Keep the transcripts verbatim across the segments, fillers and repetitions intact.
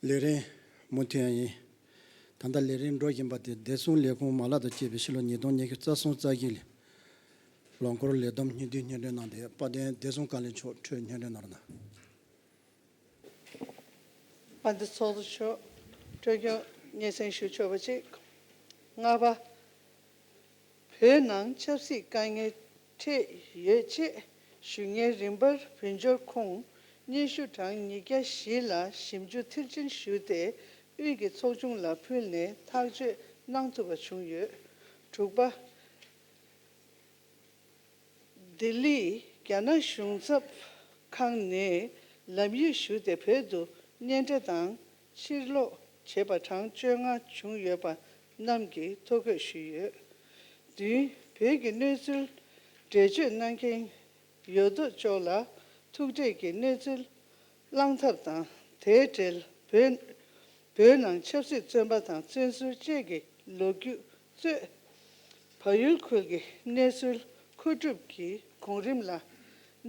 ལས་རིམ་མུ་མཐུད་ཡང་ཡིན། ད་ལྟ་ལས་རིམ་འགྲོ་བཞིན་པ་དེ་བདེ་སྲུང་ལས་ཁུངས་མ་ལག་དང་བཅས་པའི་ཕྱི་ལོ་ཉིས་སྟོང་ཉི་ཤུ་རྩ་གསུམ་རྩ་བཞི་ལོ་འཁོར་ལས་བསྡོམས་སྙིང་བསྡུས་སྙན་སྒྲོན་གནང་སྟེ་དཔལ་ལྡན་བདེ་སྲུང་བཀའ་བློན་མཆོག་འཕྲོས་སྙན་སྒྲོན་གནང་རོགས་གནང་། དཔལ་ལྡན་ཚོགས་གཙོ་མཆོག་སྤྲོ་སྐྱོང་སྙན་སེང་ཞུ་ཆོག་པ་གཅིག་ལྔ་པ། བོད་ནང་ཆབ་སྲིད་དཀའ་ངལ་འཕྲད་ཡོད་ཅེས་ཞུ་མཁན་རིམ་པར་བོད་འབྱོར་ཁོངས་སྙན་ཞུ་གྲངས་ཉིས་བརྒྱ་བཞི་ལ་ཞིབ་འཇུག་མཐིལ་ཕྱིན་ཞུས་ཏེ་དབུས་ཀྱི་ཚོགས་ཆུང་ལ་ཕུལ་ནས་ཐག་གཅོད་གནང་ཐུབ་པ་བྱུང་ཡོད། དྲུག་པ། ལྡི་ལི། རྒྱ་ནག་གཞུང་ཚབ་ཁང་ནས་ལམ་ཡིག་ཞུས་ཏེ་བོད་དུ་གཉེན་འཕྲད་དང་ཕྱིར་ལོག་བྱས་པ་གྲངས་བཅོ་ལྔ་བྱུང་ཡོད་པ་རྣམས་ཀྱི་ཐོ་འགོད་ཞུས་ཡོད། བདུན། བོད་ཀྱི་གནས་ཚུལ་འགྲེལ་བརྗོད་གནང་མཁན་ཡོད་དོ་ཅོག་ལ་ཐུག་འཕྲད་ཀྱི་གནས་ཚུལ་གླེང་ཐབས་དང་དེའི་འབྲེལ་བོད་བོད་ནང་ཆབ་སྲིད་བཙོན་པ་དང་བཙོན་ཟུར་བཅས་ཀྱི་ལོ་རྒྱུས་གཙོས། བལ་ཡུལ་ཁུལ་གྱི་གནས་ཚུལ་མཁོ་སྒྲུབ་ཀྱི་གོང་རིམ་ལ་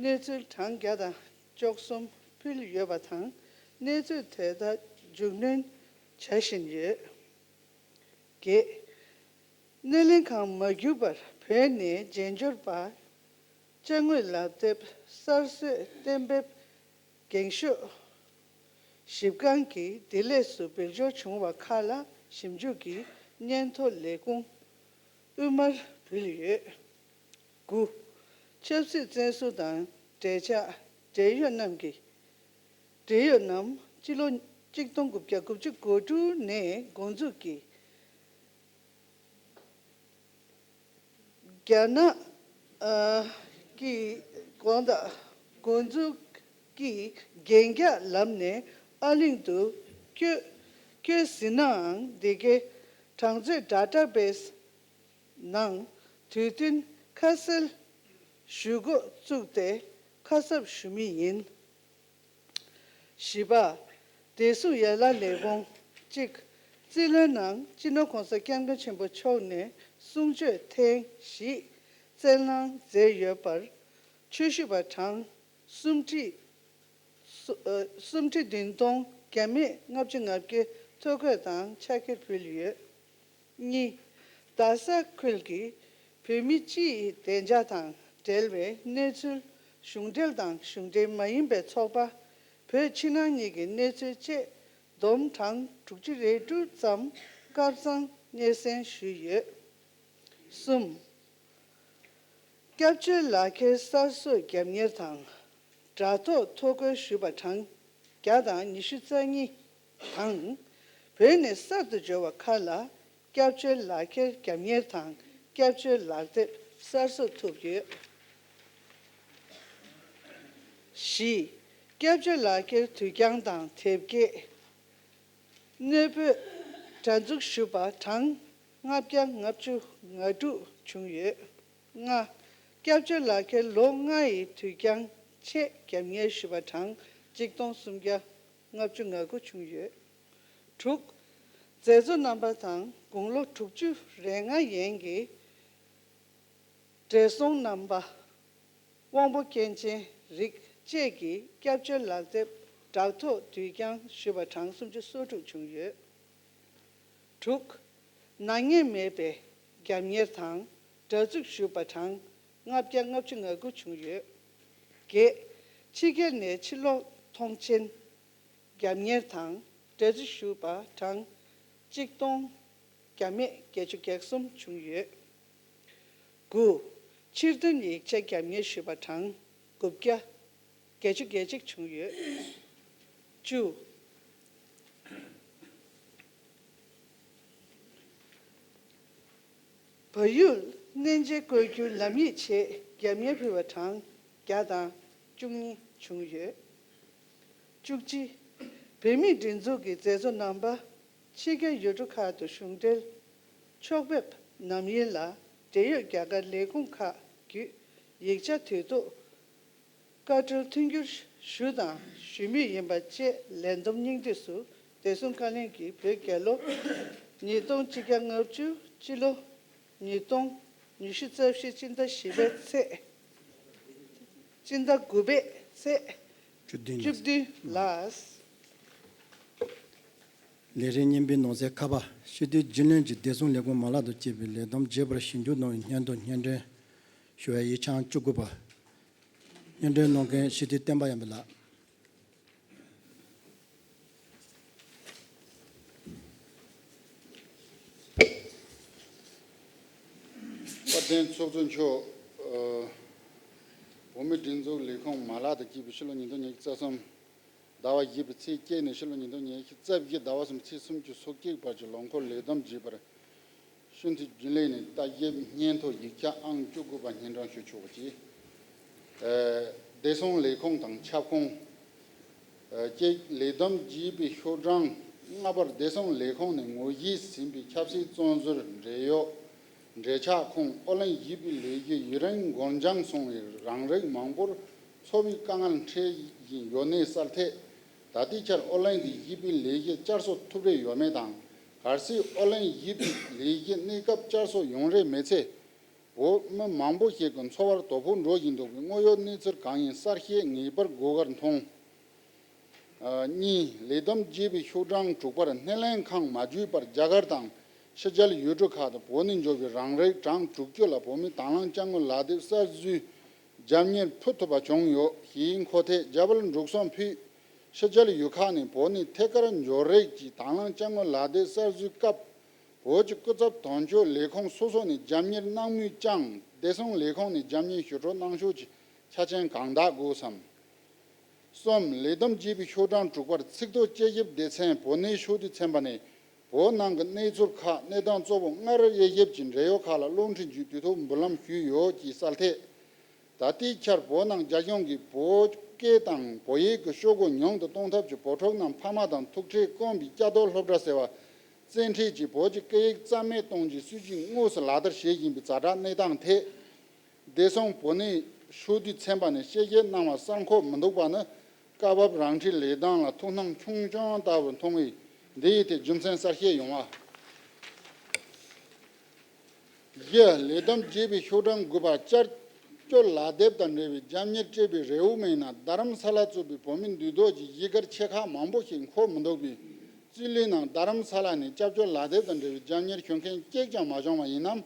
གནས་ཚུལ་གྲངས་བརྒྱ་དང་བཅུ་གསུམ་ཕུལ་ཡོད་པ་དང་གནས་ཚུལ་དེ་དག་མཇུག་སྣོན་བྱ་བཞིན་ཡོད། བརྒྱད། སྣེ་ལེན་ཁང་མ་བརྒྱུད་པར་བོད་ནས་རྒྱན་འབྱོར་པ། ཅ་དངོས་ལག་དེབ་གསར་བཟོས་གཏན་འབེབས་འགེངས་ཤོག་ཞིབ་ཁང་གིས་བདེ་ལེགས་སུ་སྦེད་སྦྱོར་བྱུང་བ་ཁག་ལ་ཞིབ་འཇུག་གི་སྙན་ཐོ་ལས་ཁུངས་དབུས་མར་ཕུལ་ཡོད། དགུ། ཆབ་སྲིད་བཙོན་ཟུར་དང་འབྲེལ་ཆགས་འབྲེལ་ཡོད་རྣམས་ཀྱིས་འབྲེལ་ཡོད་རྣམས་སྤྱི་ལོ་གཅིག་སྟོང་དགུ་བརྒྱ་དགུ་བཅུ་གོ་དྲུག་ནས་འགོ་འཛུགས་ཀྱིས་རྒྱ་ནག་ཨ་གི་དགོངས་དག་འགོ་འཛུགས་ཀྱིས་རྒྱན་རྒྱག་ལམ་ནས་ཨ་གླིང་དུ་བསྐྱོད་བསྐྱོད་ཟིན་ནའང་འདི་གའི་གྲངས་མཛོད་ཌ་ཊ་བེ་སི་ནང་དུས་མཐུན་ཁ་གསལ་ཞུ་འགོ་བཙུགས་ཏེ་ཁ་གསབ་ཞུ་མུས་ཡིན། བཞི་པ། བདེ་སྲུང་ཡན་ལག་ལས་ཁུངས་གཅིག་རྩིས་ལྷན་ནང་སྤྱི་ནོར་༸གོང་ས་༸སྐྱབས་མགོན་ཆེན་པོ་མཆོག་ནས་གསུང་ཆོས་ཐེངས་བཞི་སྩལ་གནང་མཛད་ཡོད་པར་ཆོས་ཞུ་བ་གྲངས་སུམ་ཁྲི་སུ་ཨ་སུམ་ཁྲི་བདུན་སྟོང་བརྒྱ་མེད་ལྔ་བཅུ་ང་བརྒྱད་ཐོ་འགོད་དང་ཕྱག་འཁྱེར་ཕུལ་ཡོད། གཉིས། རྡ་ས་ཁུལ་གྱི་བོད་མི་སྤྱི་ཡི་བདེ་འཇགས་དང་འབྲེལ་བའི་གནས་ཚུལ་གཞུང་འབྲེལ་དང་གཞུང་འབྲེལ་མ་ཡིན་པའི་ཚོགས་པ་བོད་ཕྱི་ནང་གཉིས་ཀྱི་གནས་ཚུལ་བཅས་བསྡོམས་གྲངས་དྲུག་ཅུ་རེ་དྲུག་ཙམ་སྐབས་བཟང་སྙན་སེང་ཞུས་ཡོད། གསུམ། སྐྱབས་བཅོལ་ལག་ཁྱེར་གསར་བཟོ་རྒྱབ་གཉེར་དང་དྲ་ཐོག་ཐོ་འགོད་ཞུས་པ་གྲངས་བརྒྱ་དང་ཉི་ཤུ་རྩ་གཉིས་དང་། བོད་ནས་གསར་དུ་འབྱོར་བ་ཁག་ལ་སྐྱབས་བཅོལ་ལག་ཁྱེར་རྒྱབ་གཉེར་དང་སྐྱབས་བཅོལ་ལག་དེབ་གསར་བཟོ་ཐུབ་ཡོད། བཞི། སྐྱབས་བཅོལ་ལག་ཁྱེར་དུས་འགྱངས་དང་དེབ་སྐྱེལ། དངོས་པོའི་དྲ་འཛུགས་ཞུས་པ་གྲངས་ལྔ་བརྒྱ་ལྔ་བཅུ་ང་དྲུག་བྱུང་ཡོད། ལྔ། སྐྱབས་བཅོལ་ལག་ཁྱེར་ལོ་ལྔ་ཡི་དུས་འགྱངས་ཆེད་རྒྱབ་གཉེར་ཞུས་པ་གྲངས་གཅིག་སྟོང་སུམ་བརྒྱ་ལྔ་བཅུ་ང་དགུ་བྱུང་ཡོད། དྲུག། མཛད་གཙོ་རྣམ་པ་དང་དགུང་ལོ་དྲུག་ཅུ་རེ་ལྔ་ཡན་གྱི་བགྲེས་སོང་རྣམ་པ། དབང་པོ་སྐྱོན་ཅན་རིགས་བཅས་ཀྱི་སྐྱབས་བཅོལ་ལག་དེབ་བྲག་ཐོག་དུས་འགྱངས་ཞུས་པ་གྲངས་སུམ་ཅུ་སོ་དྲུག་བྱུང་ཡོད། དྲུག། ནག་ཉེས་མེད་པའི་རྒྱབ་གཉེར་དང་སྒྲ་འཛུགས་ཞུས་པ་གྲངས་ལྔ་བརྒྱ་ལྔ་བཅུ་ང་དགུ་བྱུང་ཡོད། བརྒྱད། ཕྱི་རྒྱལ་ནས་ཕྱིར་ལོག་མཐོང་མཆན་རྒྱབ་གཉེར་དང་སྒྲ་འཛུགས་ཞུས་པ་གྲངས་གཅིག་སྟོང་བརྒྱ་མེད་བརྒྱད་ཅུ་གྱ་གསུམ་བྱུང་ཡོད། དགུ། ཕྱིར་ཐོན་ཡིག་ཆ་རྒྱབ་གཉེར་ཞུས་པ་གྲངས་དགུ་བརྒྱ་བརྒྱད་ཅུ་གྱ་གཅིག་བྱུང་ཡོད། བཅུ། བལ་ཡུལ་གནས་མཇལ་སྐོར་སྒྱུར་ལམ་ཡིག་ཆེད་རྒྱབ་གཉེར་ཕུལ་བ་གྲངས་བརྒྱ་དང་བཅུ་གཉིས་བྱུང་ཡོད། བཅུ་གཅིག། བོད་མིའི་སྒྲིག་འཛུགས་ཀྱི་མཛད་གཙོ་རྣམ་པ་ཕྱི་རྒྱལ་ཡུལ་གྲུ་ཁག་ཏུ་གཞུང་འབྲེལ་ཕྱོགས་ཕེབས་གནང་ཡུལ་ལ་འབྲེལ་ཡོད་རྒྱ་གར་ལས་ཁུངས་ཁག་བརྒྱུད་ཡིག་ཆ་དུས་ཐོག་བཀའ་འཁྲོལ་མཐུན་འགྱུར་ཞུ་དང་ཞུ་མུས་ཡིན་པ་བཅས་ལས་བསྡོམས་སྙིང་བསྡུས་སུ་བདེ་སྲུང་བཀའ་བློན་གྱིས་བོད་རྒྱལ་ལོ་ཉིས་སྟོང་གཅིག་བརྒྱ་ལྔ་བཅུ་སྤྱི་ལོ་ཉིས་སྟོང་ཉི་ཤུ་རྩ་བཞི་སྤྱི་ཟླ་བཞི་པའི་ཚེས་སྤྱི་ཟླ་དགུ་པའི་ཚེས་བཅུ་བདུན་ལ། བཅུ་བདུན་ལ། ལས་རིམ་གཉིས་པའི་ནང་གསེས་ཁ་པ། སྤྱི་འཐུས་རྒྱུན་ལས་ཀྱི་བདེ་སྲུང་ལས་ཁུངས་མ་ལག་ཏུ་བཅས་པའི་ལས་བསྡོམས་རྒྱས་པར་ཞིབ་འཇུག་གནང་བའི་སྙན་ཐོ་སྙན་སྒྲོན་ཞུ་བའི་ཡིག་ཆ་བཅུ་དགུ་པ། སྙན་སྒྲོན་གནང་མཁན་སྤྱི་འཐུས་བསྟན་པ་ཡར་འཕེལ་ལགས། དཔལ་ལྡན་ཚོགས་གཙོ་མཆོག་ཨ། བོད་མིའི་སྒྲིག་འཛུགས་ལས་ཁུངས་མ་ལག་ཏུ་བཅས་པའི་ཕྱི་ལོ་ཉིས་སྟོང་ཉི་ཤུ་རྩ་གསུམ་ཟླ་བ་བཞི་པའི་ཚེས་བརྒྱད་ནས་ཕྱི་ལོ་ཉིས་སྟོང་ཉི་ཤུ་རྩ་བཞི་ཟླ་བ་གསུམ་ཚེས་སུམ་ཅུ་སོ་གཅིག་བར་གྱི་ལོ་འཁོར་ལས་བསྡོམས་བརྗེས་པར་སྤྱི་འཐུས་རྒྱུན་ལས་ནས་བརྟག་ཞིབ་སྙན་ཐོ་ཡིག་ཆ་ཨང་བཅུ་དགུ་པ་སྙན་སྒྲོན་ཞུ་ཆོག་པ་བཅས། ཨ། བདེ་སྲུང་ལས་ཁུངས་དང་ཁྱབ་ཁོངས། ཨ། གཅིག་ལས་བསྡོམས་བརྗེས་པའི་ཤོག་གྲངས་ལྔ་པར་བདེ་སྲུང་ལས་ཁུངས་ནས་ངོ་བཞེས་ཟིན་པའི་ཆབ་སྲིད་བཙོན་ཟུར། འབྲེལ་ཡོད་འབྲེལ་ཆགས་ཁོངས་ཨོ་གླིང་བཞི་པའི་ལས་གཞི་ཡུན་རིང་འགོར་འགྱངས་སོང་བའི་རང་རིགས་མང་པོར་འཚོ་བའི་དཀའ་ངལ་འཕྲད་བཞིན་ཡོད་གནས་གསལ་ཐད། ད་ལྟའི་ཆར་ཨོ་གླིང་གི་བཞི་པའི་ལས་གཞི་བསྐྱར་གསོ་ཐུབ་རེ་ཡོད་མེད་དང་། གལ་སྲིད་ཨོ་གླིང་བཞི་པའི་ལས་གཞི་གནས་སྐབས་བསྐྱར་གསོ་ཡོང་རེ་མེད་ཚེ། བོད་མི་མང་པོ་ཞིག་གི་འཚོ་བར་དོ་ཕོག་འགྲོ་བཞིན་འདུག་པའི་དངོས་ཡོད་གནས་ཚུལ་གང་ཡིན་གསལ་བཤད་ངེས་པར་དགོས་པར་མཐོང་། ཨ། གཉིས་ལས་བསྡོམས་བརྗེས་པའི་ཤོག་གྲངས་དྲུག་པར་སྣེ་ལེན་ཁང་མ་བརྒྱུད་པར་རྒྱ་གར་དང་ཕྱི་རྒྱལ་ཡུལ་གྲུ་ཁག་ཏུ་བོད་ནས་འབྱོར་བའི་རང་རིགས་གྲངས་དྲུག་ཅུ་ལ་བོད་མིའི་དང་བླངས་དཔྱ་དངུལ་ལག་དེབ་གསར་བཟོའི་རྒྱབ་གཉེར་ཕུལ་ཐུབ་པ་བྱུང་ཡོད་ཞེས་འཁོད་ཐད་རྒྱ་བལ་འབྲུག་གསུམ་ཕུད། ཕྱི་རྒྱལ་ཡུལ་ཁག་ནས་བོད་ནས་ཐད་ཀར་འབྱོར་རིགས་ཀྱི་དང་བླངས་དཔྱ་དངུལ་ལག་དེབ་གསར་བཟོའི་སྐབས། བོད་ཀྱི་སྐུ་ཚབ་དོན་གཅོད་ལས་ཁུངས་སོ་སོ་ནས་རྒྱབ་གཉེར་གནང་མུས་ཀྱང་། བདེ་སྲུང་ལས་ཁུངས་ནས་རྒྱབ་གཉེར་ཞུ་སྤྲོད་གནང་ཕྱོགས་ཀྱི་ཆ་རྐྱེན་གང་དག་དགོས་སམ། གསུམ་ལས་བསྡོམས་བརྗེས་པའི་ཤོག་གྲངས་དྲུག་པར་ཚིག་ཐོ་དཔྱད་ཞིབ་སྡེ་ཚན་བོད་གནས་ཕྱོགས་བསྡུས་ཚན་པ་ནས་བོད་ནང་གི་གནས་ཚུལ་ཁག་གནས་སྟངས་གཙོ་བོ་སྔར་དབྱེ་ཞིབ་ཀྱི་འབྲེལ་ཡོད་ཁག་ལ་བློ་འདྲི་རྒྱུའི་དུས་ཐོག་འབུལ་ལམ་ཞུས་ཡོད་ཅེས་གསལ་ཐད། ད་ལྟའི་ཆར་བོད་ནང་རྒྱ་གཞུང་གིས་བོད་སྐད་དང་བོད་ཡིག་གི་ཤོག་གུ་ཉུང་དུ་གཏོང་ཐབས་ཀྱི་བོད་ཕྲུག་རྣམས་ཕ་མ་དང་ཐུག་འཕྲད་དཀོན་པའི་སྐྱ་ཐོག་སློབ་གྲྭ་ཟེར་བ་བཙན་ཁྲིད་ཀྱིས་བོད་ཀྱི་སྐད་ཡིག་རྩ་མེད་གཏོང་རྒྱུའི་སྲིད་ཇུས་དངོས་སུ་ལག་བསྟར་བྱེད་བཞིན་པའི་ཛ་དྲག་གནས་སྟངས་ཐད། བདེ་སྲུང་བོད་གནས་ཕྱོགས་བསྡུས་ཚན་པ་ནས་དཔྱད་ཞིབ་གནང་བར་གསར་འགོད་མི་འདུག་པ་ནི། སྐབས་བབ་རང་འཁྲིའི་ལས་སྟངས་ལ་ཐུགས་སྣང་ཆུང་ཆུང་ལྟ་བུར་མཐོང་བས། འདི་ཡི་ཐད་རྒྱུ་མཚན་གསལ་བཤད་ཡོང་བ། བཞི་ལས་བསྡོམས་བརྒྱད་པའི་ཤོག་གྲངས་དགུ་པར་བསྐྱར་བཅོས་ལག་དེབ་དང་འབྲེལ་བའི་རྒྱབ་གཉེར་སྤྲད་པའི་རེའུ་མིག་ནང་རྡ་རམ་ས་ལ་གཙོས་པའི་བོད་མིའི་འདུས་སྡོད་ཀྱི་གཞིས་སྒར་ཆེ་ཁག་མང་པོ་ཞིག་འཁོད་མི་འདུག་པས། རྩིས་ལེན་ནང་རྡ་རམ་ས་ལ་ནས་བསྐྱར་བཅོས་ལག་དེབ་དང་འབྲེལ་བའི་རྒྱབ་གཉེར་ཞུ་མཁན་གཅིག་ཀྱང་མ་བྱུང་བ་ཡིན་ནམ།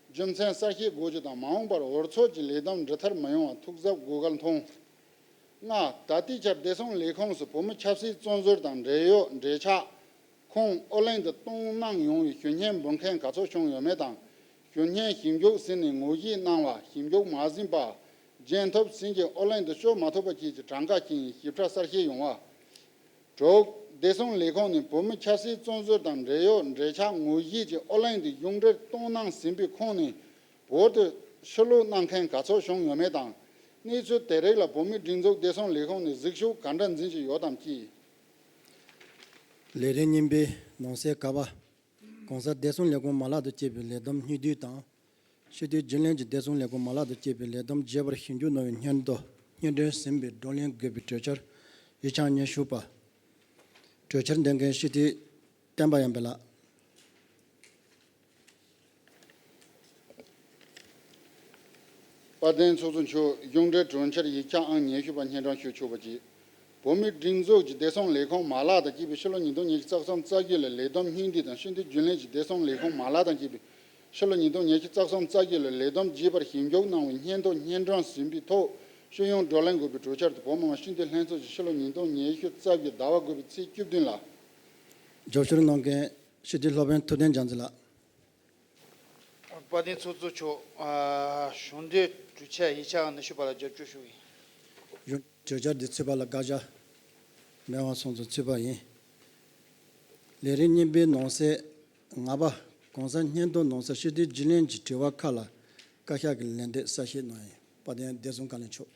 རྒྱུ་མཚན་གསལ་བཤད་དགོས་རྒྱུ་དང་། མ་འོངས་པར་འུ་ཚོ་གི་ལས་བསྡོམས་འབྲི་ཐབས་མི་ཡོང་བ་ཐུགས་གཟབ་དགོས་གལ་མཐོང་། ལྔ། ད་ལྟའི་ཆར་བདེ་སྲུང་ལས་ཁུངས་སུ་བོད་མི་ཆབ་སྲིད་བཙོན་ཟུར་དང་འབྲེལ་ཡོད་འབྲེལ་ཆགས་ཁོངས་ཨོ་གླིང་དུ་གཏོང་གནང་ཡོང་བའི་ཞུ་སྙན་འབུལ་མཁན་ག་ཚོད་བྱུང་ཡོད་མེད་དང་། ཞུ་སྙན་ཞིབ་འཇུག་ཟིན་ནས་ངོ་བཞེས་གནང་བ། ཞིབ་འཇུག་མ་ཟིན་པ། རྒྱན་ཐོབ་ཟིན་ཅིང་ཨོ་གླིང་དུ་བསྐྱོད་མ་ཐུབ་པ་བཅས་ཀྱི་གྲངས་ཀ་ཅིག་ཡིན་ཞིབ་ཕྲ་གསལ་བཤད་ཡོང་བ། དྲུག་བདེ་སྲུང་ལས་ཁུངས་ནས་བོད་མི་ཆབ་སྲིད་བཙོན་ཟུར་དང་འབྲེལ་ཡོད་འབྲེལ་ཆགས་ངོ་བཞེས་ཀྱིས་ཨོ་གླིང་དུ་གཞུང་འབྲེལ་གཏོང་གནང་ཟིན་པའི་ཁོངས་ནས་བོད་དུ་ཕྱིར་ལོག་གནང་མཁན་ག་ཚོད་བྱུང་ཡོད་མེད་དང་། གནས་ཚུལ་དེ་རིགས་ལ་བོད་མིའི་སྒྲིག་འཛུགས་བདེ་སྲུང་ལས་ཁུངས་ནས་གཟིགས་ཞིབ་ག་འདྲ་འཛིན་གྱི་ཡོད་དམ་ཅེས། ལས་རིམ་གཉིས་པའི་ནང་གསེས་ཀ་པ། གོང་གསལ་བདེ་སྲུང་ལས་ཁུངས་མ་ལག་ཏུ་བཅས་པའི་ལས་བསྡོམས་སྙིང་བསྡུས་དང་། སྤྱི་འཐུས་རྒྱུན་ལས་ཀྱི་བདེ་སྲུང་ལས་ཁུངས་མ་ལག་ཏུ་བཅས་པའི་ལས་བསྡོམས་རྒྱས་པར་ཞིབ་འཇུག་གནང་བའི་སྙན་ཐོ་སྙན་སྒྲོན་ཟིན་པའི་བགྲོ་གླེང་དགོས་པའི་གྲོས་འཆར་ཡིག་ཆ་སྙན་ཞུ་པ། གྲོས་འཆར་འདོན་མཁན་སྤྱི་འཐུས་བསྟན་པ་ཡར་འཕེལ་ལགས། དཔལ་ལྡན་ཚོགས་གཙོ་མཆོག་གཞུང་འབྲེལ་གྲོས་འཆར་ཡིག་ཆ་ཨང་ཉི་ཤུ་པ་སྙན་སྒྲོན་ཞུ་ཆོག་པ་བཅས། བོད་མིའི་སྒྲིག་འཛུགས་ཀྱི་བདེ་སྲུང་ལས་ཁུངས་མ་ལག་དང་བཅས་པའི་ཕྱི་ལོ་ཉིས་སྟོང་ཉི་ཤུ་རྩ་གསུམ་རྩ་བཞི་ལོའི་ལས་བསྡོམས་སྙིང་བསྡུས་དང་། སྤྱི་འཐུས་རྒྱུན་ལས་ཀྱི་བདེ་སྲུང་ལས་ཁུངས་མ་ལག་དང་བཅས་པའི་ཕྱི་ལོ་ཉིས་སྟོང་ཉི་ཤུ་རྩ་གསུམ་རྩ་བཞི་ལོའི་ལས་བསྡོམས་རྒྱས་པར་ཞིབ་འཇུག་གནང་བའི་སྙན་ཐོ་སྙན་སྒྲོན་ཟིན་པའི་ཐོག་ཞུ་ཡོང་བགྲོ་གླེང་དགོས་པའི་གྲོས་འཆར་དེ་བོད་མི་མང་སྤྱི་འཐུས་ལྷན་ཚོགས་ཀྱིས་ཕྱི་ལོ་ཉིས་སྟོང་ཉི་ཤུ་རྩ་བཞི་ཟླ་བ་དགུ་པའི་ཚེས་བཅུ་བདུན་ལ། རྒྱབ་སྐྱོར་གནང་མཁན་སྤྱི་འཐུས་སློབ་དཔོན་ཐུབ་བསྟན་རྒྱ་མཚོ་ལགས། དཔལ་ལྡན་ཚོགས་གཙོ་མཆོག་ཨ། གཞུང་འབྲེལ་གྲོས་འཆར་ཡིག་ཆ་ཨང་ཉི་ཤུ་པ་ལ་རྒྱབ་སྐྱོར་ཞུ་གི་ཡིན། གྲོས་འཆར་འདི་ཚུད་པ་ལ་བཀའ་རྒྱ་མི་དབང་གསུང་གསུང་ཚུད་པ་ཡིན། ལས་རིམ་གཉིས་པའི་ནང་གསེས་ལྔ་པ། གོང་གསལ་སྙན་ཐོ་ནང་གསལ་སྤྱི་འཐུས་རྒྱུན་ལས་ཀྱི་དྲི་བ་ཁག་ལ་བཀའ་ཤག་གིས་ལན་འདེབས་གསལ་བཤད་གནང་ཡིན། དཔལ་ལྡན་བདེ་སྲུང་བཀའ་བློན་མཆོག།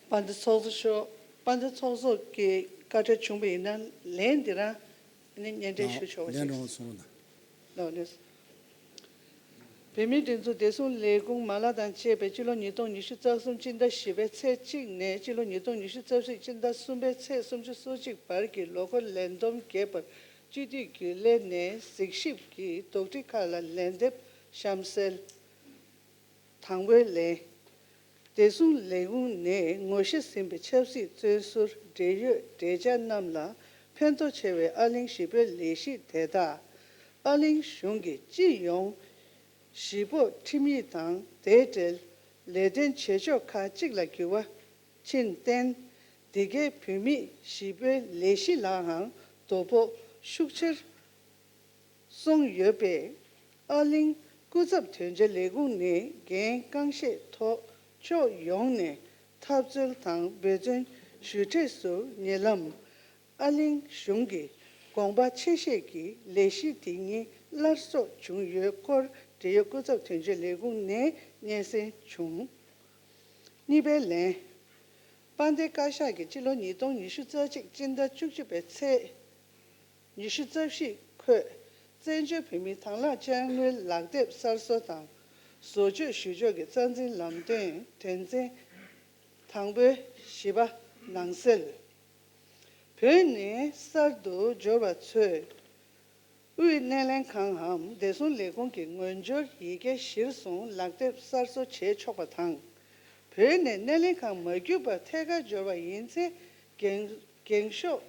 དཔལ་ལྡན་ཚོགས་གཙོ་མཆོག། དཔལ་ལྡན་ཚོགས་གཙོ་གི་བཀའ་འཁྲོལ་བྱུང་བ་ཡིན་ན་ལན་འདི་རང་ནི་སྙན་སྒྲོན་ཞུ་ཆོག་པ་ལན་ཞིག་རང་སོང་ན། ལགས་ལགས། བོད་མིའི་སྒྲིག་འཛུགས་བདེ་སྲུང་ལས་ཁུངས་མ་ལག་དང་བཅས་པའི་སྤྱི་ལོ་ཉིས་སྟོང་ཉི་ཤུ་རྩ་གསུམ་སྤྱི་ཟླ་བཞི་པའི་ཚེས་གཅིག་ནས་སྤྱི་ལོ་ཉིས་སྟོང་ཉི་ཤུ་རྩ་བཞི་སྤྱི་ཟླ་གསུམ་པའི་ཚེས་སུམ་ཅུ་སོ་གཅིག་བར་གྱི་ལོ་འཁོར་ལས་བསྡོམས་རྒྱས་པར་སྤྱི་འཐུས་རྒྱུན་ལས་ནས་གཟིགས་ཞིབ་ཀྱིས་དོགས་འདྲི་ཁག་ལ་ལན་འདེབས་གཤམ་གསལ། དང་པོའི་ལན། བདེ་སྲུང་ལས་ཁུངས་ནས་ངོ་ཤེས་ཟིན་པའི་ཆབ་སྲིད་བཙོན་ཟུར་འབྲེལ་ཡོད་འབྲེལ་ཆགས་རྣམས་ལ་ཕན་ཐོགས་ཆེ་བའི་ཨ་གླིང་ཞི་བའི་ལས་གཞི་དེ་དག་ཨ་གླིང་གཞུང་གི་སྤྱི་ཡོངས་ཞི་འབོག་ཁྲིམས་ཡིག་དང་དེའི་འབྲེལ་ལས་དོན་བྱེད་ཕྱོགས་ཁག་ཅིག་ལ་འགྱུར་བ་ཕྱིན་བརྟེན། འདི་གའི་བོད་མིའི་ཞི་བའི་ལས་གཞི་ལའང་དོ་ཕོག་ཤུགས་ཆེར་སོང་ཡོད་པས། ཨ་གླིང་སྐུ་ཚབ་དོན་གཅོད་ལས་ཁུངས་ནས་འགན་རྐང་བཞེས་ཐོག་ཕྱོགས་ཡོངས་ནས་འཐབ་རྩོད་དང་འབད་བརྩོན་ཞུ་འབྲས་སུ་ཉེ་ལམ་ཨ་གླིང་གཞུང་གི་དགོངས་པ་ཆེ་བཞེས་ཀྱིས་ལས་གཞི་དེ་ཉིད་སླར་གསོ་བྱུང་ཡོད་སྐོར་འབྲེལ་ཡོད་སྐུ་ཚབ་དོན་གཅོད་ལས་ཁུངས་ནས་སྙན་སེང་བྱུང་། གཉིས་པའི་ལན། དཔལ་ལྡན་བཀའ་ཤག་གིས་སྤྱི་ལོ་ཉིས་སྟོང་ཉི་ཤུ་རྩ་གཅིག་སྤྱི་ཟླ་བཅུ་གཅིག་པའི་ཚེས་ཉི་ཤུ་རྩ་བཞི་འཁོད་བཙན་བྱོལ་བོད་མིའི་དྭང་བླངས་ཅ་དངོས་ལག་དེབ་གསར་བཟོ་དང་བཟོ་བཅོས་ཞུ་ཕྱོགས་ཀྱི་རྩ་འཛིན་ལམ་སྟོན་དོན་ཚན་དང་པོའི་བཞི་པ་ནང་གསལ། བོད་ནས་གསར་དུ་འབྱོར་བ་ཚོས་དབུས་སྣེ་ལེན་ཁང་འམ་བདེ་སྲུང་ལས་ཁུངས་ཀྱི་ངོས་སྦྱོར་ཡི་གེ་གཞིར་བཟུང་ལག་དེབ་གསར་བཟོ་བྱེད་ཆོག་པ་དང་། བོད་ནས་སྣེ་ལེན་ཁང་མ་བརྒྱུད་པར་ཐད་ཀར་འབྱོར་བ་ཡིན་ཚེ་འགེངས་འགེངས་ཤོག་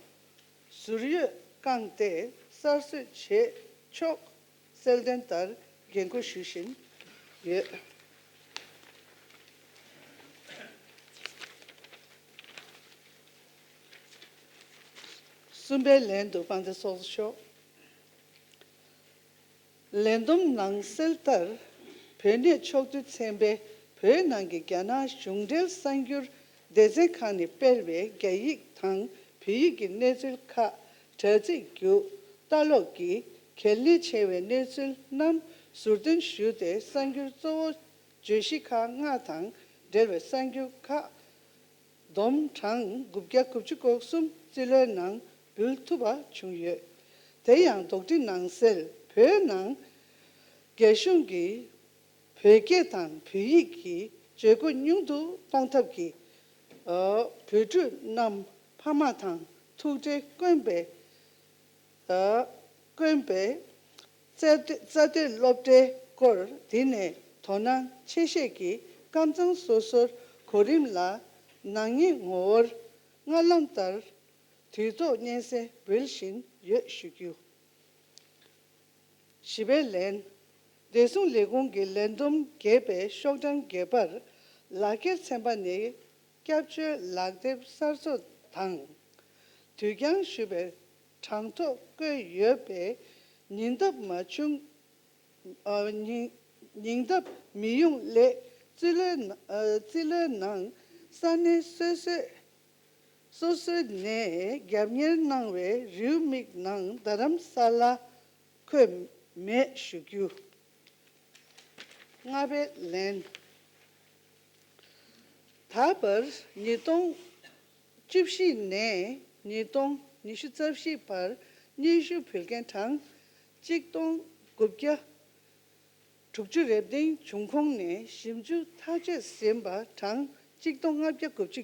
ཟུར་ཡོད་བཀང་སྟེ་གསར་བཟོས་བྱེད་ཆོག་གསལ་སྟོན་ལྟར་འགན་འཁུར་ཞུ་བཞིན་ཡོད། གསུམ་པའི་ལན་དུ་དཔལ་ལྡན་ཚོགས་གཙོ་མཆོག་ལས་བསྡོམས་ནང་གསལ་ལྟར། བོད་གནས་ཕྱོགས་བསྡུས་ཚན་པས་བོད་ནང་གི་རྒྱ་ནག་གཞུང་འབྲེལ་གསར་འགྱུར་སྡེ་ཚན་ཁག་ནས་སྤེལ་བའི་རྒྱ་ཡིག་དང་བོད་ཡིག་གི་གནས་ཚུལ་ཁག་དྲ་ཚིགས་བརྒྱུད་ལྟ་ཀློག་གིས་གལ་གནད་ཆེ་བའི་གནས་ཚུལ་རྣམས་ཟུར་འདོན་ཞུས་ཏེ། གསར་འགྱུར་གཙོ་བོ་བརྗོད་གཞི་ཁག་ལྔ་དང་འབྲེལ་བའི་གསར་འགྱུར་ཁག་བསྡོམས་གྲངས་དགུ་བརྒྱ་དགུ་བཅུ་གོ་གསུམ་རྩིས་ལོའི་ནང་འབུལ་ཐུབ་པ་བྱུང་ཡོད། དེ་ཡང་དོགས་འདྲི་ནང་གསལ། བོད་ནང་རྒྱ་གཞུང་གིས་བོད་སྐད་དང་བོད་ཡིག་གི་བྱེད་སྒོ་ཉུང་དུ་གཏོང་ཐབས་ཀྱི་ཨ་བོད་ཕྲུག་རྣམས་ཕ་མ་དང་ཐུག་འཕྲད་དཀོན་པའི་ཨ་དཀོན་པའི་རྩ་རྩ་གཏོད་སློབ་གྲྭའི་སྐོར། འདི་ནས་དོ་སྣང་ཆེ་བཞེས་ཀྱིས་ཀམ་ཚང་སོ་སོར་གོ་རིམ་ལ་ནག་ཉེས་ངོ་བོར་སྔར་ལམ་ལྟར་དུས་ཐོག་སྙན་སེང་འབུལ་བཞིན་ཡོད་ཞུ་རྒྱུ། བཞི་པའི་ལན། བདེ་སྲུང་ལས་ཁུངས་ཀྱི་ལས་བསྡོམས་བརྒྱད་པའི་ཤོག་གྲངས་བརྒྱད་པར་ལག་འཁྱེར་ཚན་པ་ནས་སྐྱབས་བཅོལ་ལག་དེབ་གསར་བཟོ་དང་དུས་འགྱངས་ཞུས་པའི་གྲངས་ཐོ་བཀོད་ཡོད་པས། ཉེན་བརྡ་མ་བྱུང་ཨ་ཉེན་ཉེན་བརྡ་མི་ཡོང་སླད་རྩིས་ལོའི་ནང་ཨ་རྩིས་ལོའི་ནང་ས་གནས་སོ་སོའི་སོ་སོའི་ནས་རྒྱབ་གཉེར་གནང་བའི་རེའུ་མིག་ནང་རྡ་རམ་ས་ལ་འཁོད་མེད་ཞུ་རྒྱུ། ལྔ་པའི་ལན། ད་བར་ཉིས་སྟོང་བཅུ་བཞི་ནས་ཉིས་སྟོང་ཉི་ཤུ་རྩ་བཞི་བར་སྙན་ཞུ་ཕུལ་མཁན་གྲངས་གཅིག་སྟོང་དགུ་བརྒྱ་དྲུག་ཅུ་རེ་བདུན་བྱུང་ཁོངས་ནས་ཞིབ་འཇུག་ཐག་གཅོད་ཟིན་པ་གྲངས་གཅིག་སྟོང་ལྔ་བརྒྱ་དགུ་བཅུ་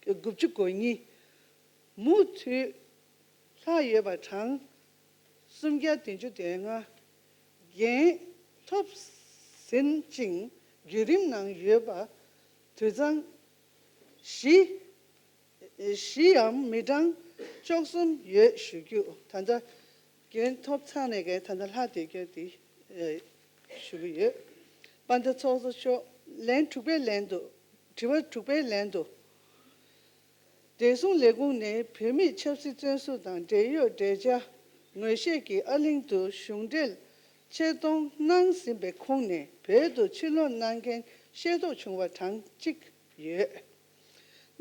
དགུ་བཅུ་གོ་གཉིས། མུ་མཐུད་ལྷག་ཡོད་པ་གྲངས་སུམ་བརྒྱ་བདུན་ཅུ་དོན་ལྔ། འགན་ཐོབ་ཟིན་ཅིང་བརྒྱུད་རིམ་ནང་ཡོད་པ་དུད་ཚང་བཞི་བཞི་འམ་མི་གྲངས་བཅུ་གསུམ་ཡོད་ཞུ་རྒྱུ། ད་ལྟ་འགན་ཐོབ་ཚར་ནས་འགན་ད་ལྟ་ལྷག་བསྡད་རྒྱུ་དེ་ཞུ་གི་ཡོད། དཔལ་ལྡན་ཚོགས་གཙོ་མཆོག་ལན་དྲུག་པའི་ལན་དུ། དྲི་བ་དྲུག་པའི་ལན་དུ། བདེ་སྲུང་ལས་ཁུངས་ནས་བོད་མིའི་ཆབ་སྲིད་བཙོན་ཟུར་དང་འབྲེལ་ཡོད་འབྲེལ་ཆགས་ངོས་བཞེས་ཀྱིས་ཨ་གླིང་དུ་གཞུང་འབྲེལ་ཆེད་གཏོང་གནང་ཟིན་པའི་ཁོངས་ནས་བོད་དུ་ཕྱིར་ལོག་གནང་མཁན་ཤེས་རྟོགས་བྱུང་བ་གྲངས་གཅིག་ཡོད།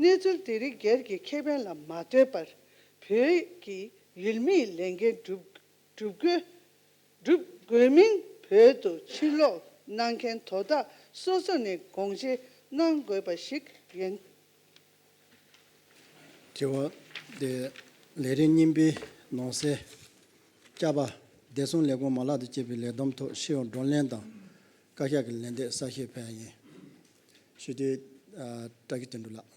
གནས་ཚུལ་དེ་རིགས་སྒེར་གྱི་ཁེ་ཕན་ལ་མ་ལྟོས་པར་བོད་ཀྱི་ཡུལ་མིའི་ལས་འགན་སྒྲུབ་སྒྲུབ་དགོས་སྒྲུབ་དགོས་མིན་བོད་དུ་ཕྱིར་ལོག་གནང་མཁན་དོ་བདག་སོ་སོ་ནས་དགོངས་བཞེས་གནང་དགོས་པ་ཞིག་ཡིན། དྲི་བ་དེ་ལས་རིམ་གཉིས་པའི་ནང་གསལ། བཅའ་པ། བདེ་སྲུང་ལས་ཁུངས་མ་ལག་ཏུ་བཅས་པའི་ལས་བསྡོམས་ཐོག་ཞི་བའི་བགྲོ་གླེང་དང་བཀའ་ཤག་གི་ལན་འདེབས་གསལ་བཤད་ཕེབས་ཡ་ཡིན། ཞུ་དེ་བཀྲ་ཤིས་དོན་གྲུབ་ལགས།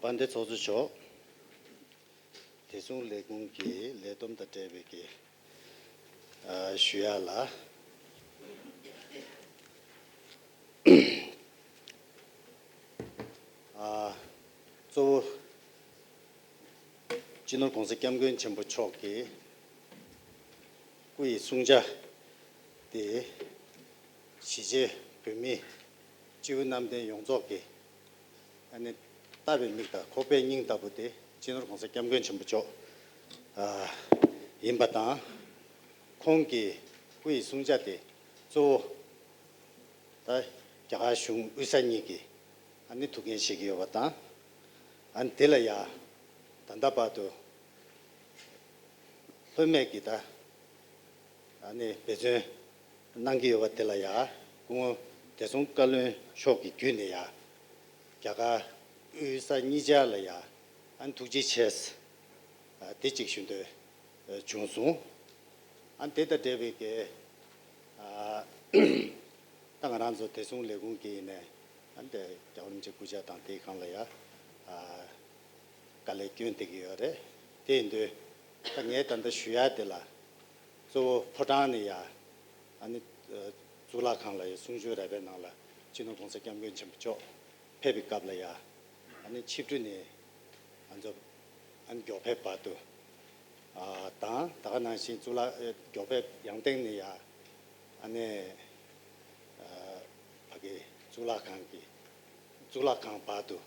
དཔལ་ལྡན་ཚོགས་གཙོ་མཆོག་བདེ་སྲུང་ལས་ཁུངས་ཀྱི་ལས་བསྡོམས་དང་འབྲེལ་བའི་གི་ཨ་ཞུ་ཡ་ལ། གཙོ་བོ་སྤྱི་ནོར་༸གོང་ས་༸སྐྱབས་མགོན་ཆེན་པོ་མཆོག་གི་སྐུ་ཡི་བསྲུང་བྱ་དེ་གཞིས་བྱེས་བོད་མི་སྤྱི་བོ་གནམ་བསྟན་ཡོངས་རྫོགས་ཀྱི་ཨ་ནི་ལྟ་བའི་མིག་དང་ཁོག་པའི་སྙིང་ལྟ་བུ་དེ་སྤྱི་ནོར་༸གོང་ས་༸སྐྱབས་མགོན་ཆེན་པོ་མཆོག་ཨ་ཡིན་པ་དང་། ཁོང་གི་སྐུ་ཡི་བསྲུང་བྱ་དེ་གཙོ་བོ་ད་རྒྱ་གར་གཞུང་དབུས་ས་གཉིས་ཀྱིས་ཨ་ནི་ཐུགས་འགན་བཞེས་ཀྱི་ཡོད་པ་དང་། ཨ་ནི་དེ་ལ་ཡ་ད་ལྟ་བར་དུ་ལྷོད་མེད་ཀྱི་ད་ཨ་ནི་འབད་བརྩོན་གནང་གི་ཡོད་པ་དེ་ལ་ཡ་སྐུ་ངོ་བདེ་སྲུང་བཀའ་བློན་མཆོག་གི་བརྒྱུད་ནས་ཡ་རྒྱ་གར་དབུས་ས་གཉིས་ཆར་ལ་ཡ་ཨ་ནི་ཐུགས་རྗེ་ཆེ་ཟེར་དེ་གཅིག་ཞུ་འདོད་བྱུང་སོང་། ཨ་ནི་དེ་དང་འབྲེལ་བའི་གི་ཨ་ད་ང་རང་ཚོ་བདེ་སྲུང་ལས་ཁུངས་ཀྱི་ནས་ཨ་ནི་དེ་རྒྱལ་བ་རིན་པོ་ཆེ་སྐུ་ཕྱྭ་དང་དེའི་སྒང་ལ་ཡ་ཨ་དཀའ་ལས་བསྐྱོན་བསྡད་ཀྱི་ཡོད་རེད། དེ་ཡིན་དུས་ད་ངས་ད་ལྟ་ཞུ་ཡ་དེ་ལ་གཙོ་བོ་ཕོ་བྲང་ནས་ཡ་ཨ་ནི་ཨ་གཙུག་ལག་ཁང་ལ་ཡ་གསུང་ཆོས་ར་བའི་ནང་ལ་སྤྱི་ནོར་༸གོང་ས་༸སྐྱབས་མགོན་ཆེན་པོ་མཆོག་ཕེབས་པའི་སྐབས་ལ་ཡ་ཨ་ནི་ཆིབས་འགྲུལ་ནས་ང་ཚོ་ཨ་ནི་མགྱོགས་ཕེབས་བར་དུ་ཨ་དང་ད་ག་ནང་བཞིན་གཙུག་ལག་ཨ་མགྱོགས་ཕེབས་ཡང་སྟེང་ནས་ཡ་ཨ་ནི་ཨ་ཕ་གི་གཙུག་ལག་ཁང་གི་གཙུག་ལག་ཁང་བར་དུ་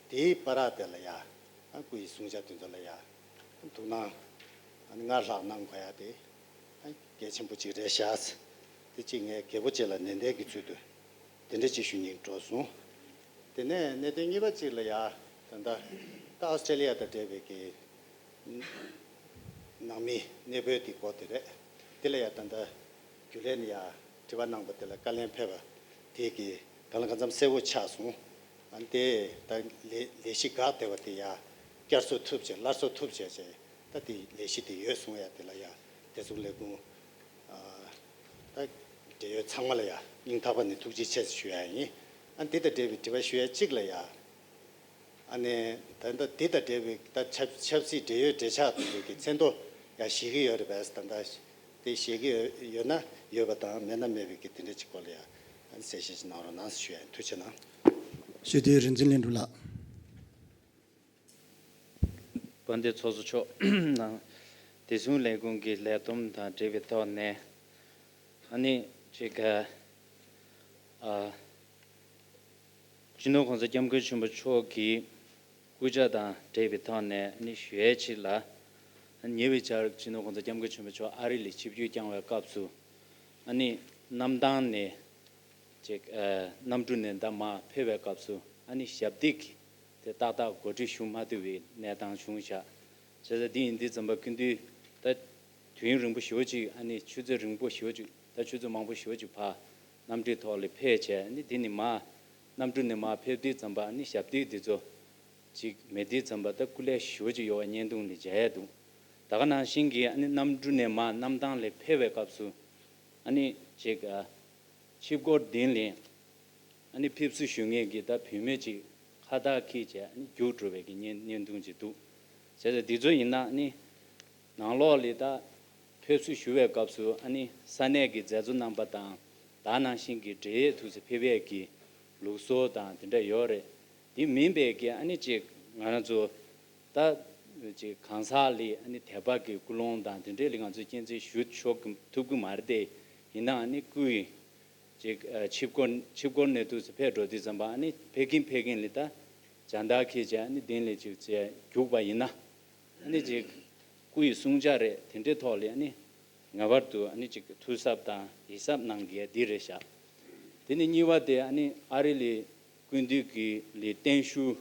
དེའི་བར་དེ་ལ་ཡ་ཨ་སྐུ་ཡི་བསྲུང་བྱ་དེ་ཚོ་ལ་ཡ་ཐུགས་སྣང་ཨ་ནི་སྔར་ལྷག་གནང་དགོས་ཡ་དེ་ཨ་གལ་ཆེན་པོ་ཅིག་རེད་ཤག་དེ་གཅིག་ངས་རྒྱལ་པོ་ཅིག་ལ་ནན་ཏན་གྱི་ཚུལ་དུ་དེ་འདྲ་ཅིག་ཞུ་སྙིང་འདོད་སོང་། དེ་ནས་གནད་དོན་གཉིས་པ་གཅིག་ལ་ཡ་ད་ལྟ་ད་ཨོ་སི་ཀྲེ་ལི་ཡ་དང་འབྲེལ་བའི་གི་ནང་མི་གནས་སྤོས་དེ་སྐོར་དེ་རེད། དེ་ལ་ཡ་ད་ལྟ་རྒྱུན་ལས་ནས་ཡ་དྲི་བ་གནང་པ་དེ་ལ་བཀའ་ལན་ཕེབས་པ་དེ་གི་གང་ལ་གང་འཚམ་གསལ་བོ་ཆགས་སོང་། ཨ་ནི་དེ་ད་ལས་ལས་གཞི་འགག་བསྡད་པ་དེ་ཡ་བསྐྱར་གསོ་ཐུབ་བྱས་སླར་གསོ་ཐུབ་བྱས་བྱས་ད་དེ་ལས་གཞི་དེ་ཡོད་སོང་ཡ། དེ་ལ་ཡ་བདེ་སྲུང་ལས་ཁུངས་ཨ་ད་འབྲེལ་ཡོད་ཚང་མ་ལ་ཡ་སྙིང་ཐག་པ་ནས་ཐུགས་རྗེ་ཆེ་ཞུ་ཡ་ཡིན། ཨ་ནི་དེ་དང་འབྲེལ་བའི་དྲི་བ་ཞུ་ཡ་གཅིག་ལ་ཡ། ཨ་ནི་ད་ལྟ་འདི་དང་འབྲེལ་བའི་ད་ཆབ་ཆབ་སྲིད་འབྲེལ་ཡོད་འབྲེལ་ཆགས་དེ་ཚོ་གི་མཚན་ཐོ་ཡང་བཞེས་ཀྱི་ཡོད་རེད་པས། ད་ལྟ་དེ་བཞེས་ཀྱི་ཡོད་ཡོད་ན་ཡོད་པ་དང་མེད་ན་མེད་པའི་གི་དེ་འདྲ་ཅིག་སྐོར་ལ་ཡང་ཨ་ནི་གསལ་བཤད་ཅིག་གནང་རོགས་གནང་ཞུ་ཡ་ཡིན། ཐུགས་རྗེ་གནང་། ཞུ་དེ་རིག་འཛིན་ལྷུན་གྲུབ་ལགས། དཔལ་ལྡན་ཚོགས་གཙོ་མཆོག་ནང་བདེ་སྲུང་ལས་ཁུངས་ཀྱི་ལས་བསྡོམས་དང་འབྲེལ་བའི་ཐོག་ནས་ཨ་ནི་ཅིག་ཨ། སྤྱི་ནོར་༸གོང་ས་༸སྐྱབས་མགོན་ཆེན་པོ་མཆོག་གི་སྐུ་ཕྱྭ་དང་འབྲེལ་བའི་ཐོག་ནས་ཨ་ནི་ཞུ་ཡས་ཅིག་ལ། ཉེ་བའི་ཆར་སྤྱི་ནོར་༸གོང་ས་༸སྐྱབས་མགོན་ཆེན་པོ་མཆོག་ཨ་རི་ལ་ཆིབས་བསྒྱུར་བསྐྱངས་པའི་སྐབས་སུ་ཨ་ནི་གནམ་ཐང་ནས་ཅིག་ཨ་གནམ་གྲུ་ནས་ད་མར་ཕེབས་པའི་སྐབས་སུ་ཨ་ནི་ཞབས་སྟེགས་དེ་ཏག་ཏག་གོ་སྒྲིག་ཞུ་མ་ཐུབ་པའི་གནས་སྟངས་བྱུང་བཞག་བྱས་ཙང་འདི་ཡིན་དུས་ཙམ་པ་སྐུ་མདུན་ད་དུས་ཡུན་རིང་པོ་ཞེ་པོ་ཅིག་ཨ་ནི་ཆུ་ཚོད་རིང་པོ་ཞེ་པོ་ཅིག་ད་ཆུ་ཚོད་མང་པོ་ཞེ་པོ་ཅིག་ཕར་གནམ་གྲུའི་ཐོག་ལ་ཕེབས་བྱས་ཨ་ནི་འདི་ནས་མར་གནམ་གྲུ་ནས་མར་ཕེབས་དུས་ཙམ་པ་ཨ་ནི་ཞབས་སྟེགས་འདི་ཚོ་ཅིག་མེད་དུས་ཙམ་པ་ད་སྐུ་ལས་ཞེ་པོ་ཅིག་ཡོད་པ་བརྙན་ཐུང་ལ་མཇལ་ཡས་འདུག་ད་ག་ནང་བཞིན་གྱི་ཨ་ནི་གནམ་གྲུ་ནས་མར་གནམ་ཐང་ལ་ཕེབས་པའི་སྐབས་སུ་ཨ་ནི་ཅིག་ཨ་ཆིབས་སྒོ་མདུན་ལ་ཨ་ནི་ཕེབས་བསུ་ཞུ་མཁན་གྱི་ད་བུད་མེད་ཅིག་ཁ་བཏགས་འཁྱེར་བྱས་ཨ་ནི་རྒྱུགས་འགྲོ་བའི་གི་བརྙན་བརྙན་ཐུང་ཅིག་འདུག་བྱས་ཙང་འདི་ཚོ་ཡིན་ན་ཨ་ནི་ནང་ལོགས་ལ་ད་ཕེབས་བསུ་ཞུ་བའི་སྐབས་སུ་ཨ་ནི་ས་གནས་ཀྱི་མཛད་གཙོ་རྣམ་པ་དང་ད་ནང་བཞིན་གྱི་འབྲེལ་ཡོད་ཐུགས་སུ་ཕེབས་ཡས་ཀྱི་ལུགས་སྲོལ་དང་དེ་འདྲ་ཡོད་རེད། དེ་མིན་པའི་གི་ཨ་ནི་ཅིག་ང་རང་ཚོ་ད་ཅིག་གང་ཟག་ལ་ཨ་ནི་དད་པ་གི་ཀུན་སློང་དང་དེ་འདྲས་ལ་ང་ཚོ་སྤྱན་འབུལ་ཞུ་ཆོག་གི་ཐུབ་ཀྱི་མ་རེད་དེ། ཡིན་ནའང་ཨ་ནི་སྐུ་ཡི་ཅིག་ཨ་ཆིབས་སྒོ་ཆིབས་སྒོ་ནས་ཐུགས་སུ་ཕེབས་འགྲོ་དུས་ཙམ་པ་ཨ་ནི་ཕེབས་ཀྱིན་ཕེབས་ཀྱིན་ལ་ད་བྱ་འདག་འཁྱེར་བྱས་ཨ་ནི་མདུན་ལ་ཅིག་བྱས་རྒྱུགས་པ་ཡིན་ན་ཨ་ནི་ཅིག་སྐུ་ཡི་བསྲུང་བྱ་རེད། དེ་འདྲའི་ཐོག་ལ་ཨ་ནི་ངེས་པར་དུ་ཨ་ནི་ཅིག་ཐུགས་གཟབ་དང་ཡིད་གཟབ་གནང་གལ་འདི་རེད་བཞག་དེ་ནས་གཉིས་པ་དེ་ཨ་ནི་ཨ་རི་ལ་སྐུ་མདུན་གྱི་ལ་བརྟན་བཞུགས་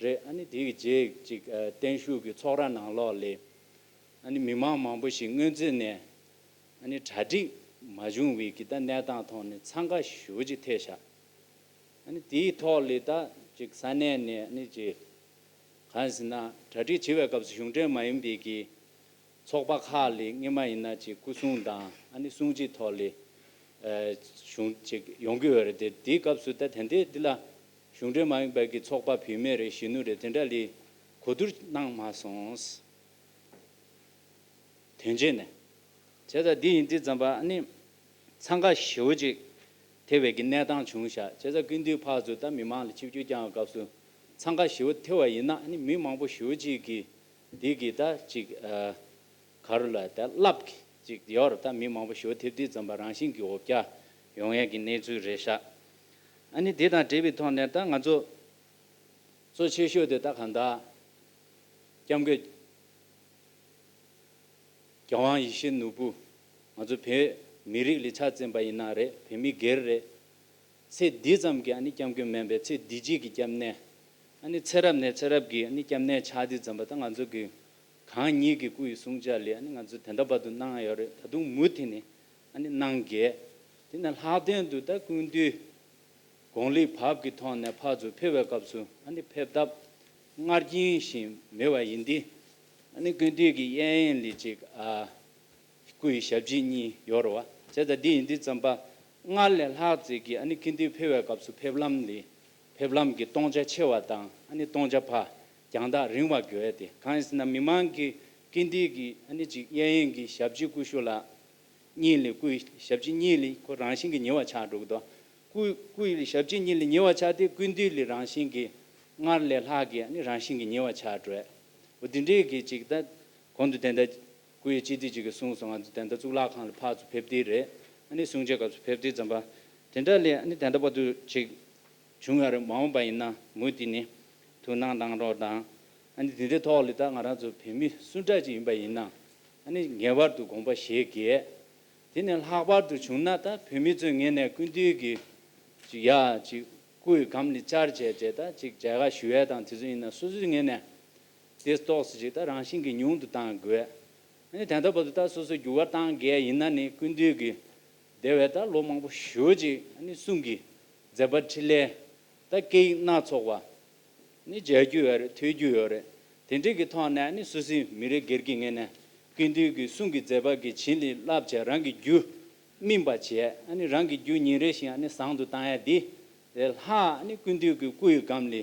རེད། ཨ་ནི་དེ་གི་རྗེས་ཅིག་ཨ་བརྟན་བཞུགས་ཀྱི་ཚོགས་ར་ནང་ལོགས་ལ་ཨ་ནི་མི་མང་མང་པོ་ཞིག་སྔོན་ཚེ་ནས་ཨ་ནི་གྲ་སྒྲིག་མ་བྱུང་བའི་གི་ད་གནས་སྟངས་ཐོག་ནས་འཚང་ཁ་ཞེ་པོ་ཅིག་ཐེབས་ཤག་ཨ་ནི་དེའི་ཐོག་ལ་ད་ཅིག་ས་གནས་ནས་ཨ་ནི་ཅིག་གང་ཟེར་ན་གྲ་སྒྲིག་བྱེད་པའི་སྐབས་སུ་གཞུང་འབྲེལ་མ་ཡིན་པའི་གི་ཚོགས་པ་ཁག་ལ་སྔོན་མ་ཡིན་ན་ཅིག་སྐུ་སྲུང་དང་ཨ་ནི་སྲུང་བརྩིའི་ཐོག་ལ་ཨ་བྱུང་ཅིག་ཡོང་གི་ཡོད་རེད་དེ། དེའི་སྐབས་སུ་ད་དེ་འདྲའི་འདི་ལ་གཞུང་འབྲེལ་མ་ཡིན་པའི་གི་ཚོགས་པ་བུད་མེད་རེད་གཞོན་ནུ་རེད་དེ་འདྲ་ལ་གོ་བསྡུར་གནང་མ་སོང་། དོན་བྱེད་ནས། བྱས་ཙང་འདི་ཡིན་དུས་ཙམ་པ་ཨ་ནི་འཚང་ཁ་ཞེ་པོ་ཅིག་ཐེབས་པའི་གི་གནས་སྟངས་བྱུང་ཤག་བྱས་ཙང་སྐུ་མདུན་ཕར་ཚུར་ད་མི་མང་ལ་ཆིབས་བསྒྱུར་བསྐྱངས་པའི་སྐབས་སུ་ འཚང་ཁ་ཞེ་པོ་ཐེབས་པ་ཡིན་ན། ཨ་ནི་མི་མང་པོ་ཞེ་པོ་ཅིག་གིས་འདི་གི་ད་ཅིག་ཨ་ག་རེ་ལབ། ད་རླབས་ཀྱི་ཅིག་ཡོད་རེད། ད་མི་མང་པོ་ཞེ་པོ་ཐེབས་དུས་ཙམ་པ་རང་བཞིན་གྱི་འོ་བརྒྱལ་ཡོང་ཡས་ཀྱི་གནས་ཚུལ་རེད་ཤག་ཨ་ནི་དེ་དང་འབྲེལ་བའི་ཐོག་ནས་ད་ང་ཚོ་གཙོ་ཆེ་ཤོས་དེ་ད་གང་ལྟར་སྐྱབས་མགོན་རྒྱལ་དབང་ཡིད་བཞིན་ནོར་བུ། ང་ཚོ་བོད་མི་རིགས་ལ་ཆ་བཙན་པ་ཡིན་ན་རེད། བོད་མི་སྒེར་རེད། ཚེ་འདི་ཙམ་གྱི་ཨ་ནི་སྐྱབས་མགོན་མིན་པའི་ཚེ་འདི་ཕྱི་གི་སྐྱབས་གནས། ཨ་ནི་ཚེ་རབས་ནས་ཚེ་རབས་ཀྱི་ཨ་ནི་སྐྱབས་གནས་ཆགས་དུས་ཙམ་པ་ད་ང་ཚོ་གི་གང་ཉིད་ཀྱི་སྐུ་ཡི་བསྲུང་བྱ་ལས་ཨ་ནི་ང་ཚོ་དེ་འདྲ་བར་དུ་གནང་ཡོད་རེད། ད་དུང་མུ་མཐུད་ནས་ཨ་ནི་གནང་གས། དེ་ནས་ལྷག་དོན་དུ་ད་སྐུ་མདུན་དགུང་ལས་བབས་ཀྱི་ཐོག་ནས་ཕར་ཚུར་ཕེབས་པའི་སྐབས་སུ་ཨ་ནི་ཕེབས་ཐབས་སྔར་རྒྱུན་བཞིན་མེད་པ་ཡིན་ཏེ། ཨ་ནི་སྐུ་མདུན་གྱི་གཡས་གཡོན་ལ་ཅིག་ཨ་སྐུ་ཡི་ཞབས་རྗེས་གཉིས་ཡོད་རེད་བ། བྱས་ཙང་འདི་ཡིན་དུས་ཙམ་པ་སྔར་ལས་ལྷག་ཙམ་གྱི་ཨ་ནི་སྐུ་མདུན་ཕེབས་པའི་སྐབས་སུ་ཕེབས་ལམ་ལས་ཕེབས་ལམ་གྱི་སྟོང་ཆ་ཆེ་བ་དང་ཨ་ནི་སྟོང་ཆ་ཕར་རྒྱང་ཐག་རིང་བ་དགོས་ཏེ། གང་ཡིན་ཟེར་ན་མི་མང་གི་སྐུ་མདུན་གྱི་ཨ་ནི་ཅིག་གཡས་གཡོན་གྱི་ཞབས་རྗེས་སྐུ་ཞབས་ལ་གཉིས་ལས་སྐུ་ཡི་ཞབས་རྗེས་གཉིས་ལས་ཁོ་རང་བཞིན་གྱིས་ཉེ་བ་ཆགས་འགྲོ་གི་འདུག་སྐུ་སྐུ་ཡི་ཞབས་རྗེས་གཉིས་ལས་ཉེ་བ་ཆགས་ཏེ་སྐུ་མདུན་ལས་རང་བཞིན་གྱིས་སྔར་ལས་ལྷག་གི་ཨ་ནི་རང་བཞིན་གྱིས་ཉེ་བ་ཆགས་འགྲོ། འོ་དེ་འདྲའི་གི་ཅིག་ད་གོང་དུ་དེ་འདྲ་སྐུ་ཡི་སྤྱི་འཐུས་ཅིག་གིས་གསུངས་སོང་། ང་ཚོ་དེ་འདྲ་གཙུག་ལག་ཁང་ལ་ཕར་ཚུར་ཕེབས་དུས་རེད། ཨ་ནི་གསུང་ཆོས་སྐབས་སུ་ཕེབས་དུས་ཙམ་པ་དེ་འདྲ་ལས་ཨ་ནི་དེ་འདྲ་བར་དུ་ཅིག་བྱུང་ཡོད་རེད། མ་འོངས་པ་ཡིན་ན་མུ་མཐུད་ནས་ཐུགས་སྣང་གནང་རོགས་དང་། ཨ་ནི་དེ་འདྲའི་ཐོག་ལ་ད་ང་རང་ཚོ་བོད་མི་སུ་འདྲ་ཅིག་ཡིན་པ་ཡིན་ན་ཨ་ནི་ངེས་པར་དུ་དགོངས་པ་བཞེས་གལ། དེ་ནས་ལྷག་པར་དུ་བྱུང་ན་ད་བོད་མི་ཚོའི་ངོས་ནས་སྐུ་མདུན་གྱི་ཅིག་ཡ་ཅིག་སྐུ་ཡི་སྒམ་ལ་བཅར་བྱས་བྱས་ད་ཅིག་མཇལ་ཁ་ཞུ་ཡས་དང་དེ་ཚོ་ཡིན་ན་སོ་སོའི་ངོས་ནས་དེ་ཏོག་ཙམ་ཅིག་ད་རང་བཞིན་གྱིས་ཉུང་དུ་གཏང་དགོས། ཨ་ནི་དེ་འདྲ་བར་དུ་ད་སོ་སོ་འགྱུར་བ་གཏང་གལ་ཡིན་ན་ནི་སྐུ་མདུན་གྱི་དེ་བས་ད་ལོ་མང་པོ་ཞེ་པོ་ཅིག་ཨ་ནི་གསུང་གི་མཛད་པ་འཕྲིན་ལས་ད་སྐད་ཡིག་སྣ་ཚོགས་པ། ནི་མཇལ་རྒྱུ་ཡོད་རེད། ཐོས་རྒྱུ་ཡོད་རེད། དེ་འདྲའི་གི་ཐོག་ནས་ནི་སོ་སོའི་མི་རེ་སྒེར་གྱི་ངོས་ནས་སྐུ་མདུན་གྱི་གསུང་གི་མཛད་པ་གི་བྱིན་ལ་བརླབས་བྱས་རང་གི་རྒྱུད་སྨིན་པ་བྱས། ཨ་ནི་རང་གི་རྒྱུད་ཉིན་རེ་བཞིན་ཨ་ནི་བཟང་དུ་བཏང་ཡ་འདི་ལས་ལྷག་ཨ་ནི་སྐུ་མདུན་གྱི་སྐུ་ཡི་སྒམ་ལ་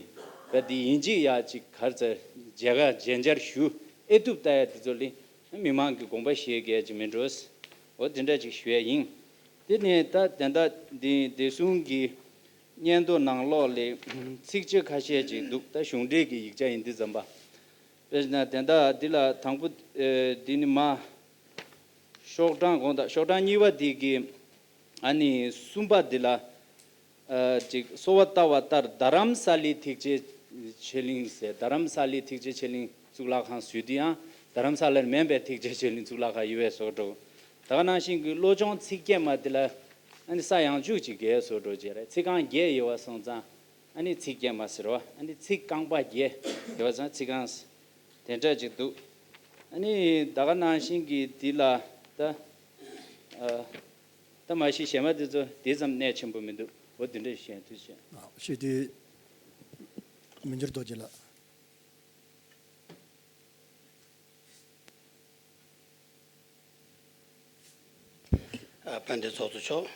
བ་འདི་ཡིན་གཅིག་ཡ་གཅིག་གར་ཚར་མཇལ་ཁ་མཇལ་མཇལ་ཞུ་ཨེ་ཐུབ་ལྟ་ཡ་འདི་ཚོ་ལ་མི་མང་གི་དགོངས་པ་བཞེས་གལ་ཅིག་མིན་འགྲོ། འོ་དེ་འདྲ་ཅིག་ཞུ་ཡ་ཡིན། དེ་ནས་ད་དེ་འདྲ་འདི་བདེ་སྲུང་གི་སྙན་ཐོ་ནང་ལོགས་ལས་ཚིགས་བཅད་ཁ་ཤས་ཅིག་འདུག་ད་གཞུང་འབྲེལ་གྱི་ཡིག་ཆ་ཡིན་དུས་ཙམ་པ། དཔེར་ན་དེ་འདྲ་འདི་ལ་དང་པོ་ཨེ་འདི་ནི་མ་ཤོག་གྲངས་དགོངས་དག་ཤོག་གྲངས་གཉིས་པ་འདི་གི་ཨ་ནི་གསུམ་པ་འདི་ལ་ཨ་ཅིག་གསོལ་བ་བཏབ་པ་ལྟར་རྡ་རམ་ས་ལའི་ཐེག་ཆེན་ཆོས་གླིང་ཟེར། རྡ་རམ་ས་ལའི་ཐེག་ཆེན་ཆོས་གླིང་གཙུག་ལག་ཁང་ཟེར་དུས་ཡང་རྡ་རམ་ས་ལར་མིན་པའི་ཐེག་ཆེན་ཆོས་གླིང་གཙུག་ལག་ཁང་ཡོད་པའི་བཟོ་འདྲ། ད་ག་ནང་བཞིན་གྱི་བློ་སྦྱོང་ཚིག་བརྒྱད་མ་འདི་ལ་ཨ་ནི་ས་ཡང་འཇུག་ཅིག་བརྒྱད་བཟོ་འདྲ་བྱས་རེད། ཚིག་རྐང་བརྒྱད་ཡོད་པ་སོང་ཙང་ཨ་ནི་ཚིག་བརྒྱད་མ་ཟེར་བ། ཨ་ནི་ཚིག་རྐང་པ་བརྒྱད་ཡོད་པ་ཙང་ཚིག་རྐང་དེ་འདྲ་ཅིག་འདུག་ཨ་ནི་ད་ག་ནང་བཞིན་གྱི་འདི་ལ་ད་ཨ་ད་མ་གཞི་གཞན་མ་འདི་ཚོ་དེ་ཙམ་གནད་ཆེན་པོ་མི་འདུག་འོ་དེ་འདྲ་བཤད་ཐུབ་བྱས། ཨ་ཞུ་དུས་མི་འགྱུར་རྡོ་རྗེ་ལགས། ཨ་དཔལ་ལྡན་ཚོགས་གཙོ་མཆོག་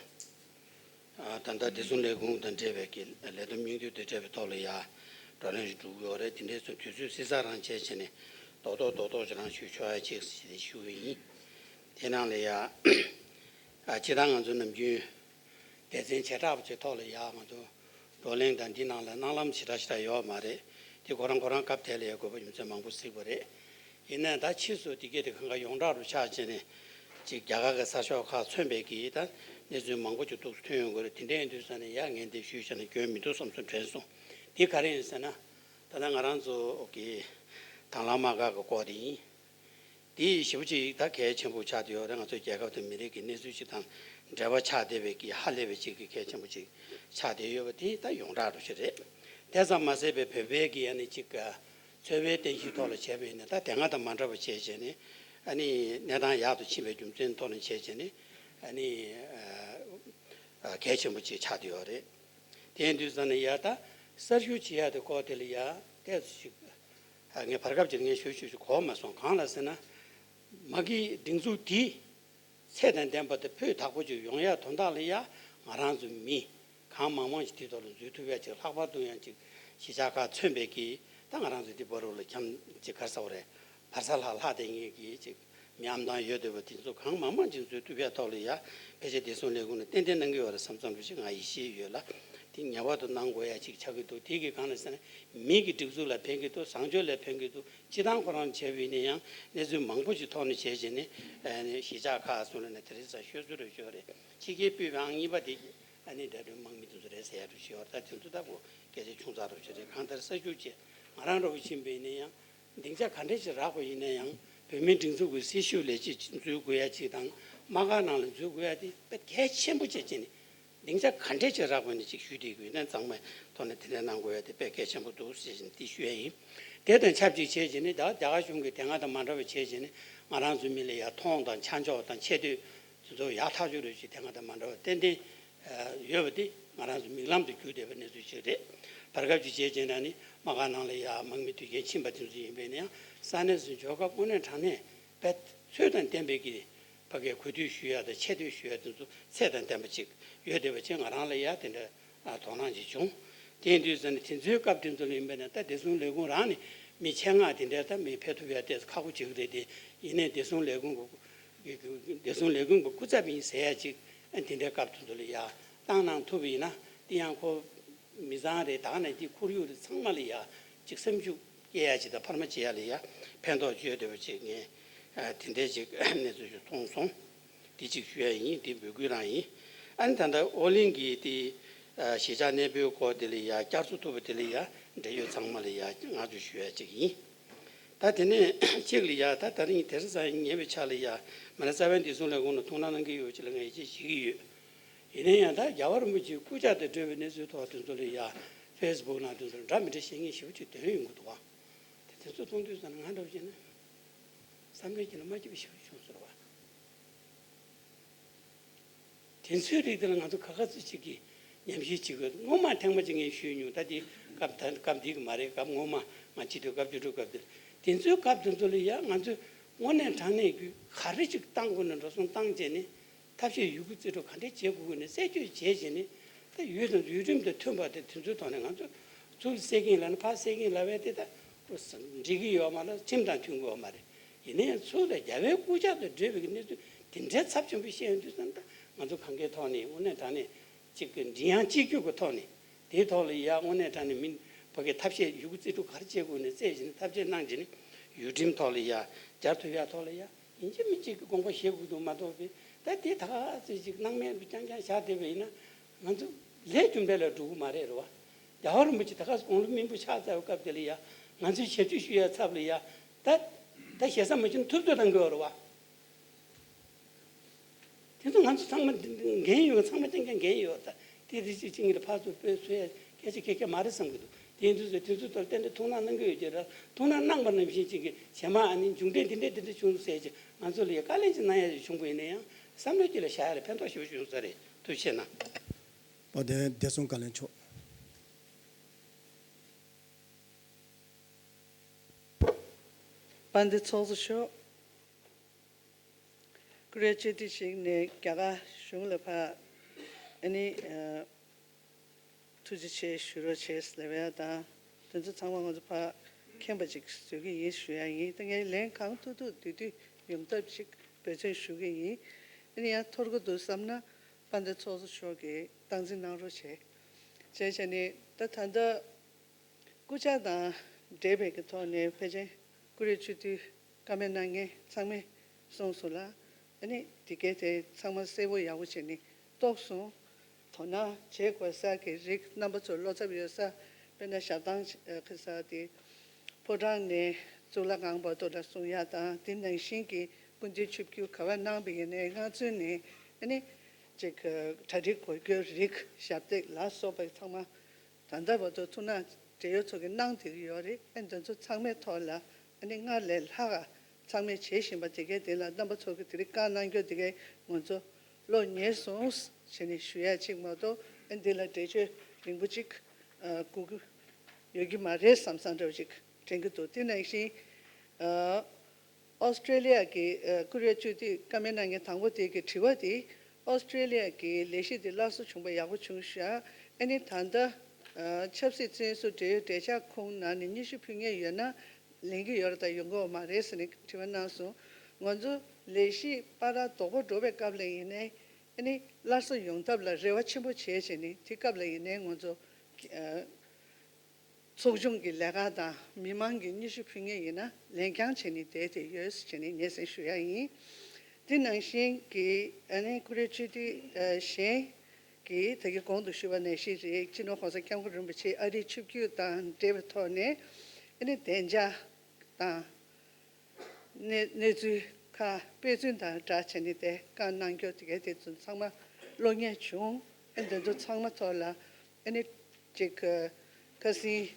ཨ་ད་ལྟ་བདེ་སྲུང་ལས་ཁུངས་དང་འབྲེལ་བའི་གི་ལས་བསྡོམས་སྙིང་བསྡུས་དང་འབྲེལ་བའི་ཐོག་ལ་ཡ་བགྲོ་གླེང་ཞིག་གྲུབ་ཡོད་རེད། དེ་འདྲའི་ཚོ་དུས་ཚོད་བསྲེ་ས་རང་བྱས་བྱས་ནས་རྡོག་རྡོག་རྡོག་རྡོག་ཅིག་རང་ཞུ་ཆོག་ཡ་ཅིག་ཞེས་ཞུ་གི་ཡིན། དེ་ནང་ལ་ཡ་ཨ་སྤྱིར་བཏང་ང་ཚོ་ནམ་རྒྱུན་སྡེ་ཚན་བྱེ་བྲག་པ་ཅིག་ཐོག་ལ་ཡ་ང་ཚོ་བགྲོ་གླེང་དང་འདི་ནང་ལ་གནང་ལམ་ཞེ་དྲག་ཞེ་དྲག་ཡོད་མ་རེད། དེ་ཁོ་རང་ཁོ་རང་སྐབས་དེ་ལ་ཡ་དགོས་པ་རྒྱུ་མཚན་མང་པོ་གཟིགས་པ་རེད། ཡིན་ནའང་ད་ཕྱིས་སུ་དེ་གས་དེ་གང་ག་ཡོངས་གྲགས་རུ་ཆགས་བྱས་ནས་ཅིག་རྒྱ་གར་གྱི་གསར་ཤོག་ཁག་མཚོན་པའི་གི་ད་གནས་ཚུལ་མང་པོ་ཅིག་ཏོག་ཙམ་ཐོན་ཡོང་གི་རེད། དེ་འདྲ་ཡིན་དུས་ཙང་ནས་ཡ་ངས་འདི་ཞུས་བྱས་ན་སྐྱོན་མི་འདུག་བསམ་བསམ་དྲན་སོང་། དེ་ག་རེ་ཡིན་ཟེར་ན། ད་ལྟ་ང་རང་ཚོ་གི་དང་བླངས་དམག་སྒར་གྱི་སྐོར་དེ་ཡིན། དེ་ཞེ་པོ་ཅིག་ད་གལ་ཆེན་པོ་ཆགས་བསྡད་ཡོད་རེད། ང་ཚོའི་རྒྱལ་ཁབ་དང་མི་རིགས་ཀྱི་གནས་ཚུལ་ཅིག་དང་འབྲེལ་བ་ཆགས་བསྡད་པའི་གི་ཧ་ལས་པའི་ཅིག་གི་གལ་ཆེན་པོ་ཅིག་ཆགས་བསྡད་ཡོད་པ་དེ་ད་ཡོངས་གྲགས་རུ་ཞིག་རེད། དེ་ཙམ་མ་ཟད་པའི་བོད་པའི་གི་ཨ་ནི་ཅིག་ག་ཚོར་བའི་རྟེན་གཞིའི་ཐོག་ལ་བྱས་པ་ཡིན་ན་ད་དེ་སྔ་དང་མ་འདྲ་བ་བྱས་བྱས་ནས་ཨ་ནི་གནས་སྟངས་ཡག་ཏུ་ཕྱིན་པའི་རྒྱུ་མཚན་ཐོག་ནས་བྱས་བྱས་ནས་ཨ་ནི་ཨ་གལ་ཆེན་པོ་ཅིག་ཆགས་བསྡད་ཡོད་རེད། དེ་ཡིན་དུས་ཙང་ནས་ཡ་ད་གསར་ཞུགས་བྱེད་ཡ་དེ་སྐོར་དེ་ལ་ཡ་ཏོག་ཙམ་ཞིག་ཨ་ངས་བར་སྐབས་ཅིག་ངས་ཞུ་ཞུ་ཞུ་གོ་མ་སོང་། གང་ལ་ཟེར་ན། མ་གི་སྒྲིག་འཛུགས་དེ་ཚད་དང་ལྡན་པ་དང་སྤུས་དག་པོ་ཅིག་ཡོང་ཡ་དོན་དག་ལ་ཡ་ང་རང་ཚོ་མི་གང་མང་མང་ཞིག་དེའི་ཐོག་ལ་འཛུལ་ཐུབ་ཡ་ཅིག་ལྷག་པར་དུ་ཡང་ཅིག་གཞིས་ཆགས་ཁག་མཚོན་པའི་གི་ད་ང་རང་ཚོ་འདི་བར་རུ་ལ་འཁྱམ་ཅིག་ག་རེ་ཟེར་དགོས་རེད། བར་ས་ལྷག་ལྷག་བསྡད་མཁན་གྱི་ཅིག་མི་ཨམ་ཐང་ཡོད་བསྡད་པ་དེ་ཚོ་གང་མང་མང་ཅིག་འཛུལ་ཐུབ་ཡ་ཐོག་ལ་ཡ་ཕལ་ཆེར་བདེ་སྲུང་ལས་ཁུངས་ནས་ཏན་ཏན་གནང་གི་ཡོད་རེད་བསམ་བསམ་རུ་ཞིག་ང་ཡིད་ཆེས་ཡོད་ལ། ངེས་པར་དུ་གནང་དགོས་ཡ་ཅིག་ཆགས་ཀྱི་འདུག་དེ་གི་སྒང་ལ་ཟེར་ན་མི་གི་སྒྲིག་འཛུགས་ལ་ཕན་གྱི་འདུག་བཟང་སྤྱོད་ལ་ཕན་གྱི་འདུག་སྤྱི་བཏང་ཁོ་རང་བྱས་པ་ཡིན་ན་ཡང་གནས་ཚུལ་མང་པོ་ཞིག་ཐོག་ནས་བྱས་བྱས་ནས་ཨ་ནི་གཞིས་ཆགས་ཁག་སོགས་ལ་ནས་དེ་རིང་ས་ཤོད་ཚུལ་རེ་ཤོད་རེད། ཕྱི་རྒྱལ་སྤོས་པའང་གཉིས་པ་དེ་ཨ་ནི་འདྲ་འདྲ་དམག་མི་དེ་ཚོ་རེད་ཟེར་ཡ་འདྲ་ཞིག་ཡོད་རེད། ད་དེ་ཚོ་ད་གོ་སྐད་ཆ་ཆུང་ཙག་རོ་ཞིག་རེད། གང་ལྟར་ས་ཤུགས་ཆེ་ང་རང་འདྲ་བོ་ཕྱིན་པ་ཡིན་ན་ཡང་སྡིངས་ཆ་ག་འདྲ་ཞིག་རག་པ་ཡིན་ན་ཡང་བོད་མིའི་སྒྲིག་འཛུགས་ཀྱི་སྲི་ཞུ་ལས་བྱེད་འཛུལ་དགོས་ཡ་ཅིག་དང་དམག་སྒར་ནང་ལ་འཛུལ་དགོས་ཡ་དེ་དཔེ་གལ་ཆེན་པོ་བྱས་བྱས་ནས། སྡིངས་ཆ་ག་འདྲས་ཅིག་རག་པ་ནས་ཅིག་ཞུས་ཏེ་དགོས་ན་ཚང་མས་ཐོག་ནས་དེ་འདྲས་གནང་དགོས་ཡ་དེ་དཔེ་གལ་ཆེན་པོ་འདུག་ཟེར་བཞིན་འདི་ཞུ་ཡ་ཡིན། དེ་དང་ཆབས་ཅིག་བྱས་བྱས་ནས་ད་རྒྱ་གར་གཞུང་གིས་དེ་སྔ་དང་མ་འདྲ་བ་བྱས་བྱས་ནས་ང་རང་ཚོའི་མི་ལ་ཡ་མཐོང་དང་ཆ་འཇོག་དང་ཆེ་བསྟོད་དེ་ཚོ་ཡག་ཐག་ཆོད་རེད་ཅེས་དེ་སྔ་དང་མ་འདྲ་བ་ཏན་ཏན་ཡོད་པ་དེ་ང་རང་ཚོའི་མིག་ལམ་དུ་གྱུར་བསྡད་པའི་གནས་ཚུལ་ཞིག་རེད། བར་སྐབས་ཅིག་བྱས་བྱས་ན་ནི་དམག་སྒར་ནང་ལ་ཡ་དམག་མི་དུས་རྒྱུན་ཕྱིན་པ་དེ་ཚོ་ཡིན་པས་ན་ཡང་ས་གནས་སུ་འབྱོར་སྐབས་དངོས་གནས་དྲང་གནས་དཔེ་ཚོད་དང་ལྡན་པའི་གི་ཕ་གིའི་གུས་འདུད་ཞུ་ཡ་དང་ཆེ་བསྟོད་ཞུ་ཡ་དེ་ཚོ་ཚད་དང་ལྡན་པ་ཅིག་ཡོད་བསྡད་པ་བྱས་ང་རང་ལ་ཡ་དེ་འདྲ་ཨ་དོ་སྣང་ཅིག་བྱུང་། དེ་ཡིན་དུས་ཙམ་ནས་དེ་ཚོའི་སྐབས་དེ་ཚོ་ལ་ཡིན་པས་ན་ད་བདེ་སྲུང་ལས་ཁུངས་རང་ནས་མི་ཆེད་མངགས་དེ་འདྲ་ད་མི་ཕེབས་ཐུབ་ཡ་ཏོག་ཙམ་ཁག་པོ་ཅིག་རེད་དེ། ཡིན་ནའི་བདེ་སྲུང་ལས་ཁུངས་གི་བདེ་སྲུང་ལས་ཁུངས་ཀྱི་སྐུ་ཚབ་ཡིན་ཟེར་ཡ་ཅིག་ཨ་དེ་འདྲའི་སྐབས་དེ་ཚོ་ལ་ཡ་བཏང་གནང་ཐུབ་པ་ཡིན་ན་དེ་ཡང་ཁོ་མི་ཚང་རེད། ད་ག་ནང་བཞིན་ཁོར་ཡུག་རེད། ཚང་མ་ལ་ཡ་ཅིག་སེམས་ཤུགས་སྐྱེ་ཡ་ཅིག་དང་འཕར་མ་བྱེད་ཡ་ལ་ཡ་ཕན་ཐོགས་ཡོད་བསྡད་པ་ཅིག་ངས་ཨ་དེ་འདྲའི་ཅིག་གནས་ཚུལ་ཞིག་མཐོང་སོང་། འདི་གཅིག་ཞུ་ཡ་ཡིན། འདི་འབོད་སྐུལ་རང་ཡིན། ཨ་ནི་ད་ལྟ་ཨོ་གླིང་གི་དེ་ཨ་གཞིས་ཆགས་གནས་སྤོའི་སྐོར་དེ་ལ་ཡ་བསྐྱར་གསོ་ཐུབ་པ་དེ་ལ་ཡ་འབྲེལ་ཡོད་ཚང་མ་ལ་ཡ་བསྔགས་བརྗོད་ཞུ་ཡ་གཅིག་ཡིན། ད་དེ་ནས་གཅིག་ལ་ཡ་ད་ད་རིང་དེ་རིང་སང་ཉེ་བའི་ཆར་ལ་ཡ་མི་ལ་རྩ་བའི་བདེ་སྲུང་ལས་ཁུངས་ལ་ཐུགས་སྣང་གནང་གི་ཡོད་ཅེས་ལ་ངས་ཡིད་ཆེས་བྱེད་ཀྱི་ཡོད། ཡིན་ན་ཡང་ད་རྒྱལ་བ་རིན་པོ་ཆེའི་སྐུ་ཕྱྭ་དང་འབྲེལ་བའི་གནས་ཚུལ་ཐོག་དེ་ཚོ་ལ་ཡ་ཕེ་སི་བུག་ནང་དེ་ཚོ་འདྲ་མི་འདྲ་བཤད་མཁན་ཞེ་པོ་ཅིག་ཐོན་ཡོང་གི་འདུག་བ། དེ་དེ་ཚོ་མཐོང་དུས་ཙམ་ན་ང་འདྲ་བོ་བྱས་ན། བསམ་བློའི་དཀྱིལ་ལ་མ་སྐྱིད་པ་ཞིག་བྱུང་ཟེར་བ། དེ་ཚོའི་རིགས་དེ་ལ་ང་ཚོ་ག་ག་ཚོད་ཅིག་གིས་ཉམས་ཞིབ་བྱེད་དགོས། སྔོན་མ་ཐེངས་མ་གཅིག་ངས་ཞུས་མྱོང་། ད་དེ་སྐབས་ད་སྐབས་འདི་གི་མ་རེད། སྐབས་སྔོན་མ་ང་སྤྱི་འཐུས་སྐབས་བཅུ་དྲུག་སྐབས་དེ་དེ་ཚོའི་སྐབས་དེ་ཚོ་ལ་ཡ་ང་ཚོས་དངོས་གནས་དྲང་གནས་ཀྱི་ག་རེ་ཅིག་བཏང་དགོས་ན་འགྲོ་སོང་བཏང་བྱས་ནས། ཐབས་ཤེས་ཡོད་རྒུ་རྩིས་སྤྲོད་ག་འདྲས་བྱེད་དགོས་ཀྱི་ནས་རྩད་གཅོད་བྱས་བྱས་ནས་ད་ཡུལ་དང་ཡུལ་ཁྲིམས་དང་མཐུན་པ་དེ་དེ་ཚོའི་ཐོག་ནས་ང་ཚོ་ཚུར་བསད་ཀྱིན་ལབ་ན་ཕར་བསད་ཀྱིན་ལབ་པས་དེ་ད་འགྲིག་གི་ཡོད་མ་རེད། ཁྲིམས་དང་མཐུན་གྱི་ཡོད་མ་རེད། ཡིན་ན་ཡང་ཚུར་ལ་རྒྱལ་བའི་སྐུ་ཕྱྭ་དང་འབྲེལ་བའི་གནས་ཚུལ་དེ་འདྲའི་ཚབས་ཆེན་པོ་བཤད་ཡོང་དུས་ཙམ་ད་ང་ཚོ་གང་གའི་ཐོག་ནས་དངོས་གནས་དྲང་གནས་གཅིག་གི་མགྲིན་དབྱངས་གཅིག་གྱུར་གྱི་ཐོག་ནས་དེའི་ཐོག་ལ་ཡ་དངོས་གནས་དྲང་གནས་མི་ཕ་གི་ཐབས་ཤེས་ཡོད་རྒུ་རྩིས་སྤྲོད་ག་རེ་བྱེད་དགོས་ནས་རྩད་བྱས་ནས་ཐབས་ཤེས་གནང་བྱས་ནས་ཡུལ་ཁྲིམས་ཐོག་ལ་ཡ་སྦྱར་ཐུབ་ཡ་ཐོག་ལ་ཡ། ཡིན་གཅིག་མིན་གཅིག་གི་དགོངས་པ་བཞེས་དགོས་འདུག་མ་གཏོགས་པའི་ད་དེ་ད་ག་ཚོད་ཅིག་སྣང་མེད་དུ་རྐྱང་རྐྱང་བཞག་བསྡད་པ་ཡིན་ན་ང་ཚོ་ལས་རྒྱུ་འབྲས་ལ་འགྲོ་གི་མ་རེད། རེད་བ། རྒྱལ་བ་རིན་པོ་ཆེ་ད་ག་དགུང་ལོ་སྨིན་པོ་ཆགས་ཚར་བའི་སྐབས་དེ་ལ་ཡ་ང་ཚོས་ཞབས་ཕྱི་ཞུ་ཡ་ཚབ་ལ་ཡ་ད་ད་ཞེ་ས་མ་ཞུ་ན་ཐུབ་ཚོད་གཏང་གི་ཡོད་རེད་བ། དེ་ཚོ་ང་ཚོ་ཚང་མ་འགན་ཡོད། ཚང་མ་རྐྱང་རྐྱང་འགན་ཡོད། ད་དེ་དེ་ཅིག་ཅིག་ངེད་ཕར་ཚུར་སྤོས་ཚུར་ཡ་སྐད་ཆ་ཁེ་ཁེ་མ་རེད་བསམ་གྱི་འདུག་དེ་ཡིན་དུས་ཚོད་དེ་ཚོའི་ཐོག་ཏན་ཏན་ཐུགས་སྣང་གནང་གི་ཡོད་ཀྱི་རེད། ཐུགས་སྣང་གནང་པ་ནང་བཞིན་ཅིག་གི་རྗེས་མ་ཨ་ནི་མཇུག་འབྲས་འདི་འདྲས་འདི་འདྲས་བྱུང་ཟེར་ཅིག་ང་ཚོ་ལ་ཡ་བཀའ་ལན་ཅིག་གནང་ཡ་ཅིག་བྱུང་པ་ཡིན་ན་ཡང་བསམ་བློའི་དཀྱིལ་ལ་བཞག་ཡ་ལ་ཕན་ཐོགས་ཞེ་པོ་བྱུང་ས་རེད། ཐུགས་རྗེ་ཆེ་གནང་། དཔལ་ལྡན་བདེ་སྲུང་བཀའ་བློན་མཆོག་དཔལ་ལྡན་ཚོགས་གཙོ་མཆོག་བཀུར་འོས་སྤྱི་འཐུས་ཤིག་ནས་རྒྱ་གར་གཞུང་ལ་ཕར་ཨ་ནི་ཨ་ཐུགས་རྗེ་ཆེ་ཞུ་རོགས་བྱས་ཟེར་བ་དང་དེ་ཚོ་ཚང་མ་ང་ཚོ་ཕར་མཁྱེན་པ་ཅིག་བཟོ་གི་ཡིན་ཞུ་ཡ་ཡིན། ད་ངས་ལན་གང་ཐུབ་ཐུབ་དུས་དུས་ཡོང་ཐབས་ཅིག་འབད་བརྩོན་ཞུ་གི་ཡིན། ཨ་ནི་ཡང་འཐོར་གི་འདུག་བསམ་ན་དཔལ་ལྡན་ཚོགས་གཙོ་མཆོག་གིས་སྟངས་འཛིན་གནང་རོགས་བྱས། བྱས་བྱས་ནས་ད་ད་ལྟ། སྐུ་ཕྱྭ་དང་འབྲེལ་བའི་གི་ཐོག་ནས་ཕལ་ཆེར་བཀུར་འོས་སྤྱི་འཐུས་བཀའ་མོལ་གནང་མཁན་ཚང་མས་གསུངས་སོང་ལ། ཨ་ནི་དེ་གའི་དེ་ཚང་མ་གསལ་པོ་ཡག་པོ་བྱས་ནས་རྟོགས་སོང་། དོ་སྣང་བྱེད་དགོས་ས་གི་རིགས་རྣམ་པ་ཚོར་བློ་འཚབ་ཡོད་ས། དཔེར་ན་ཞབས་ཐང་ཁ་ས་དེ་ཕོ་བྲང་ནས་གཙུག་ལག་ཁང་བར་དུ་ལ་གསུང་ཡག་དང་དེ་ནང་བཞིན་གྱི་སྐུ་མདུན་ཆིབས་བསྒྱུར་ག་བ་གནང་བ་ཡིན་ནའི་སྔ་ཚུན་ནས་ཨ་ནི་ཅིག་གྲ་སྒྲིག་གོ་རྒྱུ་རིགས་ཞབས་སྟེགས་ལ་སོགས་པ་ཚང་མ། ད་ལྟ་བར་དུ་ཐུགས་སྣང་འབྲེལ་ཡོད་ཚོ་གིས་གནང་བསྡད་ཀྱི་ཡོད་རེད། ཨ་འདི་ཚོ་ཚང་མའི་ཐོག་ལ་ཨ་ནི་སྔར་ལས་ལྷག་ག་ཚང་མས་བྱེད་བཞིན་པ་དེ་གའི་དེ་ལ་རྣམ་པ་ཚོ་གིས་དེ་རིང་བཀའ་གནང་རྒྱུ་དེ་གའི་ང་ཚོ་བློ་ཉེ་སོང་ཟེར་ནས་ཞུ་ཡ་གཅིག་མ་གཏོགས། ཨ་འདི་ལ་འགྲེལ་བརྗོད་རིང་པོ་གཅིག་ཨ་དགོས་ཀྱི་ཡོད་ཀྱི་མ་རེད་བསམ་བསམ་འདྲ་བོ་ཅིག་དྲན་གྱི་འདུག་དེ་ནང་བཞིན་ཨ། ཨོ་སི་ཀྲེ་ལི་ཡ་གི་ཨ་བཀུར་འོས་སྤྱི་འཐུས་བཀའ་མོལ་གནང་མཁན་དང་པོ་དེ་གི་དྲི་བ་དེ། ཨོ་སི་ཀྲེ་ལི་ཡ་གི་ལས་གཞི་དེ་སླར་གསོ་བྱུང་པ་ཡག་པོ་བྱུང་ཤག་ཨ་ནི་ད་ལྟ་ཨ་ཆབ་སྲིད་བཙོན་ཟུར་འབྲེལ་ཡོད་གྲོས་འཆར་ཁུངས་ནང་ནས་སྙན་ཞུ་ཕུལ་མཁན་ཡོད་ན་ལེན་གྱི་ཡོད་རེད་དང་ཡོང་གི་ཡོད་མ་རེད་ཟེར་ནས་དྲི་བ་གནང་སོང་། ང་ཚོ་ལས་གཞི་བར་ར་དོག་པོ་འགྲོ་བའི་སྐབས་ལ་ཡིན་ནའི་ ཨ་ནི་སླར་གསོ་ཡོང་ཐབས་ལ་རེ་བ་ཆེན་པོ་བྱས་བྱས་ནས་དེ་སྐབས་ལ་ཡིན་ནའི་ང་ཚོ་ཚོགས་ཆུང་གི་ལས་ཀ་དང་མི་མང་གི་སྙན་ཞུ་ཕུལ་མཁན་ཡིན་ན་ལན་རྐྱང་བྱས་ནས་བསྡད་དེ་ཡོད་ཟེར་བྱས་ནས་སྙན་སེང་ཞུ་ཡ་ཡིན། དེ་ནང་བཞིན་གྱི་ཨ་ནི་ཀུ་རེ་སྤྱི་འཐུས་གཞན་གྱིས་ད་གིན་གོང་དུ་ཞུས་པ་ནང་བཞིན་རེད། སྤྱི་ནོར་༸གོང་ས་༸སྐྱབས་མགོན་རིན་པོ་ཆེ་ཨ་རིའི་ཆིབས་བསྒྱུར་དང་འབྲེལ་བའི་ཐོག་ནས་ཨ་ནི་བདེ་འཇགས་དང་། གནས་གནས་ཚུལ་ཁག་དཔེ་མཚོན་དང་སྦྲགས་བྱས་ནས་དེ་བཀའ་གནང་རྒྱུ་དེ་གའི་དེ་ཚོ་ཚང་མ་གློག་བརྙན་བྱུང་། ཨ་འདི་ཚོ་ཚང་མ་ཐོག་ལ་ཨ་ནི་ཅིག་ཁ་སང་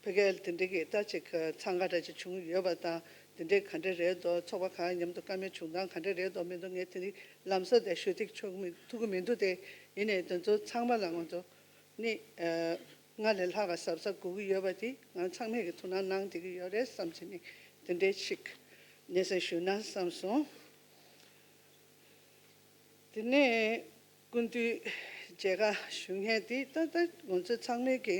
ཕ་གིར་དེ་འདྲའི་གི་ད་ཅིག་འཚང་ཁ་འདྲ་ཅིག་བྱུང་ཡོད་པ་དང་། དེ་འདྲའི་ག་འདྲ་རེད་འདུག་ཚོགས་པ་ཁག་མཉམ་དུ་བཀའ་མོལ་བྱུང་སྟངས་ག་འདྲ་རེད་འདུག་མི་འདུག་ངས་དེ་འདྲའི་ལམ་སང་དེ་ཞུ་གཏུག་ཆོག་མི་ཐུབ་ཀྱི་མི་འདུག་དེ་ཡིན་ནའི་དེ་ཚོ་ཚང་མ་ལ་ང་ཚོ་ནི་སྔར་ལས་ལྷག་ག་གཟབ་གཟབ་དགོས་ཀྱི་ཡོད་པ་དེ་ང་ཚང་མས་ཀྱི་ཐུགས་སྣང་གནང་བསྡད་ཀྱི་ཡོད་རེད་བསམ་བྱས་ནས་དེ་འདྲའི་ཞིག་སྙན་སེང་ཞུ་ན་བསམ་སོང་། དེ་ནས་སྐུ་མདུན་མཇལ་ཁ་ཞུ་མཁན་དེ་ད་ལྟ་ང་ཚོ་ཚང་མས་ཀྱི་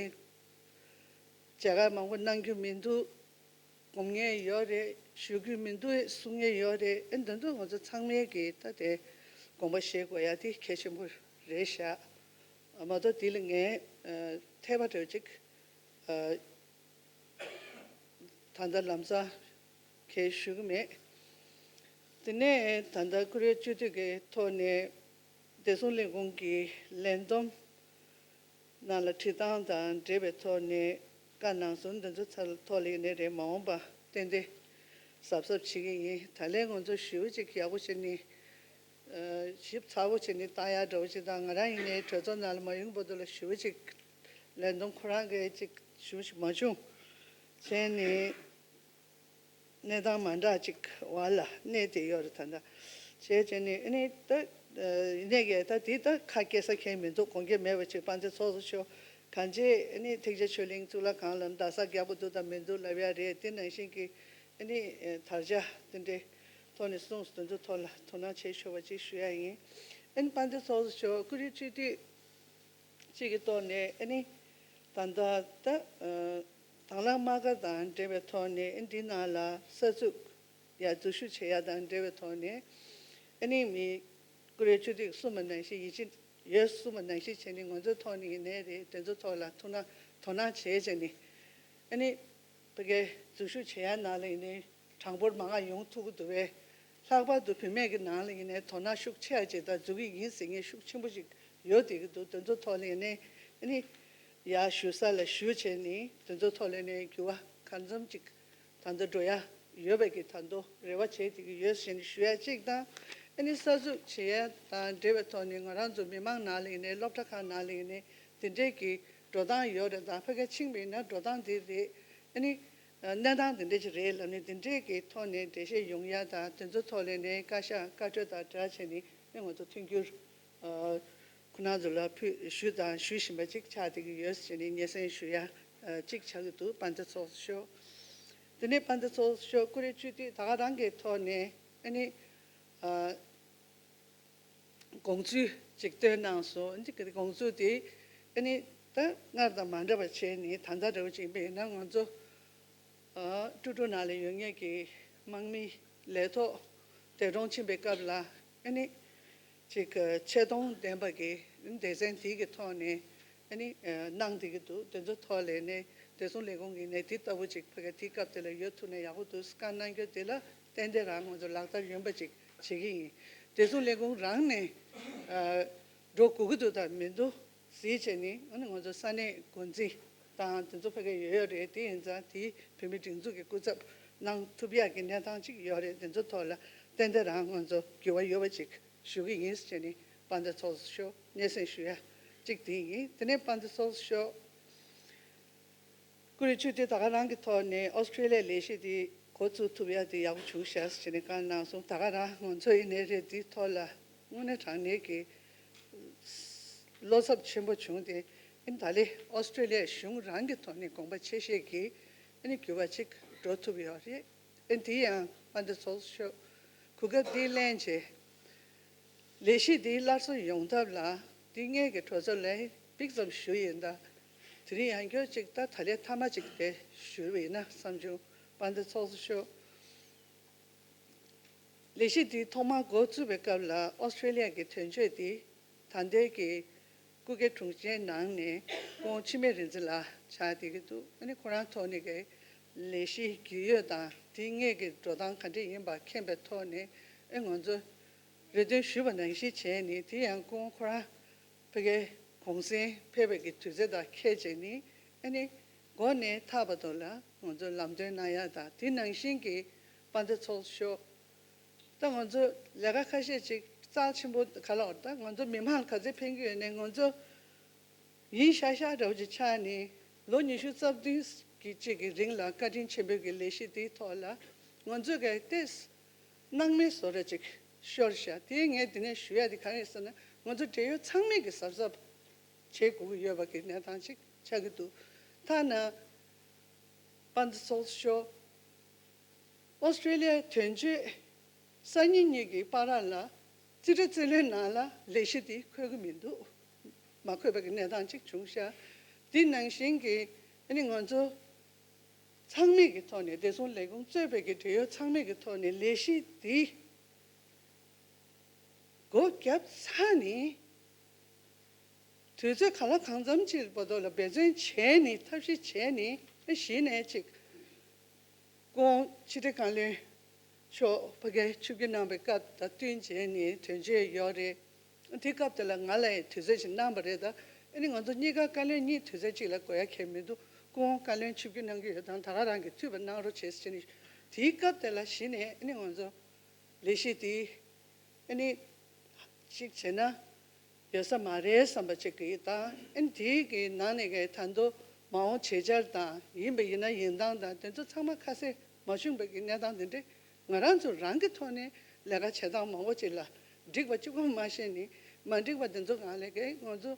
མཇལ་ཁ་མང་པོ་གནང་རྒྱུ་མི་འདུག་སྒོམ་མཁན་ཡོད་རེད། ཞུ་རྒྱུ་མི་འདུག་གསུང་མཁན་ཡོད་རེད། ཨེ་འདི་ཚོ་ང་ཚོ་ཚང་མས་ཀྱི་ད་དེ་དགོངས་པ་བཞེས་དགོས་ཡ་དེ་གལ་ཆེན་པོ་རེད་ཤག་མ་གཏོགས་དེ་ལ་ངས་ཨ་འཐད་པ་འདྲ་བོ་ཅིག་ཨ་ད་ལྟ་ལམ་སང་གས་ཞུ་གི་མེད། དེ་ནས་ད་ལྟ་ཀུ་རེ་སྤྱི་འཐུས་ཀྱི་ཐོག་ནས་བདེ་སྲུང་ལས་ཁུངས་ཀྱི་ལས་བསྡོམས་ནང་ལ་བྲིས་སྟངས་དང་འབྲེལ་བའི་ཐོག་ནས་བཀའ་གནང་སོང་། འདི་ཚོ་ཚ་ཐོག་ལ་ཡིན་ནའི་རེད། མ་འོངས་པ་ཏན་ཏན་གཟབ་གཟབ་བྱེད་ཀྱི་ཡིན། ད་ལན་ང་ཚོ་ཞིབ་ཅིག་ཡག་པོ་བྱས་ནས་ཞིབ་ཚགས་པོ་བྱས་ནས་བལྟ་ཡག་འདྲ་བོ་ཅིག་དང་། ང་རང་ཡིན་ནའི་གྲོས་ཚོགས་ནང་ལ་མ་ཡོང་བར་དུ་ལ་ཞིབ་ཅིག་ལས་བསྡོམས་ཁོ་རང་གིས་ཅིག་ཞིབ་ཅིག་མ་བྱུང་བྱས་ནས། གནས་སྟངས་མ་འདྲ་ཅིག་བར་ལ་གནས་བསྡད་ཡོད་རེད། ད་ལྟ་བྱས་བྱས་ནས་ཨ་ནི་ད་ཡིན་ནའི་གས་ད་དེ་ད་ཁ་སྐྱེལ་ས་མཁན་མི་འདུག་དགོངས་འགལ་མེད་པ་ཅིག་དཔལ་ལྡན་ཚོགས་གཙོ་མཆོག་གང་ཅི་ཨ་ནི་ཐེག་ཆེན་ཆོས་གླིང་གཙུག་ལག་ཁང་ལ་རྡ་སར་རྒྱག་པ་འདུག་དང་མི་འདུག་ལབ་ཡ་རེད། དེ་ནང་བཞིན་གྱི་ཨ་ནི་དར་ཆ་དེ་འདྲའི་ཐོག་ནས་གསུངས་སོང་། དེ་ཚོ་ཐོག་ལ་དོ་སྣང་བྱེད་ཆོག་པ་ཅིག་ཞུ་ཡ་ཡིན། ཨ་ནི་དཔལ་ལྡན་ཚོགས་གཙོ་མཆོག་ཀུ་རེ་སྤྱི་འཐུས་གཅིག་གི་ཐོག་ནས་ཨ་ནི་ད་ལྟ་ད་ཨ་དང་བླངས་དམག་སྒར་དང་འབྲེལ་བའི་ཐོག་ནས་ཨ་ནི་འདི་ནང་ལ་གསར་འཛུགས་ཡ་འཛུལ་ཞུགས་བྱེད་ཡ་དང་འབྲེལ་བའི་ཐོག་ནས་ཨ་ནི་མི་ཀུ་རེ་སྤྱི་འཐུས་གསུངས་པ་ནང་བཞིན་ཡིད་ཆེས་ཡོད་གསུངས་པ་ནང་བཞིན་བྱས་ནས་ང་ཚོའི་ཐོག་ནས་ཡིན་ནའི་རེད། དེ་ཚོའི་ཐོག་ལ་ཐུགས་སྣང་དོ་སྣང་བྱས་བྱས་ནས་ཨ་ནི་ཕ་གིའི་འཛུལ་ཞུགས་བྱེད་ཡ་ནང་ལ་ཡིན་ནའི་གྲངས་འབོར་མང་ང་ཡོང་ཐུབ་ཀྱི་འདུག་པས། ལྷག་པར་དུ་བུད་མེད་ཀྱི་ནང་ལ་ཡིན་ནའི་དོ་སྣང་ཤུགས་ཆེ་བ་ཅིག་དང་འཛུལ་གྱི་ཡིན་ཟེར་མཁན་ཤུགས་ཆེན་པོ་ཞིག་ཡོད་བསྡད་ཀྱི་འདུག་དེ་ཚོ་ཐོག་ལ་ཡིན་ནའི་ཨ་ནི་ཡར་ཞུ་ས་ལ་ཞུ་བྱས་ནས་དེ་ཚོ་ཐོག་ལ་ཡིན་ནའི་འགྱུར་བ་གང་འཚམ་ཅིག་ད་ལྟ་འགྲོ་ཡ་ཡོད་པའི་གི་ད་དུང་རེ་བ་བྱས་བསྡད་ཀྱི་ཡོད་ཟེར་ནས་ཞུ་ཡ་གཅིག་དང་། ཨ་ནི་གསར་འཛུགས་བྱེད་ཡ་དང་འབྲེལ་བའི་ཐོག་ནས་ང་རང་ཚོ་མི་མང་ནང་ལ་ཡིན་ནའི་སློབ་གྲྭ་ཁག་ནང་ལ་ཡིན་ནའི་དེ་འདྲའི་གི་འགྲོ་སྟངས་ཡོད་རེད། ད་ཕ་གིར་ཕྱིན་པ་ཡིན་ན་འགྲོ་སྟངས་དེ་རེད། ཨ་ནི་གནས་སྟངས་དེ་འདྲ་ཅིག་རེད་ལབ་ནས་དེ་འདྲའི་གི་ཐོག་ནས་འགྲེལ་བཤད་ཡོང་ཡ་དང་དེ་ཚོ་ཐོག་ལ་ནས་བཀའ་ཤག་བཀའ་འཁྲོལ་དང་སྦྲགས་བྱས་ནས་ཨ་ང་ཚོ་མཐུན་འགྱུར་ཨ་ཁོང་རྣམ་ཚོ་ལ་ཕུལ་ཞུས་དང་ཞུ་བཞིན་པ་ཅིག་ཆགས་བསྡད་ཀྱི་ཡོད་ཟེར་ནས་སྙན་སེང་ཞུ་ཡ་ཨ་ཅིག་ཆགས་ཀྱི་འདུག་དཔལ་ལྡན་ཚོགས་གཙོ་མཆོག་དེ་ནས་དཔལ་ལྡན་ཚོགས་གཙོ་མཆོག་ཀུ་རེ་སྤྱི་འཐུས་ད་ག་རང་གི་ཐོག་ནས་ཨ་ནི་ཨ། དགོངས་ཚུལ་ཅིག་བཏོན་གནང་སོང་། འདི་གི་དགོངས་ཚུལ་དེ་ཨ་ནི་ད་སྔར་དང་མ་འདྲ་བ་བྱས་ནས་ད་ལྟ་འདྲ་བོ་ཅིག་ཡིན་པ་ཡིན་ན་ང་ཚོ་ཨ་ཀྲུ་ཀྲུ་ནང་ལ་ཡོད་མཁན་གྱི་དམག་མི་ལས་ཐོག་འདས་གྲོངས་ཕྱིན་པའི་སྐབས་ལ་ཨ་ནི་ཅིག་ཆེ་མཐོང་ལྡན་པ་གི་སྡེ་ཚན་དེ་གི་ཐོག་ནས་ཨ་ནི་ཨ་གནང་བསྡད་ཀྱི་འདུག་དེ་ཚོ་ཐོག་ལ་ནས་བདེ་སྲུང་ལས་ཁུངས་ཀྱིས་ནས་དེ་ལྟ་བུ་ཅིག་ཕ་གི་དེའི་སྐབས་དེ་ལ་ཡོད་ཐུབ་ན་ཡག་པོ་འདུག་བཀའ་གནང་རྒྱུ་དེ་ལ་ཏན་ཏན་རང་ང་ཚོ་ལག་བསྟར་ཡོང་པ་ཅིག་བྱེད་ཀྱི་ཡིན། བདེ་སྲུང་ལས་ཁུངས་རང་ནས་ཨ་འགྲོ་དགོས་ཀྱི་འདུག་དང་མི་འདུག་གཟིགས་བྱས་ནས་ཨ་ནི་ང་ཚོ་ས་གནས་འགོ་འཛིན་དང་དེ་ཚོ་ཕ་གི་ཡོད་ཡོད་རེད། དེ་ཡིན་ཙང་དེའི་བོད་མིའི་སྒྲིག་འཛུགས་ཀྱི་སྐུ་ཚབ་གནང་ཐུབ་ཡག་གི་གནས་སྟངས་ཅིག་ཡོད་རེད། དེ་ཚོ་ཐོག་ལ་ཏན་ཏན་རང་ང་ཚོ་འགྱུར་བ་ཡོད་པ་ཅིག་ཞུ་གི་ཡིན་ཟེར་ནས་དཔལ་ལྡན་ཚོགས་གཙོ་མཆོག་སྙན་སེང་ཞུ་ཡ་གཅིག་དེ་ཡིན། དེ་ནས་དཔལ་ལྡན་ཚོགས་གཙོ་མཆོག་ཀུ་རེ་སྤྱི་འཐུས་ད་ག་རང་གི་ཐོག་ནས་ཨོ་སི་ཀྲི་ལི་ཡའི་ལས་གཞི་དེ་འགོ་བཙུགས་ཐུབ་ཡ་དེ་ཡག་པོ་བྱུང་ཤག་ཟེར་ནས་བཀའ་གནང་སོང་། ད་ག་རང་ང་ཚོ་ཡིན་ནའི་རེད། དེའི་ཐོག་ལ་དངོས་གནས་དྲང་གནས་ཀྱི་བློ་འཚབ་ཆེན་པོ་བྱུང་སྟེ། ཨ་ནི་ད་ལན་ཨོ་སི་ཀྲི་ལི་ཡའི་གཞུང་རང་གི་ཐོག་ནས་དགོངས་པ་ཆེ་བཞེས་ཀྱིས་ཨ་ནི་འགྱུར་བ་ཅིག་འགྲོ་ཐུབ་ཡོད་རེད། ཨ་ནི་དེ་ཡང་དཔལ་ལྡན་ཚོགས་གཙོ་མཆོག་གོ་སྐབས་འདི་ལེན་བྱས། ལས་གཞི་འདི་སླར་གསོ་ཡོང་ཐབས་ལ་འདི་ངེད་ཀྱི་གྲོས་ཚོགས་ལ་ཕུལ་ཙམ་ཞུས་ཡིན། ད་དེ་རིང་ཡང་བསྐྱར་ཅིག་ད་ད་ལན་མཐའ་མ་ཅིག་དེ་ཞུས་པ་ཡིན་ན་བསམ་བྱུང་། དཔལ་ལྡན་ཚོགས་གཙོ་མཆོག་ལས་གཞི་འདི་ཐོག་མར་འགོ་བཙུགས་པའི་སྐབས་ལ་ཨོ་སི་ཀྲེ་ལི་ཡ་གི་དོན་གཅོད་དེ་ད་ལྟའི་གི་སྐུ་སྒེར་དྲུང་ཆེའི་ནང་ནས་སྐུ་ངོ་འཆི་མེད་རིག་འཛིན་ལགས་ཆགས་བསྡད་ཀྱི་འདུག་ཨ་ནི་ཁོ་རང་ཐོག་ནས་གི་ལས་གཞི་རྒྱུས་ཡོད་དང་དེ་སྔས་ཀྱི་འགྲོ་སྟངས་ག་འདྲ་ཡིན་པ་མཁྱེན་པའི་ཐོག་ནས་ཨེ་ང་ཚོ་རེ་འདུན་ཞུས་པ་ནང་བཞིན་བྱས་ནས། དེ་ཡང་སྐུ་ངོ་ཁོ་རང་ཕ་གིའི་གུང་སེང་ཕེབས་པའི་གི་དུས་ཚོད་དང་འཁེལ་བྱས་ནས་ཨ་ནི་འགོ་ནས་མཐའ་བར་དུ་ལ་ང་ཚོ་ལམ་སྟོན་གནང་ཡ་དང་། དེ་ནང་བཞིན་གྱི་དཔལ་ལྡན་ཚོགས་གཙོ་མཆོག་ད་ང་ཚོ་ལས་ཀ་ཁ་ཤས་ཅིག་རྩ་ཆེན་པོ་ག་ལ་བར་ད་ང་ཚོ་མི་མང་ག་ཚོད་ཕན་གྱི་ཡོད་ནས། ང་ཚོ་ཡིན་ཤག་ཤག་འདྲ་བོ་ཅིག་ཆགས་ནས་ལོ་ཉི་ཤུ་རྩ་བདུན་གྱི་གཅིག་གི་རིང་ལ་བཀའ་དྲིན་ཆེན་པོའི་གི་ལས་གཞི་དེའི་ཐོག་ལ་ང་ཚོས་གལ་ཏེ་སྣང་མེད་བཟོ་འདྲ་ཅིག་ཤོར་ཤག་དེ་ངས་འདི་ནས་ཞུ་ཡ་དེ་ག་རེ་ཟེར་ན། ང་ཚོ་འབྲེལ་ཡོད་ཚང་མས་གི་གཟབ་གཟབ་བྱེད་དགོས་ཀྱི་ཡོད་པ་གི་གནས་སྟངས་ཅིག་ཆགས་ཀྱི་འདུག་ཐ་ན་དཔལ་ལྡན་ཚོགས་གཙོ་མཆོག་ཨོ་སི་ཀྲེ་ལི་ཡའི་དོན་གཅོད་སང་ཉིན་གཉིས་ཀྱི་བར་ལ་རྩིས་ཁྲ་རྩིས་ལེན་ནང་ལ་ལས་གཞི་དེ་འཁོད་ཀྱི་མི་འདུག་མ་འཁོད་པའི་གནས་སྟངས་ཅིག་བྱུང་ཤག་དེ་ནང་བཞིན་གྱི་ཨ་ནི་ང་ཚོ་ཚང་མས་ཀྱི་ཐོག་ནས། བདེ་སྲུང་ལས་ཁུངས་གཙོས་པའི་གི་འབྲེལ་ཡོད་ཚང་མས་ཀྱི་ཐོག་ནས་ལས་གཞི་དེ་སྒོ་བརྒྱབ་ཚར་ནས། དུས་ཚོད་གང་ལ་གང་འཚམ་ཅིག་བར་དུ་ལ་འབད་བརྩོན་བྱས་ནས་ཐབས་ཤེས་བྱས་ནས། གཞི་ནས་ཅིག་སྐུ་ངོ་ཕྱི་དྲིལ་བཀའ་བློན་མཆོག་ཕ་གིར་ཆིབས་བསྒྱུར་གནང་བའི་སྐབས་དང་བསྟུན་བྱས་ནས་དོན་གཅོད་ཡོད་རེད། དེ་སྐབས་དེ་ལ་ང་ལ་ཡང་དུས་ཚོད་ཅིག་གནང་བ་རེད། ད་ཨ་ནི་ང་ཚོ་གཉིས་ཀ་བཀའ་བློན་གཉིས་དུས་ཚོད་གཅིག་ལ་དགོས་ཡ་གང་ཡང་མི་འདུག་སྐུ་ངོ་བཀའ་བློན་ཆིབས་བསྒྱུར་གནང་གི་ཡོད་དང་། ད་ག་རང་གིས་འཐུས་པ་གནང་རོགས་བྱེད་ཟེར་ནས། དེའི་སྐབས་དེ་ལ་གཞི་ནས་ཨ་ནི་ང་ཚོ་ལས་གཞི་དེ་ཨ་ནི་གཅིག་བྱས་ན་ཡོད་ས་མ་རེད་བསམ་པ་ཅིག་གི་དང་། ཨ་ནི་དེའི་གི་ནང་ནས་གི་ད་དུང་མ་འོངས་བྱེད་འཆར་དང་། ཡིན་པ་ཡིན་ན་ཡིན་སྟངས་དང་། དེ་ཚོ་ཚང་མ་ཁ་གསལ་མ་བྱུང་བའི་གི་གནས་སྟངས་དེ་འདྲས་ང་རང་ཚོ་རང་གི་ཐོག་ནས་ལས་ཀ་བྱེད་སྟངས་མང་པོ་ཅིག་ལ་འགྲིག་པ་གཅིག་པོ་མ་ཤེས་ནས། མ་འགྲིག་པ་དེ་ཚོ་སྒང་ལ་གི་ང་ཚོ་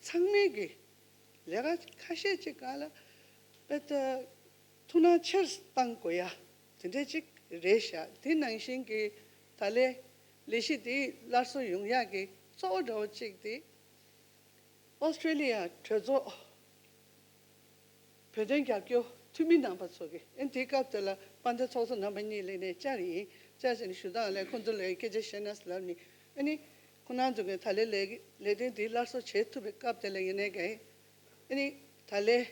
ཚང་མས་གི་ལས་ཀ་ཁ་ཤས་ཅིག་སྒང་ལ་དཔེ་ད་ཐུགས་སྣང་ཆེར་བཏང་དགོས་ཡ་དེ་འདྲས་ཅིག་རེད་ཤག་དེ་ནང་བཞིན་གྱི་ད་ལས་ལས་གཞི་དེ་སླར་གསོ་ཡོང་ཡག་གི་གཙོ་བོ་འདྲ་བོ་གཅིག་དེ་ཨོ་སི་ཀྲེ་ལི་ཡ་གྲོས་ཚོགས་བོད་དོན་རྒྱབ་སྐྱོར་འཐུས་མི་རྣམ་པ་ཚོ་གིས། ཨ་ནི་དེའི་སྐབས་དེ་ལ་དཔལ་ལྡན་ཚོགས་གཙོ་རྣམ་པ་གཉིས་ལ་ནས་བཅར་ཡིན། བཅར་བྱས་ནས་ཞུ་སྟངས་ལ་ཁོང་ཚོ་ལ་སྐད་ཆ་བཤད་ན་ལབ་ནས། ཨ་ནི་ཁོང་རྣམ་ཚོ་གིས་ད་ལས་ལས་ལས་དོན་འདི་སླར་གསོ་བྱེད་ཐུབ་པའི་སྐབས་དེ་ལ་ཡིན་ནའི་གི་ཨ་ནི་ད་ལས་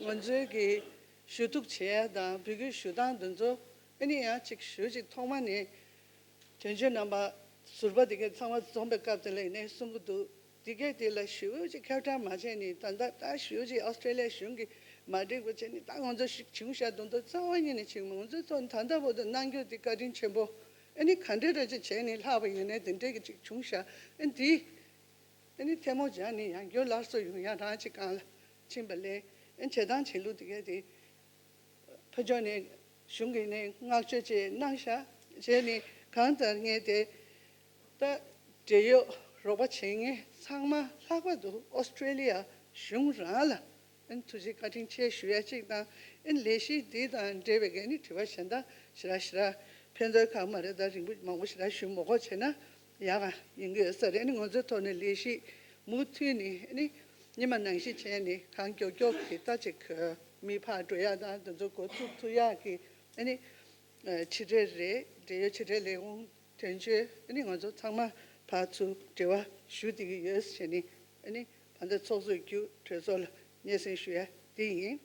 ང་ཚོའི་གི་ཞུ་གཏུག་བྱེད་ཡ་དང་འབོད་སྐུལ་ཞུ་སྟངས་འདི་ཚོ་ཨ་ནི་ཡང་ཅིག་ཞུ་ཅིག་ཐོག་མ་ནས་དོན་གཅོད་རྣམ་པ་ཟུར་པ་དེ་གའི་ཚང་མ་འཛོམས་པའི་སྐབས་དེ་ལ་ཡིན་ནའི་གསུང་གི་འདུག་དེ་གའི་དེ་ལ་ཞུ་ཅིག་ཁྱབ་བསྒྲགས་མ་བྱས་ནས། ད་ལྟ་ད་ཞུ་ཅིག་ཨོ་སི་ཀྲེ་ལི་ཡ་གཞུང་གིས་མ་འགྲིག་པ་བྱས་ནས་ད་ང་ཚོ་ཞིག་བྱུང་ཤག་འདུག་འདུག་རྩ་བ་ཉིད་ནས་བྱུང་མ། ང་ཚོའི་ཐོག་ད་ལྟ་བར་དུ་གནང་རྒྱུ་དེ་བཀའ་དྲིན་ཆེན་པོ། ཨ་ནི་ག་འདྲ་འདྲ་ཅིག་བྱས་ནས་ལྷག་པ་ཡིན་ནའི་དེ་འདྲའི་གི་ཅིག་བྱུང་ཤག་ཨ་ནི་དེ་ཨ་ནི་ཐལ་མོ་སྦྱར་ནས་ཡང་བསྐྱར་སླར་གསོ་ཡོང་ཡ་རང་ཅིག་སྒང་ལ་ཕྱིན་པ་ལས། ཨ་ནི་བྱེད་སྟངས་བྱེད་ལུགས་དེ་གའི་དེ་ཕར་ཕྱོགས་ནས་གཞུང་གིས་ནས་བསྔགས་བརྗོད་ཅིག་གནང་ཤག་བྱས་ནས་གང་ལྟར་ངས་དེ་ད་འབྲེལ་ཡོད་རོགས་པ་བྱེད་མཁན་ཚང་མ་ལྷག་པར་དུ་ཨོ་སི་ཀྲེ་ལི་ཡ་གཞུང་རང་ལ་ཨ་ནི་ཐུགས་རྗེ་བཀའ་དྲིན་ཆེ་ཞུ་ཡ་གཅིག་དང་། ཨ་ནི་ལས་གཞི་འདི་དང་འབྲེལ་བའི་གི་ཨ་ནི་དྲི་བ་གཞན་དག་ཞེ་དྲག་ཞེ་དྲག་ཕན་ཐོགས་ཁག་མ་རེད། ད་རིང་པོ་མང་པོ་ཞེ་དྲག་ཞུ་མ་དགོས་བྱས་ན་ཡག་ག་ཡིན་གི་ཡོད་ས་རེད། ཨ་ནི་ང་ཚོའི་ཐོག་ནས་ལས་གཞི་མུ་མཐུད་ནས་ཨ་ནི་ཉི་མ་ནང་བཞིན་བྱས་ནས་གང་མགྱོགས་མགྱོགས་ཀྱི་ད་ཅིག་མི་ཕར་འགྲོ་ཡ་དང་དེ་ཚོ་འགོ་ཚུགས་ཐུབ་ཡག་གི་ཨ་ནི་ཕྱི་འབྲེལ་རེད། འབྲེལ་ཡོད་ཕྱི་འབྲེལ་ལས་ཁུངས་དོན་གཅོད། ཨ་ནི་ང་ཚོ་ཚང་མ་ཕར་ཚུར་འབྲེལ་བ་ཞུ་བསྡད་ཀྱི་ཡོད་ཟེར་ནས། ཨ་ནི་དཔལ་ལྡན་ཚོགས་གཙོ་བརྒྱུད་གྲོས་ཚོགས་ལ་སྙན་སེང་ཞུ་ཡ་དེ་ཡིན།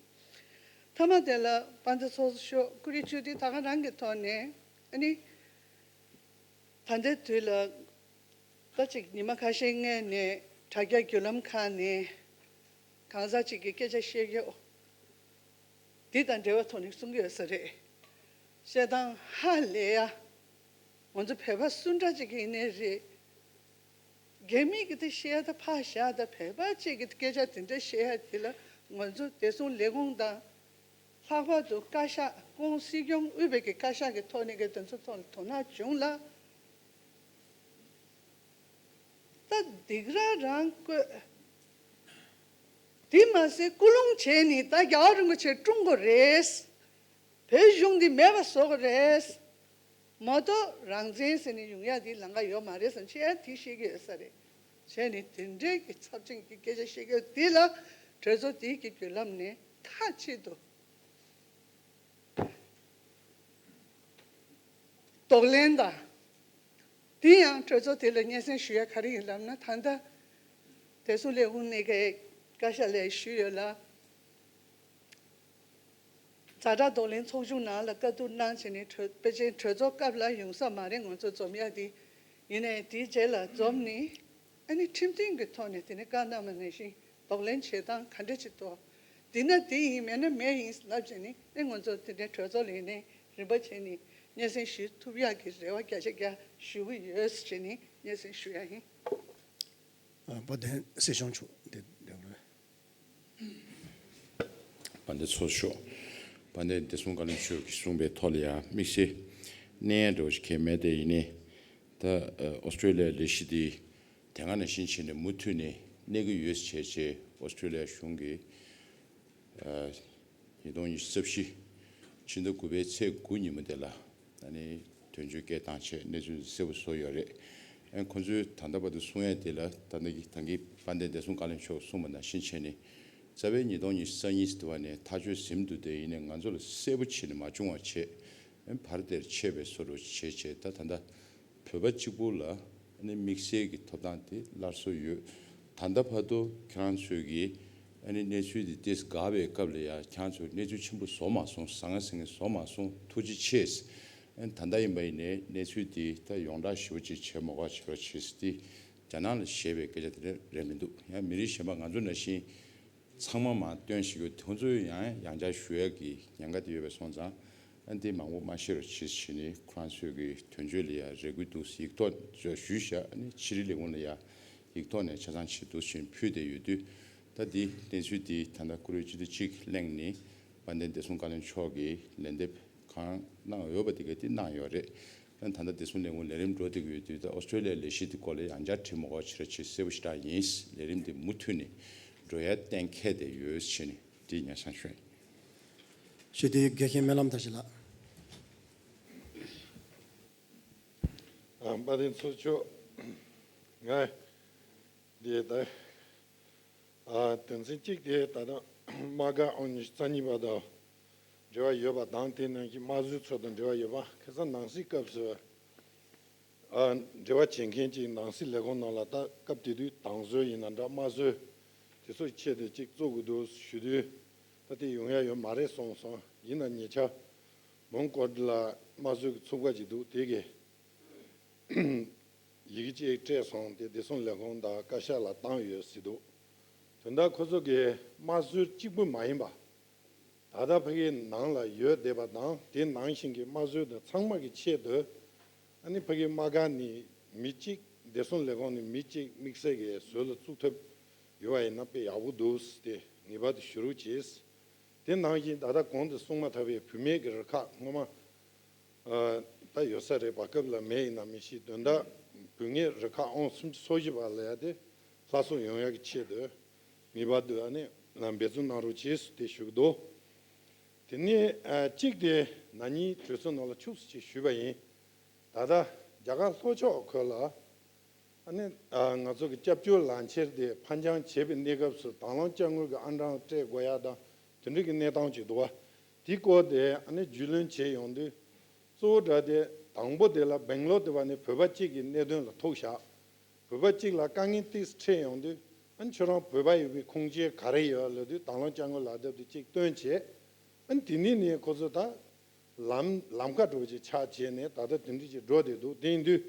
མཐའ་མ་དེ་ལ་དཔལ་ལྡན་ཚོགས་གཙོ་མཆོག་སྐུ་རིམ་བཅུ་བདུན་ད་ག་རང་གི་ཐོག་ནས་ཨ་ནི་ད་ལྟའི་དུས་ལ་ད་ཅིག་ཉི་མ་ཁ་ཤས་སྔོན་ནས་དྲ་རྒྱ་བརྒྱུད་ལམ་ཁག་ནས་གང་ཟག་ཅིག་གིས་སྐད་ཆ་བཤད་རྒྱུ་འདི་དང་འབྲེལ་བའི་ཐོག་ནས་གསུང་གི་ཡོད་ས་རེད། བཤད་སྟངས་ཧ་ལས་ཡ། ང་ཚོ་བོད་པ་སུ་འདྲ་ཅིག་ཡིན་ནའི་རེད། རྒྱ་མི་གི་དེ་བཤད་ད་ཕར་བཞག་ད། བོད་པ་ཅིག་གི་སྐད་ཆ་དེ་འདྲ་བཤད་ཡ་དེ་ལ་ང་ཚོ་བདེ་སྲུང་ལས་ཁུངས་དང་། ལྷག་པར་དུ་བཀའ་ཤག་སྐུ་ངོ་སྲིད་སྐྱོང་དབུས་པའི་གི་བཀའ་ཤག་གི་ཐོག་ནས་གི་དེ་ཚོ་ཐོག་ལ་དོ་སྣང་བྱུང་ལ། ད་སྡིགས་ར་རང་བསྐོས། དེ་མ་ཟད་སྐུལ་སློང་བྱས་ནས་ད་རྒྱལ་བ་རིན་པོ་ཆེ་བཀྲོངས་དགོས་རེད། བོད་གཞུང་འདི་མེད་པ་བཟོ་དགོས་རེད། མ་གཏོགས་རང་བཙན་ཟེར་ནས་ཡོང་ཡ་དེ་ལམ་ཁ་ཡོད་མ་རེད་བསམ་བྱས་དེ་བཤད་ཀྱི་ཡོད་ས་རེད། བྱས་ནས་དེ་འདྲའི་གི་ཚབས་ཆེན་གྱི་སྐད་ཆ་བཤད་ཀྱི་ཡོད་དེ་ལ་གྲོས་ཚོགས་དེའི་གི་བརྒྱུད་ལམ་ནས་མཐའ་གཅིག་ཏུ་གདོང་ལེན་དང་ དེ་ཡང་གྲོས་ཚོགས་དེ་ལ་སྙན་སེང་ཞུ་ཡ་ག་རེ་ཡིན་ལབ་ན། ད་ལྟ་བདེ་སྲུང་ལས་ཁུངས་ནས་ཀྱི་བཀའ་ཤག་ལ་ཞུས་ཡོད་ལ། ཛ་དྲག་གདོང་ལེན་ཚོགས་ཆུང་ནང་ལ་བཀའ་བསྡུར་གནང་བྱས་ནས་གྲོས་ཕལ་ཆེར་གྲོས་ཚོགས་སྐབས་ལ་ཡོང་ས་མ་རེད། ང་ཚོ་འཛོམས་ཡ་དེ། ཡིན་ནའི་དེའི་རྗེས་ལ་འཛོམས་ནས། ཨ་ནི་ཁྲིམས་མཐུན་གྱི་ཐོག་ནས་དེ་ནས་བཀའ་གནང་བ་ནང་བཞིན་གདོང་ལེན་བྱེད་སྟངས་ག་འདྲ་ཅིག་འདུག་དེ་ན་དེ་ཡིན། མེད་ན་མེད་ཡིན་ལབ་བྱས་ནས། ཨེ། ང་ཚོ་དེ་འདྲའི་གྲོས་ཚོགས་ལ་ཡིན་ནའི་རིམ་པ་བྱས་ནས་སྙན་སེང་ཞུ་ཐུབ་ཡག་གི་རེ་བ་བརྒྱ་ཆ་བརྒྱ་ཞུ་གི་ཡོད་ཟེར་བྱས་ནས་སྙན་སེང་ཞུ་ཡ་ཡིན། ཨ། དཔལ་ལྡན་སྲིད་སྐྱོང་མཆོག་འདི་འདི་རེད། དཔལ་ལྡན་ཚོགས་གཙོ། དཔལ་ལྡན་བདེ་སྲུང་བཀའ་བློན་མཆོག་གིས་གསུངས་པའི་ཐོག་ལ་ཡང་དམིགས་བསལ་གནས་འགྲོ་ཞིག་གལ་མེད་དེ། ཡིན་ནའི་ད་ཨོ་སི་ཀྲོ་ལི་ཡ་ལས་གཞི་འདི་དེ་སྔ་ནང་བཞིན་བྱས་ནས་མུ་མཐུད་ནས་གནས་ཀྱི་ཡོད་ཟེར་བྱས་བྱས་ཨོ་སི་ཀྲོ་ལི་ཡ་གཞུང་གིས། ཨ། ཉིས་སྟོང་ཉི་ཤུ་རྩ་བཞི་ཕྱི་ཟླ་དགུ་པའི་ཚེས་དགུ་ཉིན་མོ་དེ་ལ་ཨ་ནི་དོན་གཅོད་སྐད་བཏང་བྱས་གནས་ཚུལ་གསལ་པོ་བཟོ་ཡོད་རེད། ཨ། ཁོང་ཚོས་ད་ལྟ་བར་དུ་གསུང་ཡས་དེ་ལ། ད་ལྟ་གི་ད་གིན་དཔལ་ལྡན་བདེ་སྲུང་བཀའ་བློན་མཆོག་གསུངས་པ་ནང་བཞིན་བྱས་ནས་རྩ་བའི་ཉིས་སྟོང་ཉི་ཤུ་རྩ་གཉིས་དེ་བ་ནས་ཐག་གཅོད་ཟིན་འདུག་དེ་ཡིན་ནའི་ང་ཚོ་ལ་གསལ་པོ་བྱས་ནས་མ་བྱུང་བ་བྱས། ཨ། བར་དེར་ཆད་པའི་བཟོ་འདྲ་བྱས་བྱས། ད་ད་ལྟ་བོད་པ་གཅིག་པུ་ལ་ཨ་ནི་དམིགས་བསལ་གྱི་ཐོབ་ཐང་དེ་སླར་གསོ་ཡོད། ད་ལྟ་བར་དུ་ཁྱེད་རང་ཚོས་ཀྱིས་ཨ་ནི་གནས་ཚུལ་འདི་ཏོག་ཙམ་དགག་པའི་སྐབས་ལ་ཡང་ཁྱེད་རང་ཚོས་གནས་ཚུལ་ཆེན་པོ་བཟོ་མ་སོང་། ཟང་ངེ་ཟིང་ངེ་བཟོ་མ་སོང་། ཐུགས་རྗེ་ཆེ། ཨ་ནི་ད་ལྟ་ཡིན་པ་ཡིན་ནའི་གནས་ཚུལ་འདི་ད་ཡོངས་གྲགས་ཞེ་པོ་ཅིག་བྱེད་མ་དགོས་པ་བྱེད་རོགས་བྱེད་ཟེར་ཏེ་རྒྱ་ནག་ལ་བཤད་པའི་སྐད་ཆ་དེ་འདྲ་རེད་མི་འདུག་ཡང་མི་རིགས་གཞན་པ་ང་ཚོ་ནང་བཞིན་ཚང་མ་མར་བཏོན་ཞིག་ཡོད། ཁོང་ཚོས་ཡང་ཡང་བསྐྱར་ཞུ་ཡག་གི་ཉེན་ཁ་དེ་ཡོད་པ་སོང་ཙང་། ཨ། འདི་མང་པོ་མ་བཤད་རོགས་བྱེད་ཟེར་ནས་ཁོ་རང་ཚོས་ཀྱི་དོན་གཅོད་ལ་ཡང་རེ་སྐུལ་འདུག་ཡིག་ཐོག་ཞུས་བཞག་ཨ་ནི་ཕྱི་དྲིལ་ལས་ཁུངས་ལ་ཡང་ཡིག་ཐོག་ནས་ཆ་ཚང་ཅིག་འདུག་ཟེར་ཕུལ་བསྡད་ཡོད་དུས། ད་འདི་གནས་ཚུལ་འདི་ད་ལྟ་བཀུར་འོས་སྤྱི་འཐུས་གཅིག་གླེང་ནས་དཔལ་ལྡན་བདེ་སྲུང་བཀའ་བློན་མཆོག་གིས་ལན་འདེབས་གང་གནང་ཡོད་པ་དེ་ག་དེ་གནང་ཡོད་རེད། ད་ལྟ་བདེ་སྲུང་ལས་ཁུངས་ལས་རིམ་འགྲོ་བསྡད་ཀྱི་ཡོད་དུས། ད་ཨོ་སི་ཀྲོ་ལི་ཡ་ལས་གཞི་དེ་སྐོར་ལ་ཡང་བསྐྱར་དྲི་མ་དགོས་པ་བྱེད་རོགས་བྱེད། གསལ་པོ་ཞེ་དྲག་ཡིན། ལས་རིམ་དེ་མུ་མཐུད་ནས་འགྲོ་ཡ་གཏན་འཁེལ་བསྡད་ཡོད་ཟེར་ནས་འདི་ཉེ་ཆར་ཞུས་ཡིན། ཞུ་དེ་དགེ་བཤེས་སྨོན་ལམ་བདག་ཞིག་ལགས། ཨ། དཔལ་ལྡན་ཚོགས་གཙོ། ང་འདི་ད། ཨ། དོན་ཚན་གཅིག་དེ་ད་ལྟ་དམག་སྒར་ཨང་ཉི་ཤུ་རྩ་གཉིས་པ་དང་འབྲེལ་བ་ཡོད་པ་དང་། དེ་ནང་བཞིན་དམག་ཟོན་ཚོ་དང་འབྲེལ་བ་ཡོད་པ། ཁ་སང་ནང་སྲིད་སྐབས་སུ། ཨ། འབྲེལ་བ་བྱེད་མཁན་ཅིག་ནང་སྲིད་ལས་ཁུངས་ནང་ལ། ད་སྐབས་དེ་དུས་དམག་ཟོན་ཡིན་ན་འདྲ། དམག་ཟོན་དེ་ཚོའི་ཆེད་དུ་ཅིག་བཙུགས་དགོས་འདུག་ཞུ་དུས། ད་དེ་ཡོང་ཡ་ཡོད་མ་རེད་གསུངས་སོང་། ཡིན་ན་ཉེ་ཆར་མོན་གྷོ་ལ་དམག་ཟོན་གྱི་ཚོགས་པ་ཅིག་འདུག་དེ་གིས་ཡི་གེ་ཅིག་སྤྲད་སོང་། དེ་བདེ་སྲུང་ལས་ཁུངས་དང་བཀའ་ཤག་ལ་བཏང་ཡོད་ཟེར་འདུག་དོན་དག་ཁོ་ཚོ་གི་དམག་ཟོན་གཅིག་པུ་མ་ཡིན་པ། ད་ལྟ་ཕ་གིའི་ནང་ལ་ཡོད་བསྡད་པ་དང་། དེ་ནང་བཞིན་གྱི་དམག་ཟོན་དེ་ཚང་མ་གི་ཆེད་དུ། ཨ་ནི་ཕ་གིའི་དམག་སྒར་ནས་མི་གཅིག་བདེ་སྲུང་ལས་ཁུངས་ནས་མི་གཅིག་དམིགས་བསལ་གྱི་ཟུར་ལ་བཙུགས་ཐུབ་ཡོད་པ་ཡིན་ན་དཔེ་ཡག་པོ་འདུག་ཟེར་ཏེ་ངེས་པར་དུ་ཞུ་རོགས་བྱེད། དེ་ནང་བཞིན་ད་ལྟ་གོང་དུ་གསུངས་མ་ཐག་པའི་བུད་མེད་ཀྱི་རུ་ཁག་སྔོན་མ། ཨ། ད་ཡོད་ས་རེད། བར་སྐབས་ལ་མེད་ཡིན་ན་མི་ཤེས། དོན་དག་བུད་མེད་རུ་ཁག་ཨང་སུམ་ཅུ་སོ་བཞི་པ་ལ་ཡ་དེ་ལྷག་བསམ་ཡོང་ཡག་གི་ཆེད་དུ་ངེས་པར་དུ་ཨ་ནི་འབད་བརྩོན་གནང་རོགས་བྱེད་ཟེར་ཏེ་ཞུ་གི་འདུག་དེ་ནས། ཨ། གཅིག་དེ་ན་ནིང་གྲོས་ཚོགས་ནང་ལ་ཆུགས་སུ་ཅིག་ཞུས་པ་ཡིན། ད་ལྟ་རྒྱ་གར་ལྷོ་ཕྱོགས་ཁུལ་ལ། ཨ་ནི། ཨ། ང་ཚོ་གི་སྐྱབས་བཅོལ་ལག་འཁྱེར་དེ་ཕར་འགྱངས་བྱེད་པའི་གནས་སྐབས་སུ་དྭང་བླངས་དཔྱ་དངུལ་གྱི་ཨང་གྲངས་སྤྲད་དགོས་ཡ་དང་དེ་འདྲ་གི་གནས་སྟངས་ཅིག་འདུག་པ། དེའི་སྐོར་དེ་ཨ་ནི་རྒྱུས་ལོན་བྱས་ཡོང་དུས། གཙོ་བོ་འདྲ་དེ་དང་པོ་དེ་ལ་སྦེང་ལོར་དེ་བ་ནས་བོད་པ་གཅིག་གི་གནད་དོན་ལ་ཐུག་བཞག་བོད་པ་གཅིག་ལ་དཀའ་ངལ་ཏོག་ཙམ་འཕྲད་ཡོང་དུས། ཨ་ནི་ཁྱོད་རང་བོད་པ་ཡིན་པའི་ཁུངས་སྐྱེལ་ག་རེ་ཡོད་ལབ་དུས། དྭང་བླངས་དཔྱ་དངུལ་ལག་དེབ་དེ་གཅིག་སྟོན་བྱས། ཨ་ནི་དེ་ནས་ནས་ཁོ་ཚོ་ད་ལམ་ལམ་ཁ་འགྲོ་བྱེད་ཆགས་བྱས་ནས་ད་ལྟ་དེ་འདྲ་ཅིག་འགྲོ་བསྡད་འདུག་དེ་ཡིན་དུས་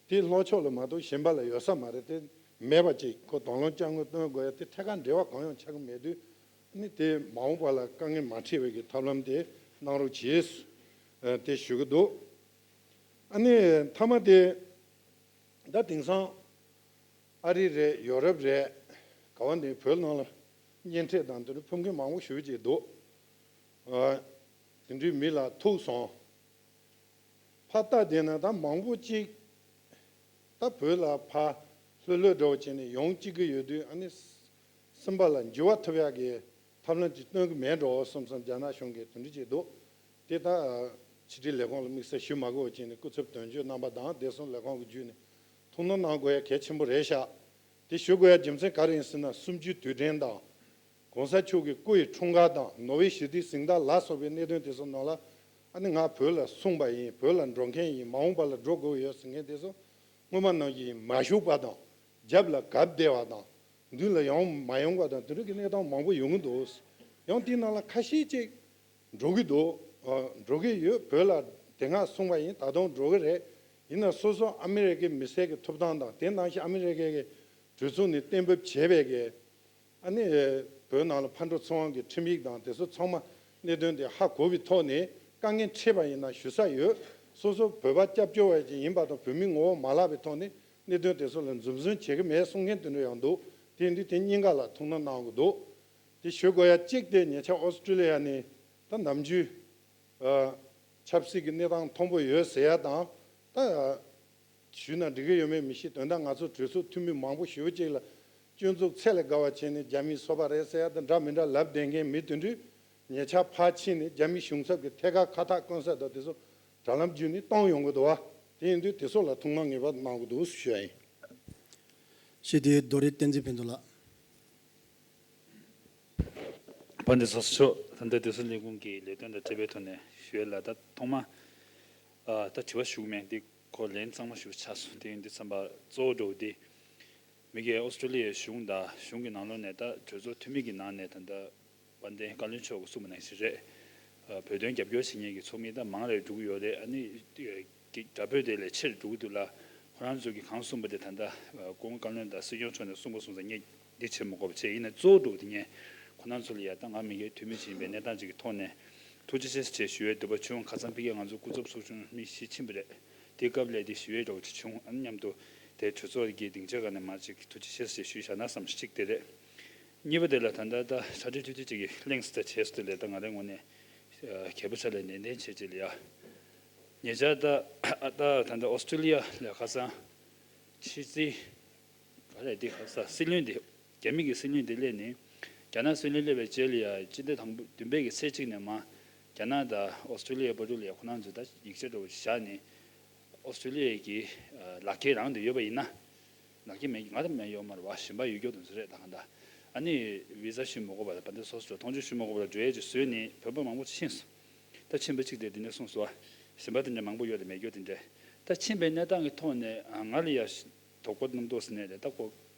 དེ་ལྷོ་ཕྱོགས་ལ་མ་གཏོགས་གཞན་པ་ལ་ཡོད་ས་མ་རེད། དེ་མེད་པ་ཅིག་ཁོ་དྭང་བླངས་དཔྱ་དངུལ་སྟོན་དགོས་ཡ་དེ་ཐད་ཀར་འབྲེལ་བ་གང་ཡང་ཆགས་ཀྱི་མེད་དུས། ཨ་ནི་དེ་མ་འོངས་པ་ལ་དཀའ་ངལ་མ་འཕྲད་པའི་གི་ཐབས་ལམ་དེ་གནང་རོགས་བྱེད། ཨ། དེ་ཞུ་གི་འདུག་ཨ་ནི་མཐའ་མ་དེ། ད་དེང་སང་ཨ་རི་རེད། ཡོ་རོབ་རེད། ག་བ་ནས་བོད་ནང་ལ་གཉེན་འཕྲད་དང་དེ་འདྲ་ཕེབས་མཁན་མང་པོ་ཞེ་པོ་ཅིག་འདུག་ཨ། དེ་འདྲའི་མི་ལ་ཐུག་སོང་། ཕར་ལྟ་བསྡད་ན་ད་མང་པོ་ཅིག་ད་བོད་ལ་ཕར་ལྷོད་ལྷོད་འདྲ་བོ་བྱས་ནས་ཡོང་བཅུག་གི་ཡོད་དུས། ཨ་ནི་སེམས་པ་ལ་འགྱུར་བ་ཐེབས་ཡག་གི་ཐབས་ལམ་ཅིག་སྟོན་གི་མེད་འགྲོ་བསམ་བསམ། རྒྱ་ནག་གཞུང་གིས་དེ་འདྲ་ཅིག་འདུག་དེ་ད་ཕྱི་དྲིལ་ལས་ཁུངས་ལ་དམིགས་བསལ་ཞུ་མ་དགོས་པ་བྱས་ནས། སྐུ་ཚབ་དོན་གཅོད་རྣམ་པ་དང་བདེ་སྲུང་ལས་ཁུངས་ཀྱི་བརྒྱུད་ནས་ཐུགས་སྣང་གནང་དགོས་ཡ་གལ་ཆེན་པོ་རེད་ཤག་དེ་ཞུ་དགོས་ཡ་རྒྱུ་མཚན་ག་རེ་ཡིན་ཟེར་ན། གསུམ་བཅུའི་དུས་དྲན་དང་། གོང་ས་མཆོག་གི་སྐུ་ཡི་འཁྲུངས་སྐར་དང་། ནོ་བྷེལ་ཞི་བདེའི་གཟེངས་རྟགས་ལ་སོགས་པའི་གནད་དོན་དེ་ཚོ་ནང་ལ། ཨ་ནི་ང་བོད་ལ་སོང་པ་ཡིན། བོད་ལ་འགྲོ་མཁན་ཡིན། མ་འོངས་པ་ལ་འགྲོ་དགོས་ཡོད་ཟེར་མཁན་དེ་ཚོ། སྔོན་མ་ནང་བཞིན་མ་བཞུགས་པ་དང་། རྒྱབ་ལ་གབ་བསྡད་པ་དང་། མདུན་ལ་ཡང་མ་ཡོང་བ་དང་། དེ་འདྲ་གི་གནས་སྟངས་མང་པོ་ཡོང་གི་འདུག། ཡང་དེའི་ནང་ལ་ཁ་ཤས་ཅིག་འགྲོ་གི་འདུག། ཨ། འགྲོ་གི་ཡོད། བོད་ལ་དེ་སྔ་གསུངས་པ་ཡིན། ད་དུང་འགྲོ་གི་རེད། ཡིན་ན་སོ་སོ་ཨ་མི་རི་ཀའི་མི་སེར་གྱི་ཐོབ་ཐང་དང་། དེ་ནང་བཞིན་ཨ་མི་རི་ཀའི་གྲོས་ཚོགས་ནས་གཏན་འབེབས་བྱས་པའི་གི་ཨ་ནི་བོད་ནང་ལ་ཕར་འགྲོ་ཚུར་འོང་གི་ཁྲིམས་ཡིག་དང་དེ་ཚོ་ཚང་མ་གནད་དོན་དེ་ཧ་གོ་བའི་ཐོག་ནས། དཀའ་ངལ་འཕྲད་པ་ཡིན་ན་ཞུ་ས་ཡོད། སོ་སོ་བོད་པ་སྐྱབས་བཅོལ་བ་ཅིག་ཡིན་པ་དང་། བོད་མིའི་ངོ་བོ་མ་བརླག་པའི་ཐོག་ནས་གནད་དོན་དེ་ཚོ་ལ་འཛེམ་ཟོན་བྱེད་ཀྱི་མེད་གསུང་མཁན་དེ་འདྲ་ཡང་འདུག། དེ་ཡིན་དུས་དེ་གཉིས་ཀ་ལ་ཐུགས་སྣང་གནང་དགོས་འདུག། དེ་ཞུ་དགོས་ཡ་གཅིག་དེ། ཉེ་ཆར་ཨོ་སི་ཀྲི་ལི་ཡ་ནས་ད་ནམ་རྒྱུན་ཨ་ཆབ་སྲིད་ཀྱི་གནས་སྟངས་མཐོན་པོ་ཡོད་ཟེར་ཡ་དང་། ད་ཞུས་ན་འགྲིག་གི་ཡོད་མེད་མི་ཤེས། དོན་དག་ང་ཚོ་གྲོས་ཚོགས་འཐུས་མི་མང་པོ་ཞེ་པོ་ཅིག་ལ་སྐྱོན་འཛུགས་ཚད་ལས་བརྒལ་བ་བྱས་ནས་རྒྱ་མིའི་སོ་པ་རེད་ཟེར་ཡ་དང་འདྲ་མི་འདྲ་ལབ་བསྡད་མཁན་མི་དེ་འདྲས། ཉེ་ཆར་ཕར་ཕྱིན་ནས་རྒྱ་མི་གཞུང་ཚབ་ཀྱི་ཐད་ཀར་ཁ་བཏགས་བསྐོན་ས་དང་དེ་ཚོ་དྲ་ལམ་བརྒྱུད་ནས་གཏོང་ཡོང་གི་འདུག་བ། དེ་ཡིན་དུས་དེ་ཚོ་ལ་ཐུགས་སྣང་ངེས་པར་གནང་དགོས་འདུག་ཞུ་ཡ་ཡིན། ཞུ་དེ་རྡོ་རི་བསྟན་འཛིན་ཕུན་ཚོགས་ལགས། དཔལ་ལྡན་ཚོགས་གཙོ་མཆོག། ད་ལྟ་དུས་གསུམ་ལས་ཁུངས་ཀྱི་ལས་དོན་དང་འབྲེལ་བའི་ཐོག་ནས་ཞུ་ཡ་ལ། ད་ཐོག་མ་ཨ་ད་དྲི་བ་ཞུ་གི་མེད། འདི་ཁོ་ལན་གཙང་མ་ཞུ་ཆགས་སོང་། དེ་ཡིན་དུས་ཙམ་པ་གཙོ་བོ་འདྲ་བོ་འདི། མི་སྒེར་ཨོ་སི་ཀྲོ་ལི་ཡའི་གཞུང་དང་གཞུང་གི་ནང་ལོགས་ནས་ད་གྲོས་ཚོགས་འཐུས་མི་གི་ནང་ནས་ད་ལྟ་དཔལ་ལྡན་བཀའ་བློན་མཆོག་གིས་གསུངས་པ་ནང་བཞིན་རེད། ཨ་བོད་དོན་རྒྱབ་སྐྱོར་བྱེད་མཁན་གྱི་ཚོགས་མི་ད་མང་རེ་འགྲོ་གི་ཡོད་རེད། ཨ་ནི་དགྲ་བོ་དེ་ལས་ཆེར་འགྲོ་གི་འདུག་ལ། ཁོ་རང་ཚོ་གིས་གང་གསུངས་པ་དེ་ད་ལྟ་སྐུ་ངོ་བཀའ་བློན་དང་སྲིད་སྐྱོང་མཆོག་ནས་གསུངས་པ་སོང་ཙང་ངས་འདི་བྱེད་མི་དགོས་པ་བྱས། ཡིན་ན་གཙོ་བོ་འདྲ་བོ་དེ་ངས་ཁོ་རང་ཚོ་ལ་ཡ། ད་ང་མི་སྒེར་འཐུས་མི་ཅིག་ཡིན་པའི་གནས་སྟངས་ཅིག་གི་ཐོག་ནས་ཐུགས་རྗེ་ཆེ་ཟེར་བྱས་ཞུ་ཡའི་འདོད་པ་བྱུང་། ཁ་སང་ཕ་གིར་ང་ཚོ་སྐུ་ཚབ་ཚོགས་ཆུང་མི་བཞི་ཕྱིན་པ་རེད། དེ་སྐབས་ལ་དེ་ཞུ་ཡས་འདྲ་བོ་ཅིག་བྱུང་། ཨ་ནི་མཉམ་དུ་དེ་གྲོས་ཚོགས་ཀྱི་སྡིངས་ཆ་སྒང་ནས་མར་ཅིག་ཐུགས་རྗེ་ཆེ་ཟེར་ཞུས་བཞག་ན་བསམ། གཅིག་དེ་རེད། གཉིས་པ་དེ་ལ་ད་ལྟ་ད་ཕྱག་སྦྲེལ་ཐུབ་ཐུབ་ཅིག་གིས་གླེང་སྟེ་བྱས་སོང་། དེ་ལས་ད་ང་རའི་ངོས་ནས་ཨ་གལ་པོ་ཆགས་ལ་ནན་ཏན་བྱས་ཅིག་ལ་ཡ། ཉེ་ཆར་ད་ཨ་ད་ད་ལྟ་ཨོ་སི་ཀྲོ་ལི་ཡ་ལ་ཁ་སང་ཕྱི་སྲིད་ག་རེ་དེ་ཁ་ས་སྲིད་བློན་དེ། རྒྱ་མི་གི་སྲིད་བློན་དེ་སླེབས་ནས། རྒྱ་ནག་སྲིད་བློན་སླེབས་པའི་རྗེས་ལ་ཡ་སྤྱི་ཟླ་དང་པོ་བདུན་པའི་གི་ཚེས་གཅིག་ནས་མར་རྒྱ་ནག་དང་ཨོ་སི་ཀྲོ་ལི་ཡའི་བར་དུ་ལ་ཡ་ཁོ་རང་ཚོས་ད་ཡིག་ཆ་འདྲ་བོ་བཞག་ནས། ཨོ་སི་ཀྲོ་ལི་ཡ་གི་ཨ་ལག་འཁྱེར་རང་དེ་ཡོད་པ་ཡིན་ན། ལག་འཁྱེར་མེད་ང་ད་མེད་ཡོད་མ་རེད་བ། གཞན་པ་ཡོད་རྒྱུ་དེ་ཚོ་རེད། ད་གང་ལྟར་ཨ་ནི་བི་ཟ་ཞུ་མི་དགོས་པ་དང་། དཔལ་ལྡན་ཚོགས་གཙོ་མཐོང་ཆུང་ཞུ་མི་དགོས་པ་ལ་འགྲོ་ཡས་ཅིག་བཟོས་ནས་བོད་པ་མང་པོ་ཕྱིན་སོང་། ད་ཕྱིན་པ་གཅིག་དེ་དེ་འདྲ་གསུངས་སོང་བ། གཞན་པ་དེ་འདྲ་མང་པོ་ཡོད་དེ་མེད་རྒྱུ་དེ་འདྲ། ད་ཕྱིན་པའི་གནས་སྟངས་ཀྱི་ཐོག་ནས་ཨ་ང་ལ་ཡ་དོགས་པ་རྣམ་རྟོག་ཟེར་ནས་རེད། ད་ཁོ་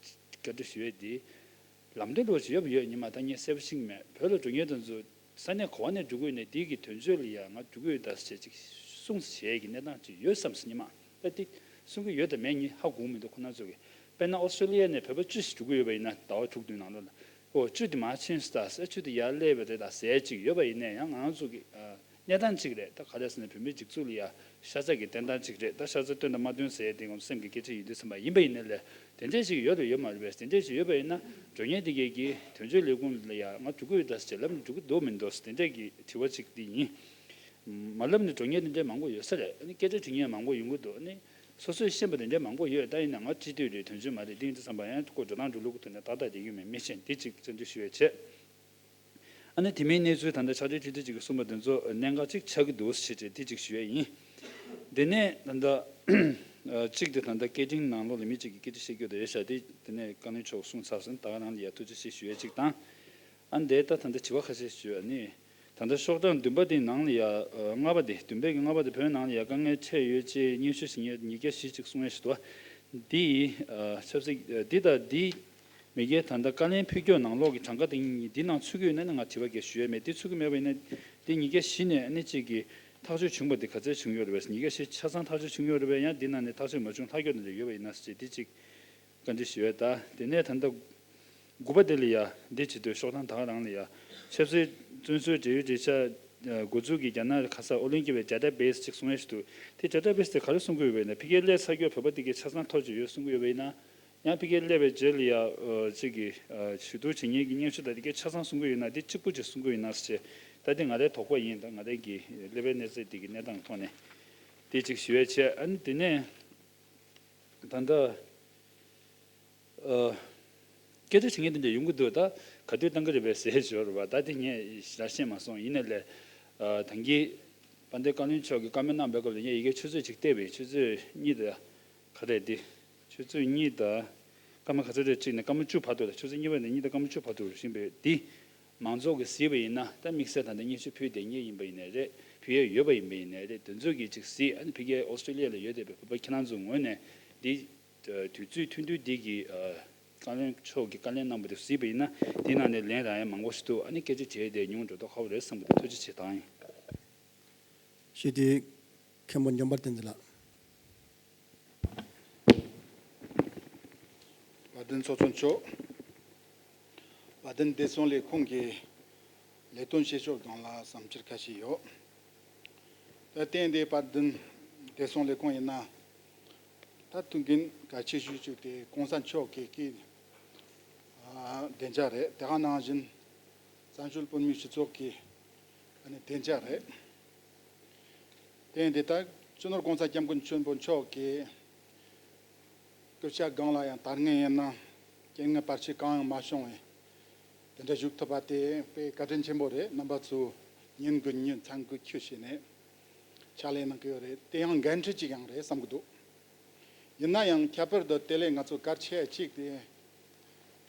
བཀའ་འདྲི་ཞུ་ཡས་དེ། ལམ་སྟོན་འདྲ་བོ་ཅིག་ཡོད་པ་ཡོད་ཉི་མ། ད་ངས་གསལ་པོ་ཤེས་ཀྱི་མེད། བོད་ལ་འགྲོ་མཁན་དེ་ཚོ་ས་གནས་ག་བ་ནས་འགྲོ་གི་ཡོད་ནས། དེའི་གི་དོན་གཅོད་ལ་ཡ་ང་འགྲོ་གི་ཡོད་ད་ཟེར་ཅིག་གསུངས་བྱས་ཀྱི་གནས་སྟངས་ཅིག་ཡོད་བསམ་སོང་ཉི་མ། ད་དེ་གསུང་གི་ཡོད་དམ་མེད་ངས་ཧ་གོ་མི་འདུག་ཁོ་རང་ཚོ་གི། དཔེར་ན་ཨོ་སི་ཀྲོ་ལི་ཡ་ནས་བོད་པ་བཅུ་ཞིག་འགྲོ་གི་ཡོད་པ་ཡིན་ན། ཟླ་བ་དྲུག་བདུན་ནང་ལོགས་ལ། ཨོ་བཅུ་དེ་མར་ཕྱིན་སོང་ད་ཟེར། བཅུ་དེ་ཡར་སླེབས་པ་རེད་ད་ཟེར་ཅིག་ཡོད་པ་ཡིན་ན་ཡང་། ང་རང་ཚོ་གི་ཨ་གནས་སྟངས་གཅིག་རེད། ད་ག་རེ་ཟེར་ན་བོད་མིའི་སྒྲིག་འཛུགས་ལ་ཡ་ཤ་ཚ་གི་བསྟན་སྟངས་གཅིག་རེད། ད་ཤ་ཚ་སྟོན་དང་མ་སྟོན་ཟེར་ཡ་དེ་ངོ་སེམས་ཀྱི་སྐད་ཆ་ཡིན་དུས་ཙམ་པ་ཡིན་པ་ཡིན་ནའི་ལས། དེ་འདྲས་ཞིག་ཡོད་རེད་ཡོད་མ་རེད་པས། དེ་འདྲས་ཞིག་ཡོད་པ་ཡིན་ན་འགྲོ་མཁན་དེ་གས་ཀྱིས་དོན་གཅོད་ལས་ཁུངས་ལ་ཡ་ང་འགྲོ་གི་ཡོད་ད་ཟེར་ལབ་ནས་འགྲོ་གི་འདུག་མི་འདུག་དེ་འདྲས་ཀྱི་དྲི་བ་གཅིག་དེ་ཡིན། མ་ལབ་ནས་འགྲོ་མཁན་དེ་འདྲས་མང་པོ་ཡོད་ས་རེད། ཨ་ནི་སྐད་ཆ་དྲི་མཁན་མང་པོ་ཡོང་གི་འདུག། ཨ་ནི་སོ་སོས་ཤེས་པ་དེ་འདྲས་མང་པོ་ཡོད། ད་ཡིན་ན་ང་སྤྱི་འཐུས་རེད། དོན་གཅོད་མ་རེད། དེ་ཡིན་དུས་ཙམ་པ་ཡང་ཁོ་འགྲོ་སྟངས་འགྲོ་ལུགས་དེ་འདྲ་ཏག་ཏག་བསྡད་ཀྱི་མེད། མི་ཤེས། དེ་གཅིག་བཅར་འདྲི་ཞུ་ཡས་བྱས། ཨ་ནི་དེ་མིན་གནས་ཚུལ་ད་ལྟ་ཕྱག་སྦྲེལ་ཐུབ་ཐུབ་ཅིག་གིས་གསུངས་པ་དེ་ཚོ་གནད་འགག་ཅིག་ཆགས་ཀྱི་འདུག་ཟེར་བྱས་དེ་ཅིག་ཞུ་ཡས་ཡིན། དེ་ནས་ད་ལྟ་གཅིག་དེ་ད་ལྟ་སྐད་འཕྲིན་ནང་ལོགས་ལ་མི་གཅིག་གིས་སྐད་ཆ་བཤད་རྒྱུ་དེ་རེད་ཤག། དེ་དེ་ནས་བཀའ་བློན་མཆོག་གསུངས་ཚར་སོང་། ད་ག་རང་ལ་ཡ་ཐུགས་རྗེ་ཆེ་ཞུ་ཡས་གཅིག་དང་། ཨ་ནི་དེ་ད་ད་ལྟ་དྲི་བ་ཁ་ཤས་ཞུ། ཨ་ནི་ད་ལྟ་ཤོག་གྲངས་བདུན་པ་དེའི་ནང་ལ་ཡ་ལྔ་པ་དེ། བདུན་པའི་གི་ལྔ་པ་དེ། བོད་ནང་ལ་ཡ་དཀའ་ངལ་འཕྲད་ཡོད་ཅེས་སྙན་ཞུ་ཞིག་ངས་ཉིས་བརྒྱ་བཞི་ཅིག་གསུང་ཡས་ཞིག་འདུག། འདི་ཆབ་སྲིད་འདི་དང་འདི། མི་སྒེར་ད་ལྟ་བཀའ་ལན་ཕུལ་སྐྱོད་ནང་ལོགས་ཀྱི་གྲངས་ཀ་དེ་འདི་ནང་ཚུད་ཀྱི་ཡོད་ན་ནི་ང་དྲི་བ་གས་ཞུ་ཡས་མེད། དེ་ཚུད་ཀྱི་མེད་པ་ཡིན་ན་དེ་ཉིས་བརྒྱ་བཞི་ནས་ཨ་ནི་གཅིག་གི་ཐག་གཅོད་བྱུང་བ་དེ་ག་ཚད་བྱུང་ཡོད་རེད་པས། ཉིས་བརྒྱ་བཞི་ཆ་ཚང་ཐག་གཅོད་བྱུང་ཡོད་རེད་པས། ཡང་འདི་ནང་ནས་ཐག་གཅོད་མ་བྱུང་ལྷག་ཡོད་ནི་རེ་ཡོད་པ་ཡིན་ན་ཟེར་དེ་གཅིག་བཀའ་འདྲི་ཞུ་ཡས། ད་དེ་ནས་ད་ལྟ་དགུ་པ་དེ་ལ་ཡ་འདི་བྱེད་དུས་ཤོག་གྲངས་ད་ག་རང་ལ་ཡ་ཆབ་སྲིད་བཙོན་ཟུར་འབྲེལ་ཡོད་འབྲེལ་ཆགས་འགོ་འཛུགས་ཀྱི་རྒྱ་ནག་ཁ་ས་ཨོ་གླིང་སྐྱིད་པའི་ཌེ་ཊ་བེ་སི་ཅིག་གསུང་ཡས་ཞིག་འདུག། དེ་ཌེ་ཊ་བེ་སི་དེ་ག་རེ་གསུང་གི་ཡོད་པ་ཡིན་ན། ཕ་གིར་སླེབས་ཚར་རྒྱུ་བོད་པ་དེ་གའི་ཆ་ཚང་ཐོབ་ཀྱི་ཡོད་གསུང་གི་ཡོད་པ་ཡིན་ན། ཡང་ཕ་གིར་སླེབས་པའི་རྗེས་ལ་ཡ་ཨ་གཅིག་གི་ཨ་ཞུ་གཏུག་བྱེད་མཁན་གྱི་སྙན་ཞུ་དང་དེ་གའི་ཆ་ཚང་གསུང་གི་ཡོད་ན་དེ་གཅིག་པུ་ཅིག་གསུང་གི་ཡོད་ན་ཟེར། ད་དེ་ང་རའི་དོགས་པ་ཡིན། ད་ང་རའི་གི་སླེབས་པའི་གནས་ཚད་དེ་གི་གནས་སྟངས་ཐོག་ནས་དེ་གཅིག་ཞུ་ཡས་བྱས། ཨ་ནི་དེ་ནས་ད་ལྟ་ཨ་སྐད་ཆ་དྲི་མཁན་དེ་འདྲ་ཡོང་གི་འདུག། ད་ག་དུས་བཏང་གི་རེད་པས་ཟེར་ཞོར་བ། ད་དེ་ངས་ཞེ་དྲག་ཤེས་མ་སོང་། ཡིན་ནའི་ལས་ཨ་ད་གིན་དཔལ་ལྡན་བཀའ་བློན་མཆོག་གིས་བཀའ་མོལ་གནང་པའི་སྐབས་ལ་ངས་ཡི་གེ་ཆུ་ཚོད་གཅིག་བལྟས་པས། ཆུ་ཚོད་གཉིས་དང་ག་རེ་དེ། ཆུ་ཚོད་གཉིས་དང་སྐར་མ་ག་ཚོད་རེད། གཅིག་ནས་སྐར་མ་བཅུ་བར་དུ་ལ། ཆུ་ཚོད་གཉིས་པ་ནས་གཉིས་དང་སྐར་མ་བཅུ་བར་དུ་རེད་ཤིང་པས། འདི་མང་ཚོགས་ཀྱིས་གཟིགས་པ་ཡིན་ན་ད་དམིགས་བསལ་ད་ལྟ་སྙན་ཞུ་ཕུལ་བསྡད་མཁན་ཡིན་པ་ཡིན་ནའི་རེད། ཕུལ་ཡས་ཡོད་པ་ཡིན་པ་ཡིན་ནའི་རེད། དེ་ཚོ་གིས་ཅིག་གཟིགས། ཨ་ནི་ཕ་གིའི་ཨོ་སི་ཀྲོ་ལི་ཡ་ལ་ཡོད་བསྡད་པའི་བོད་པ་ཁྱེད་རང་ཚོའི་ངོས་ནས་ འདི་དུས་ཚོད་ཐུང་ཐུང་འདི་གི་བཀའ་བློན་མཆོག་གིས་བཀའ་ལན་གནང་བ་དེ་གཟིགས་པ་ཡིན་ན། དེའི་ནང་ནས་ལན་རག་ཡ་མང་པོ་ཞིག་འདུག་ཨ་ནི་སྐད་ཆ་དྲིས་ཏེ་ཉུང་འགྲོ་མདོག་ཁ་པོ་རེད་བསམ་གི་འདུག་ཐུགས་རྗེ་ཆེ། ད་ཡིན། ཞུ་དེ་མཁན་པོ་འཇམ་དཔལ་བསྟན་འཛིན་ལགས། བཀའ་དྲིན་ཚོགས་གཙོ་མཆོག་བར་འདུམ་བདེ་སྲུང་ལས་ཁུངས་ཀྱི་ལས་དོན་བྱེད་ཕྱོགས་སྒང་ལ་བསམ་འཆར་ཁ་ཤས་ཡོད། ད་ཐེངས་འདིའི་བར་འདུམ་བདེ་སྲུང་ལས་ཁུངས་ཡིན་ན། ད་ཐུགས་འགན་གལ་ཆེ་ཤོས་ཅིག་དེ་གོང་ས་མཆོག་གི་སྐུའི་བདེ་འཇགས་རེད། དེ་ག་ནང་བཞིན་བཙན་བྱོལ་བོད་མིའི་སྤྱི་ཚོགས་ཀྱི་ཨ་ནི་བདེ་འཇགས་རེད། དེ་ཡིན་དུས་ད་སྤྱི་ནོར་གོང་ས་སྐྱབས་མགོན་ཆེན་པོ་མཆོག་གི་སྐུ་ཕྱྭ་སྒང་ལ་ཡང་ད་སྔོན་ཡིན་ན་རྐྱེན་ངན་བར་ཆད་གང་ཡང་མ་བྱུང་བའི་དེ་འདྲ་བཞུགས་ཐུབ་པ་དེ་དཔེ་བཀའ་དྲིན་ཆེན་པོ་རེད། རྣམ་པ་ཚོས་ཉིན་དགུ་ཉིན་མཚན་དགུ་ཁྱུ་བྱས་ནས་ཕྱག་ལས་གནང་གི་ཡོད་རེད། དེ་ཡང་འགན་འཁྲི་གཅིག་ཡང་རེད་བསམ་གི་འདུག་ཡིན་ན་ཡང་ཁྱད་པར་དུ་དེ་ལས་ང་ཚོ་གལ་ཆེ་གཅིག་དེ།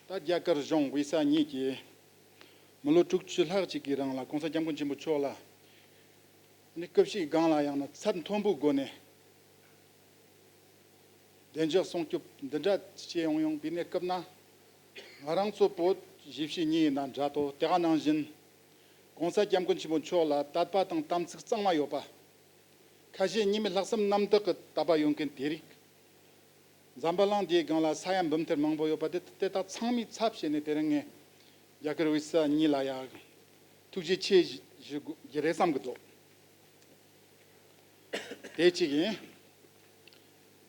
ད་རྒྱ་གར་གཞུང་དབུས་ས་གཉིས་ཀྱིས་མི་ལོ་དྲུག་ཅུ་ལྷག་ཅིག་གི་རིང་ལ་གོང་ས་སྐྱབས་མགོན་ཆེན་པོ་མཆོག་ལ་ནི་སྐུ་ཕྱྭའི་སྒང་ལ་ཡང་ན་ཚད་མཐོན་པོའི་སྒོ་ནས་བདེ་འཇགས་སྲུང་སྐྱོབ་འདི་འདྲ་བྱས་ཡོང་ཡོང་པའི་གནས་སྐབས་ན། ང་རང་ཚོ་བོད་གཞིས་བྱེས་གཉིས་ཡིན་ན་འདྲ་དོ། དེ་ག་ནང་བཞིན་གོང་ས་སྐྱབས་མགོན་ཆེན་པོ་མཆོག་ལ་དད་པ་དང་དམ་ཚིག་གཙང་མ་ཡོད་པ། ཁ་ཞེ་གཉིས་མེད་ལྷག་བསམ་རྣམ་དག་གི་དད་པ་ཡོད་མཁན་དེ་རིགས། འཛམ་བུ་གླིང་འདིའི་སྒང་ལ་ས་ཡ་འབུམ་ཐེར་མང་པོ་ཡོད་པ་དེ་དེ་དག་ཚང་མའི་ཚབ་བྱས་ནས་དེ་རིང་ངས་རྒྱ་གར་དབུས་ས་གཉིས་ལ་ཡ་ཐུགས་རྗེ་ཆེ་ཞུ་དགོས་ཀྱི་རེད་བསམ་གི་འདུག་དེ་གཅིག་ཡིན།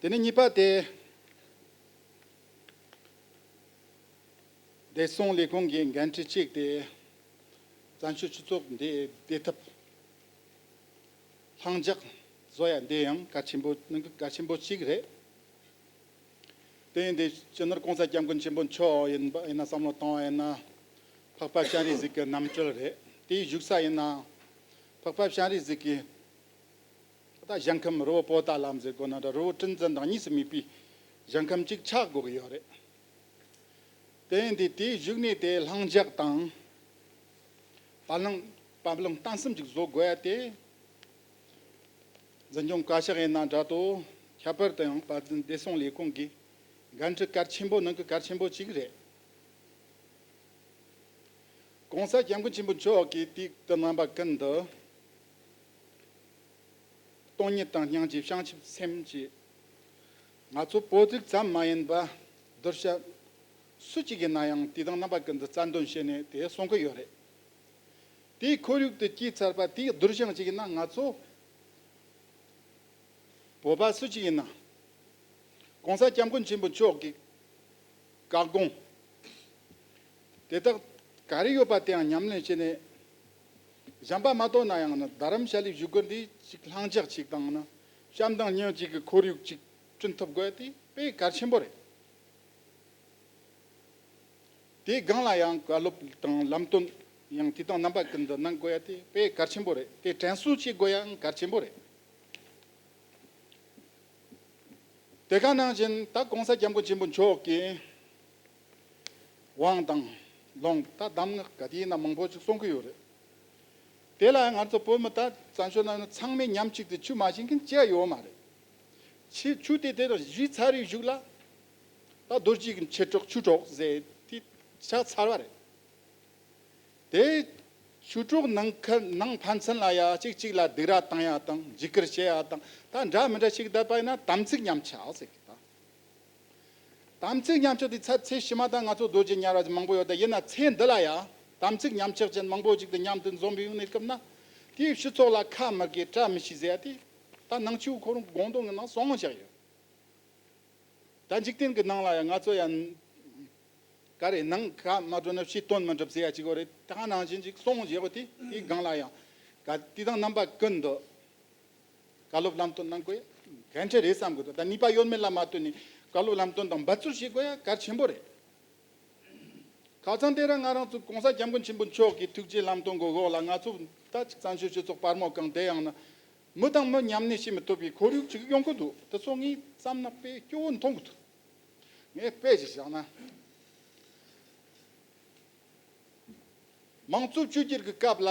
དེ་ནས་གཉིས་པ་དེ། བདེ་སྲུང་ལས་ཁུངས་ཀྱི་འགན་འཁྲི་གཅིག་དེ། བཙན་བྱོལ་སྤྱི་ཚོགས་འདི་བདེ་ཐབས་ལྷིང་འཇགས་བཟོ་ཡ་འདི་ཡང་གལ་ཆེན་པོ་ནང་གི་གལ་ཆེན་པོ་གཅིག་རེད། དེ་ཡིན་དུས་སྤྱི་ནོར་གོང་ས་སྐྱབས་མགོན་ཆེན་པོ་མཆོག་ཡིན་པ་ཡིན་ན་བསམ་བློ་བཏང་བ་ཡིན་ན། འཕགས་པ་སྤྱན་རས་གཟིགས་ཀྱི་རྣམ་སྤྲུལ་རེད། དེའི་བཞུགས་ས་ཡིན་ན། འཕགས་པ་སྤྱན་རས་གཟིགས་ཀྱི་ད་ཞིང་ཁམས་རི་བོ་པོ་ཏ་ལ་ཟེར་གོ་ན་འདྲ། རི་བོ་ཏྲེན་ཙན་དང་གཉིས་སུ་མེད་པའི་ཞིང་ཁམས་གཅིག་ཆགས་དགོས་ཀྱི་ཡོད་རེད། དེ་ཡིན་དུས་དེའི་བཞུགས་གནས་དེ་ལྷིང་འཇགས་དང་། བ་ལང་བབ་བརླིང་བརྟན་གསུམ་ཅིག་བཟོ་དགོས་ཡ་དེ། འཛིན་སྐྱོང་བཀའ་ཤག་ཡིན་ན་འདྲ་དོ། ཁྱད་པར་དུ་ཡང་བར་འདུམ་བདེ་སྲུང་ལས་ཁུངས་ཀྱི་འགན་འཁྲི་གལ་ཆེན་པོ་ནང་གི་གལ་ཆེན་པོ་གཅིག་རེད། གོང་ས་སྐྱབས་མགོན་ཆེན་པོ་མཆོག་གིས་དུས་དེ་རྣམ་པ་ཀུན་ཏུ། སྟོང་ཉིད་དང་སྙིང་རྗེ་བྱང་ཆུབ་སེམས་ཀྱིས། ང་ཚོ་བོད་རིགས་ཙམ་མ་ཡིན་པ་གདུལ་བྱ་སུ་གཅིག་ཡིན་ན་ཡང་དུས་དང་རྣམ་པ་ཀུན་ཏུ་རྩ་འདོན་བྱས་ནས་དེ་གསུང་གི་ཡོད་རེད། དེའི་ཁོར་ཡུག་ཏུ་སྐྱེས་ཚར་བ་དེའི་གདུལ་ཞིང་གཅིག་ཡིན་ན་ང་ཚོ་བོད་པ་སུ་གཅིག་ཡིན་ན། གོང་ས་སྐྱབས་མགོན་ཆེན་པོ་མཆོག་གི་བཀའ་དགོངས་དེ་དག་ག་རེ་ཡོད་པ་དེའང་ཉམས་ལེན་བྱས་ནས། གཞན་པ་མ་གཏོགས་ན་ཡང་ན་རྡ་རམ་ཤ་ལའི་བཞུགས་སྒར་འདི་ཅིག་ལྷིང་འཇགས་ཅིག་དང་ན་བྱམས་དང་སྙིང་རྗེ་གི་ཁོར་ཡུག་ཅིག་བསྐྲུན་ཐུབ་དགོས་དེ་དཔེ་གལ་ཆེན་པོ་རེད། དེའི་སྒང་ལ་ཡང་བཀའ་སློབ་དང་ལམ་སྟོན་ཡང་དུས་དང་རྣམ་པ་ཀུན་ཏུ་གནང་དགོས་ཡ་དེ་དཔེ་གལ་ཆེན་པོ་རེད། དེ་དྲན་གསོ་བྱེད་དགོས་ཡ་ཡང་གལ་ཆེན་པོ་རེད། དེ་ག་ནང་བཞིན་ད་གོང་ས་སྐྱབས་མགོན་ཆེན་པོ་མཆོག་གིས་དབང་དང་ལུང་ད་གདམས་ངག་ག་དེ་ཡིན་ན་མང་པོ་ཅིག་གསུང་གི་ཡོད་རེད། དེ་ལ་ང་ཚོ་བོད་མི་ད་བཙན་བྱོལ་ནང་ཚང་མས་མཉམ་གཅིག་ཏུ་ཆོས་མ་ཤེས་མཁན་ཅི་ཡང་ཡོད་མ་རེད། ཆོས་ཆོས་དེ་དེ་རུ་ཞུས་ཚར་བའི་གཞུག་ལ་ད་རྡོ་རྗེ་གི་མཆེད་གྲོགས་ཆོས་གྲོགས་ཟེར་དེ་ཆགས་ཚར་བ་རེད། དེ་ཆོས་གྲོགས་ནང་ཁ་ནང་ཕན་ཚུན་ལ་ཡ་གཅིག་གཅིག་ལ་སྡིགས་ར་བཏང་ཡ་དང་འཇིགས་སྐུལ་བྱེད་ཡ་དང་ད་འདྲ་མི་འདྲ་ཞིག་བསྡད་པ་ཡིན་ན་དམ་ཚིག་ཉམས་ཆག་ཟེར་གི་ད། དམ་ཚིག་ཉམས་ཆག་དེ་ཚ་ཚེ་ཕྱི་མ་དང་ང་ཚོ་རྡོ་རྗེ་ཉར་བ་མང་པོ་ཡོད་ད། ཡིན་ན་ཚེ་འདི་ལ་ཡ་དམ་ཚིག་ཉམས་ཆག་ཅན་མང་པོ་ཅིག་དང་མཉམ་དུ་འཛོམས་པའི་གནས་སྐབས་ན་དེའི་སྤྱི་ཚོགས་ལ་ཁ་མི་དགེ་བཀྲ་མི་ཤིས་ཟེར་ཡ་དེ་ད་ནང་ཆོས་ཁོ་རང་དགོངས་དོན་གྱི་ནང་གསུངས་བཞག་ཡོད། ད་འཇིག་རྟེན་གྱི་ནང་ལ་ཡང་ང་ཚོ་ཡང་ག་རེ་ནང་ཁ་མ་འགྲོ་ན་ཕྱི་དོན་མི་འགྲུབ་ཟེར་ཡ་ཅིག་ཡོད་རེད། ད་ནང་བཞིན་ཅིག་གསུངས་བཞག་པ་དེ་དེའི་སྒང་ལ་ཡང་ག་དུས་དང་རྣམ་པ་ཀུན་ཏུ་བཀའ་སློབ་ལམ་སྟོན་གནང་དགོས་འགན་འཁྲི་རེད་བསམ་གི་འདུག་ད་ནུས་པ་ཡོད་མེད་ལ་མ་ལྟོས་ནས་བཀའ་སློབ་ལམ་སྟོན་དང་འབད་རྩོལ་བྱེད་དགོས་ཡ་གལ་ཆེན་པོ་རེད། ཁ་སང་དེ་རིང་ང་རང་ཚོ་གོང་ས་སྐྱབས་མགོན་ཆེན་པོ་མཆོག་གི་ཐུགས་རྗེ་ལམ་སྟོན་གྱི་འོག་ལ་ང་ཚོ་ད་ཅིག་བཙན་བྱོལ་སྤྱི་ཚོགས་དཔར་མོ་གང་བསྡད་ཡང་ན་མི་དང་མི་མཉམ་གནས་བྱེད་མི་ཐུབ་པའི་ཁོར་ཡུག་ཅིག་ཡོང་གི་འདུག་དེ་ཚོ་ངས་བསམ་ན་དཔེ་སྐྱོ་བོ་མཐོང་གི་འདུག་ངས་དཔེ་ཅིག་བཞག་ན། མང་གཙོ་བཅོས་བསྒྱུར་གྱི་སྐབས་ལ་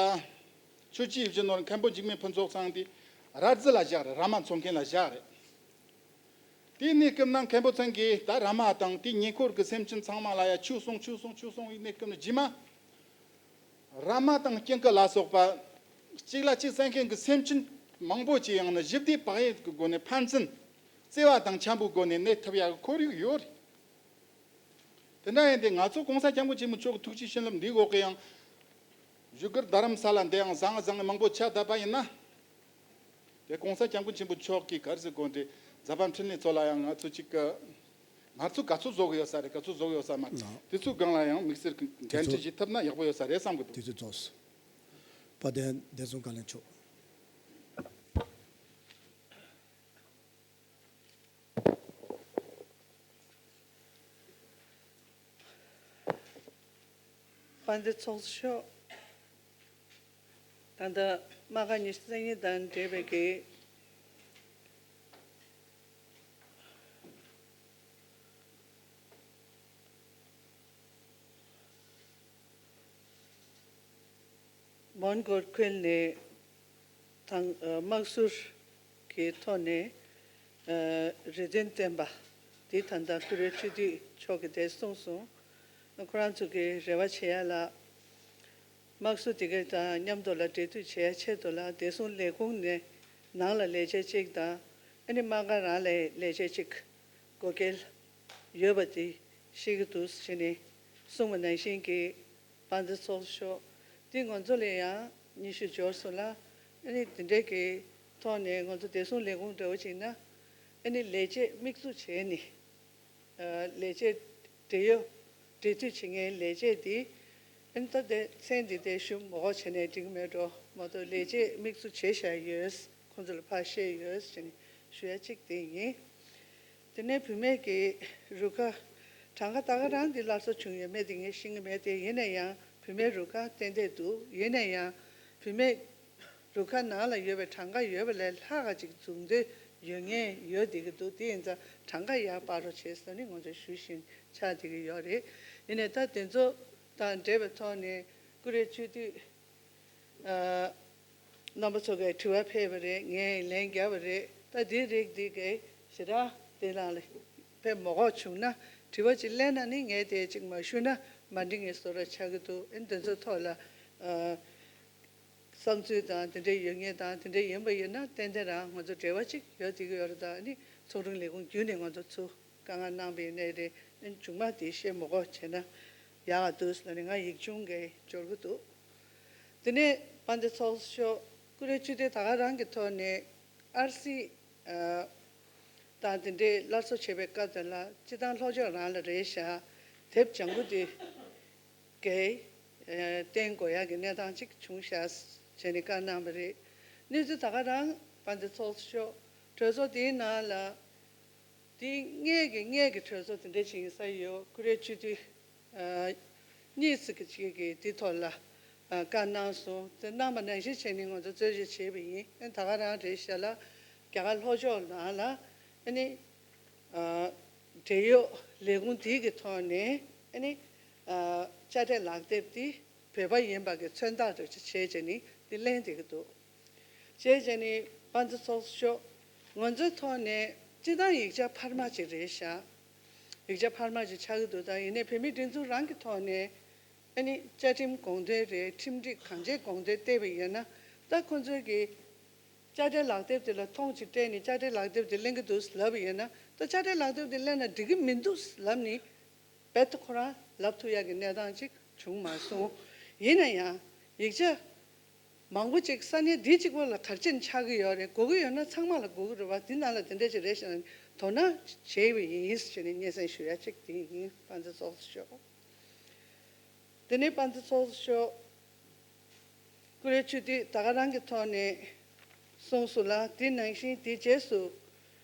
ཆོས་ཀྱི་སྦྱིན་ནོར་མཁན་པོ་འཇིགས་མེད་ཕུན་ཚོགས་ཚང་དེ་ར་རྫི་ལ་བཞག་རེད། ར་མ་འཚོ་མཁན་ལ་བཞག་རེད། དེའི་གནས་སྐབས་ན་མཁན་པོ་ཚང་གིས་ད་རཱ་མ་དང་དེའི་ཉེ་འཁོར་གྱི་སེམས་ཅན་ཚང་མ་ལ་ཡ་ཆོས་གསུངས། ཆོས་གསུངས། ཆོས་གསུངས་པའི་གནས་སྐབས་ན་རྗེས་མ། རཱ་མ་དང་ཀྱིང་ཀ་ལ་སོགས་པ་གཅིག་ལ་གཅིག་བསད་མཁན་གྱི་སེམས་ཅན་མང་པོ་ཅིག་ཡང་ན་ཞི་བདེ་བག་ཡོད་ཀྱི་སྒོ་ནས་ཕན་ཚུན་བརྩེ་བ་དང་འཆམ་པོའི་སྒོ་ནས་གནས་ཐུབ་ཡག་གི་ཁོར་ཡུག་ཡོད་རེད། དེ་འདྲ་ཡིན་ཏེ་ང་ཚོ་གོང་ས་སྐྱབས་མགོན་ཆེན་པོ་མཆོག་གི་ཐུགས་རྗེ་བྱིན་རླབས་འདིའི་འོག་གི་ཡང་བཞུགས་སྒར་རྡ་རམ་ས་ལ་འདི་ཡང་བཟང་བཟང་མང་པོ་ཆགས་བསྡད་པ་ཡིན་ན། དེ་གོང་ས་སྐྱབས་མགོན་ཆེན་པོ་མཆོག་གིས་ག་རེ་ཟེར་དགོས་འདྲ། མཛད་པ་འཕྲིན་ལས་ཚོ་ལ་ཡང་ང་ཚོ་གཅིག་གི་ང་ཚོ་ག་ཚོད་བཟོ་གི་ཡོད་ས་རེད། ག་ཚོད་བཟོ་གི་ཡོད་ས་མ་རེད། ལགས། དེ་ཚོའི་སྒང་ལ་ཡང་དམིགས་བསལ་གྱི་འགན་འཁྲི་ཞིག་ཐོབ་ན་ཡག་པོ་ཡོད་ས་རེད་བསམ་གི་འདུག། དུས་ཚོད་རྫོགས་སོང་། དཔལ་ལྡན་བདེ་སྲུང་བཀའ་བློན་མཆོག། དཔལ་ལྡན་ཚོགས་གཙོ་མཆོག། ད་ལྟ་དམག་སྒར་ཉི་ཤུ་རྩ་གཉིས་དང་འབྲེལ་བའི་གི་མོན་གྷོ་ཁུལ་ནས་དང་དམག་ཟུར་གྱི་ཐོག་ནས་རེ་འདུན་བཏོན་པ་འདི་ད་ལྟ་བཀུར་འོས་སྤྱི་འཐུས་མཆོག་གིས་དེ་གསུངས་སོང་། ཁོ་རང་ཚོ་གི་རེ་བ་བྱེད་ཡ་ལ། དམག་ཟུར་དེ་ག་དང་མཉམ་དུ་ལ་འབྲེལ་མཐུད་བྱེད་ཡ་ཆེད་དུ་ལ་བདེ་སྲུང་ལས་ཁུངས་ནས་ནང་ལ་ལས་བྱེད་གཅིག་དང་ཨ་ནི་དམག་སྒར་རང་ལ་ལས་བྱེད་གཅིག་དགོས་གལ་ཡོད་པ་དེ་ཤེས་ཀྱི་འདུག་ཟེར་ནས་གསུངས་པ་ནང་བཞིན་གྱི་དཔལ་ལྡན་ཚོགས་གཙོ་མཆོག། འདི་ང་ཚོ་ལ་ཡང་ཉི་ཤུ་འབྱོར་སོང་ལ། ཨ་ནི་དེ་འདྲའི་གི་ཐོག་ནས་ང་ཚོ་བདེ་སྲུང་ལས་ཁུངས་འདྲ་བོ་ཅིག་ན་ཨ་ནི་ལས་བྱེད་དམིགས་འཛུགས་བྱས་ནས། ལས་བྱེད་འབྲེལ་ཡོད་འབྲེལ་མཐུད་བྱེད་མཁན་ལས་བྱེད་དེ། ཨ་ནི་ད་དེ་མཚན་དེ་དེ་ཞུ་མ་དགོས་བྱས་ནས་འགྲིག་གི་མེད་འགྲོ་མ་གཏོགས་ལས་བྱེད་དམིགས་སུ་བྱས་བཞག་ཡོད། ཁོང་ཚོ་ལ་ཕར་བཤད་ཡོད་ཟེར་ནས་ཞུ་ཡ་གཅིག་དེ་ཡིན། དེ་ནས་བུད་མེད་ཀྱི་རུ་ཁག་གྲངས་ཀ་ད་ག་རང་འདི་སླར་གསོ་བྱུང་ཡོད་མེད་དེ་ངས་ཤེས་ཀྱི་མེད་དེ། ཡིན་ན་ཡང་བུད་མེད་རུ་ཁག་ཏན་ཏན་འདུག། ཡིན་ན་ཡང་བུད་མེད་རུ་ཁག་ནང་ལ་ཡོད་པའི་གྲངས་ཀ་ཡོད་པ་ལས་ལྷག་ག་ཅིག་འཛུགས་འདོད་ཡོད་མཁན་ཡོད་བསྡད་ཀྱི་འདུག། དེ་ཡིན་ཙང་གྲངས་ཀ་ཡར་སྤར་རོགས་བྱེད་ཟེར་ནས་ང་ཚོས་ཞུ་བཞིན་ཆགས་བསྡད་ཀྱི་ཡོད་རེད། ཡིན་ནའི་ད་དེ་ཚོ་དང་འབྲེལ་བའི་ཐོག་ནས་བཀུར་འོས་སྤྱི་འཐུས་ཨ་རྣམ་པ་ཚོ་གིས་དྲི་བ་ཕེབས་པ་རེད། ངས་ལན་བརྒྱབ་པ་རེད། ད་འདིའི་རིགས་འདི་གའི་ཞེ་དྲག་དེ་ལ་ཕེབས་མ་དགོས་བྱུང་ན། དྲི་བ་ཅིག་གླེང་ན་ནི་ངས་དེ་ཅིག་མ་ཞུས་ན་མ་འགྲིག་ངེས་བཟོ་འདྲ་ཆགས་ཀྱི་འདུག། ཨ་ནི་དེ་ཚོའི་ཐོག་ལ་ཨ། བསམ་ཚུལ་དང་དེ་འདྲ་ཡོད་མཁན་དང་། དེ་འདྲ་ཡིན་པ་ཡིན་ན་ཏན་ཏན་རང་ང་ཚོ་འབྲེལ་བ་ཅིག་ཡོད་བསྡད་ཀྱི་ཡོད་རེད། ད་ཨ་ནི་ཚོགས་དྲུང་ལས་ཁུངས་བརྒྱུད་ནས་ང་ཚོ་ཚུར་བཀའ་མངགས་གནང་པ་ཡིན་ནའི་རེད། ཨ་ནི་མཇུག་མ་དེ་བཤད་མ་དགོས་བྱས་ན་ཡག་ག་འདུག་ཟེར་ནས་ང་ཡིག་ཆུང་གིས་འབྱོར་གྱི་འདུག། དེ་ནས་དཔལ་ལྡན་ཚོགས་གཙོ་མཆོག། བཀུར་འོས་སྤྱི་འཐུས་ད་ག་རང་གི་ཐོག་ནས་ཨར་སི་ཨ་དང་དེ་འདྲའི་སླར་གསོ་བྱེད་པའི་སྐབས་དེ་ལ་སྤྱི་བཏང་ལྷོ་ཕྱོགས་རང་ལ་རེད་ཤག། དེབ་ལྗང་གུ་དེ་གའི་ཨ་བསྟན་དགོས་ཡག་གི་གནས་སྟངས་ཅིག་བྱུང་ཤག་བྱས་ནས་བཀའ་གནང་བ་རེད། གནས་ཚུལ་ད་ག་རང་དཔལ་ལྡན་ཚོགས་གཙོ་མཆོག། གྲོས་ཚོགས་དེའི་ནང་ལ་དེ་སྔས་ཀྱི་སྔས་ཀྱི་གྲོས་ཚོགས་དེ་འདྲ་ཅིག་ཡིན་ས་ཡོད། བཀུར་འོས་སྤྱི་འཐུས་ཨ་གཉིས་ཙམ་གྱིས་ཅིག་གིས་དེ་ཐོག་ལ་ཨ་བཀའ་གནང་སོང་། དེ་གནང་བ་ནང་བཞིན་བྱས་ནས་ང་ཚོ་རྩོད་གཞི་བྱས་པ་ཡིན། ཨ་ད་ག་རང་རེད་ཤག་ལ། རྒྱ་གར་ལྷོ་ཕྱོགས་ནང་ལ་ཨ་ནི་ཨ་འབྲེལ་ཡོད་ལས་ཁུངས་དེ་གི་ཐོག་ནས་ཨ་ནི་ཨ་དཔྱ་ཁྲལ་ལག་དེབ་དེ་བོད་པ་ཡིན་པ་གི་མཚོན་རྟགས་འདྲ་ཅིག་བྱས་བྱས་ནས་དེ་ལེན་བསྡད་ཀྱི་འདུག། བྱས་བྱས་ནས་དཔལ་ལྡན་ཚོགས་གཙོ་མཆོག། ང་ཚོའི་ཐོག་ནས་སྤྱི་བཏང་ཡིག་ཆ་འཕར་མ་ཅིག་རེད་ཤག། ཡིག་ཆ་འཕར་མ་ཅིག་ཆགས་ཀྱི་འདུག། ད་ཡིན་ནའི་བོད་མིའི་སྒྲིག་འཛུགས་རང་གི་ཐོག་ནས་ཨ་ནི་བཅའ་ཁྲིམས་དགོངས་དོན་རེད། ཁྲིམས་སྒྲིག་གང་ཅིའི་དགོངས་དོན་བལྟས་པ་ཡིན་ན། ད་ཁོ་ཚོས་ཀྱི་དཔྱ་ཁྲལ་ལག་དེབ་དེ་ལ་མཐོང་ཅིག་སྤྲད་ནས་དཔྱ་ཁྲལ་ལག་དེབ་དེ་ལེན་གྱི་འདུག་ལབ་པ་ཡིན་ན། ད་དཔྱ་ཁྲལ་ལག་དེབ་དེ་ལེན་ན་འགྲིག་གི་མི་འདུག་ལབ་ནས་རྦད་དེ་ཁོ་རང་ལབ་ཐུབ་ཡག་གི་གནས་སྟངས་ཅིག་བྱུང་མ་སོང་། ཡིན་ན་ཡང་ཡིག་ཆ་མང་པོ་ཅིག་ས་གནས་འདི་གཅིག་པོ་ལ་ག་རེ་བྱས་ནས་ཆགས་ཀྱི་ཡོད་རེད། དགོས་ཀྱི་ཡོད་ན་ཚང་མ་ལ་དགོས་ཀྱི་རེད་བ། འདི་ནང་ལ་དེ་འདྲ་ཅིག་རེད་ཟེར་ནས་དོ་སྣང་བྱས་པ་ཡིན་ཟེར་ནས་སྙན་སེང་ཞུ་ཡ་གཅིག་དེ་ཡིན། དཔལ་ལྡན་ཚོགས་གཙོ་མཆོག། དེ་ནས་དཔལ་ལྡན་ཚོགས་གཙོ་མཆོག། བཀུར་འོས་སྤྱི་འཐུས་ད་ག་རང་གི་ཐོག་ནས་གསུངས་སོང་ལ། དེ་ནང་བཞིན་དེ་རྗེས་སུ་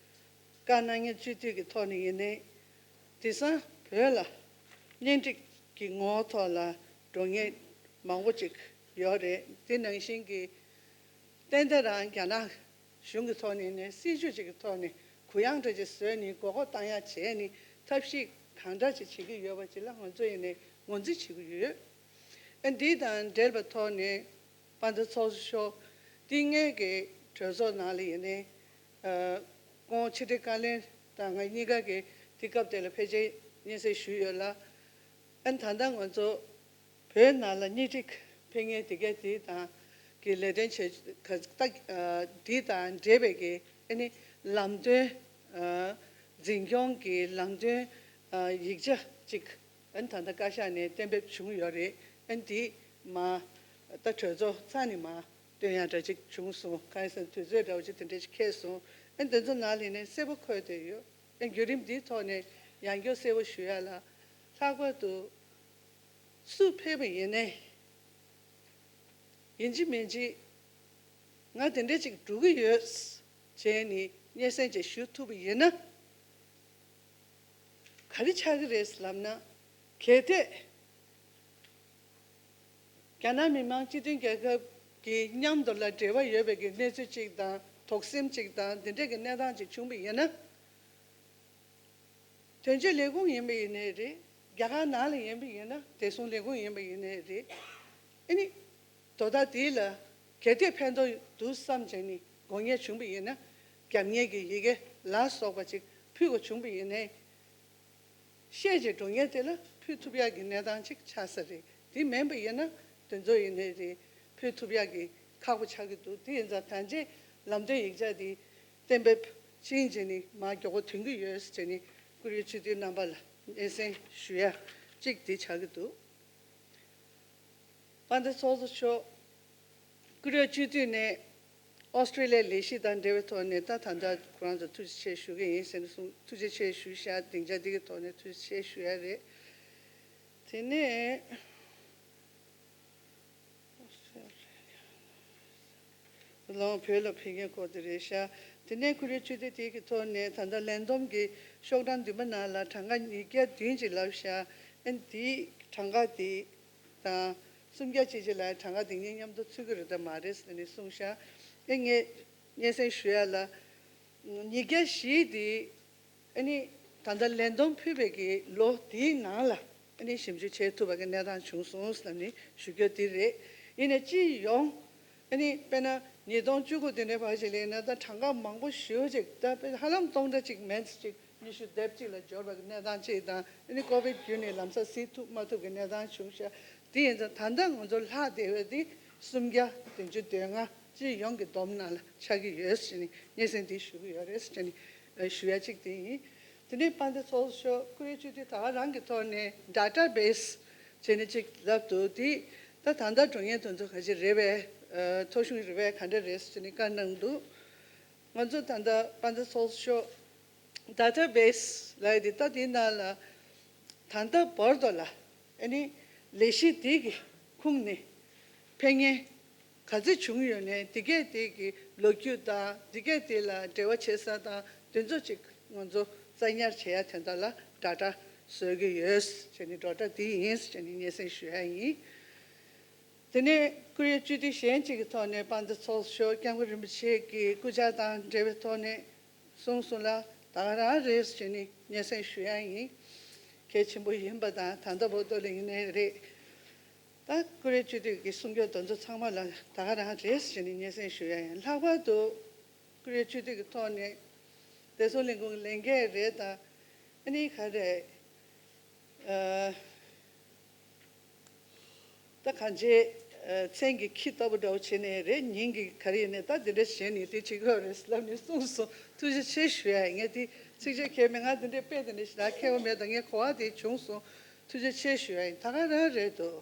བཀའ་གནང་མཁན་སྤྱི་འཐུས་ཀྱི་ཐོག་ནས་ཡིན་ནའི། དེང་སང་བོད་ལ་གཉེན་སྒྲིག་གི་ངོ་བོ་ཐོག་ལ་འགྲོ་མཁན་མང་པོ་ཅིག་ཡོད་རེད། དེ་ནང་བཞིན་གྱི་ཏན་ཏན་རང་རྒྱ་ནག་གཞུང་གི་ཐོག་ནས་ནས་སྲིད་ཇུས་ཅིག་གི་ཐོག་ནས་གུ་ཡངས་འདྲ་ཅིག་བཟོས་ནས་མགོ་སྐོར་བཏང་ཡག་བྱས་ནས་ཐབས་ཤེས་གང་འདྲ་ཅིག་བྱེད་ཀྱི་ཡོད་པ་ཅིག་ལ་ང་ཚོ་ཡིན་ནས་ངོས་འཛིན་བྱེད་ཀྱི་ཡོད། ཨ་འདི་དང་འབྲེལ་བའི་ཐོག་ནས་དཔལ་ལྡན་ཚོགས་གཙོ་མཆོག། འདི་སྔས་ཀྱི་གྲོས་ཚོགས་ནང་ལ་ཡིན་ནའི་ཨ་སྐུ་ངོ་ཕྱི་དྲིལ་བཀའ་བློན་ དང་ང་གཉིས་ཀ་གིས་དེ་སྐབས་དེ་ལ་ཕལ་ཆེར་སྙན་སེང་ཞུས་ཡོད་ལ། ཨ་ནི་ད་ལྟ་ང་ཚོ་བོད་ནང་ལ་གཉེན་སྒྲིག་འཕེན་མཁན་དེ་གས་དེ་དང་གི་ལས་དོན་བྱེད་ག་ད་ཨ་འདི་དང་འབྲེལ་བའི་གི་ཨ་ནི་ལམ་སྟོན། ཨ་འཛིན་སྐྱོང་གི་ལམ་སྟོན། ཨ་ཡིག་ཆ་གཅིག་ཨ་ནི་ད་ལྟ་བཀའ་ཤག་ནས་གཏན་འབེབས་བྱུང་ཡོད་རེད། ཨ་ནི་འདི་མ་ད་གྲོས་ཚོགས་རྩ་ནས་མ་སྟོན་ཡ་འདྲ་ཅིག་བྱུང་སོང་། གང་ཡིན་ཟེར་ན་དུས་ཚོད་འདྲ་བོ་ཅིག་དེ་འདྲ་ཅིག་འཁེལ་སོང་། ཨ་ནི་དེ་ཚོ་ནང་ལ་ནས་གསལ་པོ་འཁོད་བསྡད་ཡོད། ཨ་ནི་བརྒྱུད་རིམ་འདིའི་ཐོག་ནས་ཡང་བསྐྱར་གསལ་པོ་ཞུ་ཡ་ལ། ལྷག་པར་དུ་སུ་ཕེབས་པ་ཡིན་ནའི། ཡིན་གཅིག་མིན་གཅིག་ང་དེ་འདྲ་ཅིག་འགྲོ་གི་ཡོད་ཅེས་ནི་སྙན་སེང་ཅིག་ཞུ་ཐུབ་པ་ཡིན་ན། ག་རེ་ཆགས་ཀྱི་རེད་ལབ་ན། གལ་ཏེ་རྒྱ་ནག་མི་དམངས་སྤྱི་མཐུན་རྒྱལ་ཁབ་ཀྱི་མཉམ་དུ་ལ་འབྲེལ་བ་ཡོད་པའི་གི་གནས་ཚུལ་ཅིག་དང་དོགས་ཟོན་ཅིག་དང་འདི་འདྲ་གི་གནས་སྟངས་ཅིག་བྱུང་བ་ཡིན་ན། དོན་གཅོད་ལས་ཁུངས་ཡིན་པ་ཡིན་ནའི་རེད། རྒྱ་གར་ནང་ལ་ཡིན་པ་ཡིན་ན་བདེ་སྲུང་ལས་ཁུངས་ཡིན་པ་ཡིན་ནའི་རེད། ཨ་ནི་དོ་བདག་དེ་ལ་གལ་ཏེ་ཕན་ཐོགས་འདུག་བསམ་བྱས་ནས་དགོངས་ཡས་བྱུང་བ་ཡིན་ན། རྒྱབ་གཉེར་གྱི་ཡི་གེ་ལ་སོགས་པ་ཅིག་ཕུལ་དགོས་བྱུང་བ་ཡིན་ནའི། བཤད་བྱས་འགྲོ་མཁན་དེ་ལ་ཕུལ་ཐུབ་ཡག་གི་གནས་སྟངས་ཅིག་ཆགས་ས་རེད། དེ་མིན་པ་ཡིན་ན་དེ་ཚོ་ཡིན་ནའི་རེད། ཕུལ་ཐུབ་ཡག་གི་ཁག་པོ་ཆགས་ཀྱི་འདུག་དེ་ཡིན་ཙང་ད་ཆ་ལམ་སྟོན་ཡིག་ཆ་དེ་གཏན་འབེབས་ཕྱིན་བྱས་ནས་མར་མགྱོགས་པོ་ཐོན་གྱི་ཡོད་ཟེར་ནས་བཀུར་འོས་སྤྱི་འཐུས་རྣམ་པ་ལ་སྙན་སེང་ཞུ་ཡ་གཅིག་དེ་ཆགས་ཀྱི་འདུག་དཔལ་ལྡན་ཚོགས་གཙོ་མཆོག་བཀུར་འོས་སྤྱི་འཐུས་ནས་ཨོ་སི་ཀྲི་ལི་ཡའི་ལས་གཞི་དང་འབྲེལ་བའི་ཐོག་ནས་ད་ད་ལྟ་ཁོ་རང་ཚོ་ཐུགས་རྗེ་ཆེ་ཞུ་གི་ཡིན་ཟེར་ནས་གསུངས། ཐུགས་རྗེ་ཆེ་ཞུ་ཤག་སྡིངས་ཆ་འདི་གི་ཐོག་ནས་ཐུགས་རྗེ་ཆེ་ཞུ་ཡ་རེད། དེ་ནས་ལོང་བོད་ལ་ཕེབས་མཁན་སྐོར་དེ་རེད་ཤག་དེ་ནས་བཀུར་འོས་སྤྱི་འཐུས་དེ་གི་ཐོག་ནས་ད་ལྟ་ལས་བསྡོམས་ཀྱི་ཤོག་གྲངས་བདུན་པ་ནང་ལ་གྲངས་ཀ་ཉིས་བརྒྱ་བདུན་ཅིག་ལབ་ཤག་ཨ་ནི་དེའི་གྲངས་ཀ་དེ་དང་སུམ་བརྒྱ་ཅིག་ཅིག་ལ་གྲངས་ཀ་དེ་གཉིས་མཉམ་དུ་ཚུད་ཀྱི་རེད་དམ་མ་རེད་ཟེར་ནས་གསུངས་ཤག་ཨེ་ངས་སྙན་སེང་ཞུ་ཡ་ལ། ཉིས་བརྒྱ་བཞི་དེ་ཨ་ནི་ད་ལྟ་ལས་བསྡོམས་ཕུལ་བའི་གི་ལོ་དེའི་ནང་ལ་ཨ་ནི་ཞིབ་འཇུག་བྱེད་ཐུབ་པ་གི་གནས་སྟངས་བྱུང་སོང་ཟེར་ནས་ཞུ་རྒྱུ་དེ་རེད། ཡིན་ནའི་སྤྱི་ཡོངས་ཨ་ནི་དཔེར་ན་ཉིས་སྟོང་བཅུ་དགུ་དེ་འདྲའི་བར་ཞིག་ལ་ཡིན་ན་ད་གྲངས་ཀ་མང་པོ་ཞེ་པོ་ཅིག་ད་དཔེ་ཧ་ལམ་སྟོང་ཕྲག་གཅིག་མན་ཙམ་ཅིག་ཉི་ཤུ་རྩ་གཅིག་ལ་འབྱོར་བ་གི་གནས་སྟངས་ཅིག་དང་། ཨ་ནི་ཀོ་བིད་བརྒྱུད་ནས་ལམ་སང་གཟིགས་ཐུབ་མ་ཐུབ་ཀྱི་གནས་སྟངས་བྱུང་ཤག་དེ་ཡིན་ཙང་ད་ལྟ་ང་ཚོ་ལྷག་བསྡད་པ་དེ་སུམ་བརྒྱ་བདུན་ཅུ་དོན་ལྔ་སྤྱི་ཡོངས་ཀྱི་བསྡོམས་ནང་ལ་ཆགས་ཀྱི་ཡོད་ཟེར་ནས་སྙན་སེང་དེ་ཞུ་གི་ཡོད་རེད་ཟེར་ནས་ཞུ་ཡ་གཅིག་དེ་ཡིན། དེ་ནས་དཔལ་ལྡན་ཚོགས་གཙོ་མཆོག་བཀུར་འོས་སྤྱི་འཐུས་ད་ག་རང་གི་ཐོག་ནས་ཌེ་ཊ་བེ་སི་བྱས་ནས་གཅིག་ལབ་འདུག་དེ་ད་ད་ལྟ་འགྲོ་མཁན་དེ་ཚོ་ག་ཅི་རེད་པས། ཨ་ཐོ་གཞུང་རེད་པས། ག་འདྲ་རེད་ཟེར་ནས་བཀའ་གནང་འདུག་ང་ཚོ་ད་ལྟ་དཔལ་ལྡན་ཚོགས་གཙོ་མཆོག་ཌེ་ཊ་བེ་སི་ལབ་ཡ་དེ་ད་དེའི་ནང་ལ་ད་ལྟ་བར་དུ་ལ་ཨ་ནི་ལས་གཞི་དེ་གི་ཁུངས་ནས་ཕེབས་མཁན་ག་ཚོད་བྱུང་ཡོད་ནའི་དེ་གས་དེ་གི་ལོ་རྒྱུས་དང་དེ་གས་དེ་ལ་འབྲེལ་བ་བྱེད་ས་དང་དེ་ཚོ་ཅིག་ང་ཚོ་རྩ་གཉེར་བྱེད་ཡ་དེ་འདྲ་ལ་ཌེ་ཊ་བཟོ་གི་ཡོད་ཟེར་ནས་ཌེ་ཊ་དེ་ཡིན་ཟེར་ནས་སྙན་སེང་ཞུ་ཡ་ཡིན། དེ་ནས་བཀུར་འོས་སྤྱི་འཐུས་གཞན་གཅིག་གི་ཐོག་ནས་དཔལ་ལྡན་ཚོགས་གཙོ་མཆོག་སྐྱབས་མགོན་རིན་པོ་ཆེ་གི་སྐུ་ཕྱྭ་དང་འབྲེལ་བའི་ཐོག་ནས་གསུངས་སོང་ལ། ད་ག་རང་རེད་ཟེར་ནས་སྙན་སེང་ཞུ་ཡ་ཡིན། གལ་ཆེན་པོ་ཡིན་པ་དང་ད་ལྟ་བར་དུ་ལ་ཡིན་ནའི་རེད། ད་བཀུར་འོས་སྤྱི་འཐུས་ཀྱི་གསུང་སྐྱོར་དེ་ཚོ་ཚང་མ་ལ་ད་ག་རང་རེད་ཟེར་ནས་སྙན་སེང་ཞུ་ཡ་ཡིན། ལྷག་པར་དུ་བཀུར་འོས་སྤྱི་འཐུས་ཀྱི་ཐོག་ནས་བདེ་སྲུང་ལས་ཁུངས་ལས་འགན་རེད་དང་། ཨ་ནི་ག་རེད། ཨ། ད་གང་ཅི། ཨ། མཚན་གྱི་ཁྱི་ལྟ་བུ་འདྲ་བོ་བྱས་ནས་རེད། ཉིན་གྱི་ག་རེ་ཡིན་ནའི་ད་འདི་འདྲ་བྱས་ནས་དེ་བྱེད་དགོས་རེད་ལབ་ནས་གསུངས་སོང་། ཐུགས་རྗེ་ཆེ་ཞུ་ཡ་ཡིན། ངས་དེ་ཚིག་བརྗོད་བྱས་མེད། ང་འདི་འདྲའི་དཔེ་དེ་འདྲ་ཞིག་ལ་མཁས་པོ་མེད། ད་ངས་གོ་བ་དེ་བྱུང་སོང་། ཐུགས་རྗེ་ཆེ་ཞུ་ཡ་ཡིན། ད་ག་རང་རེད་འདུག་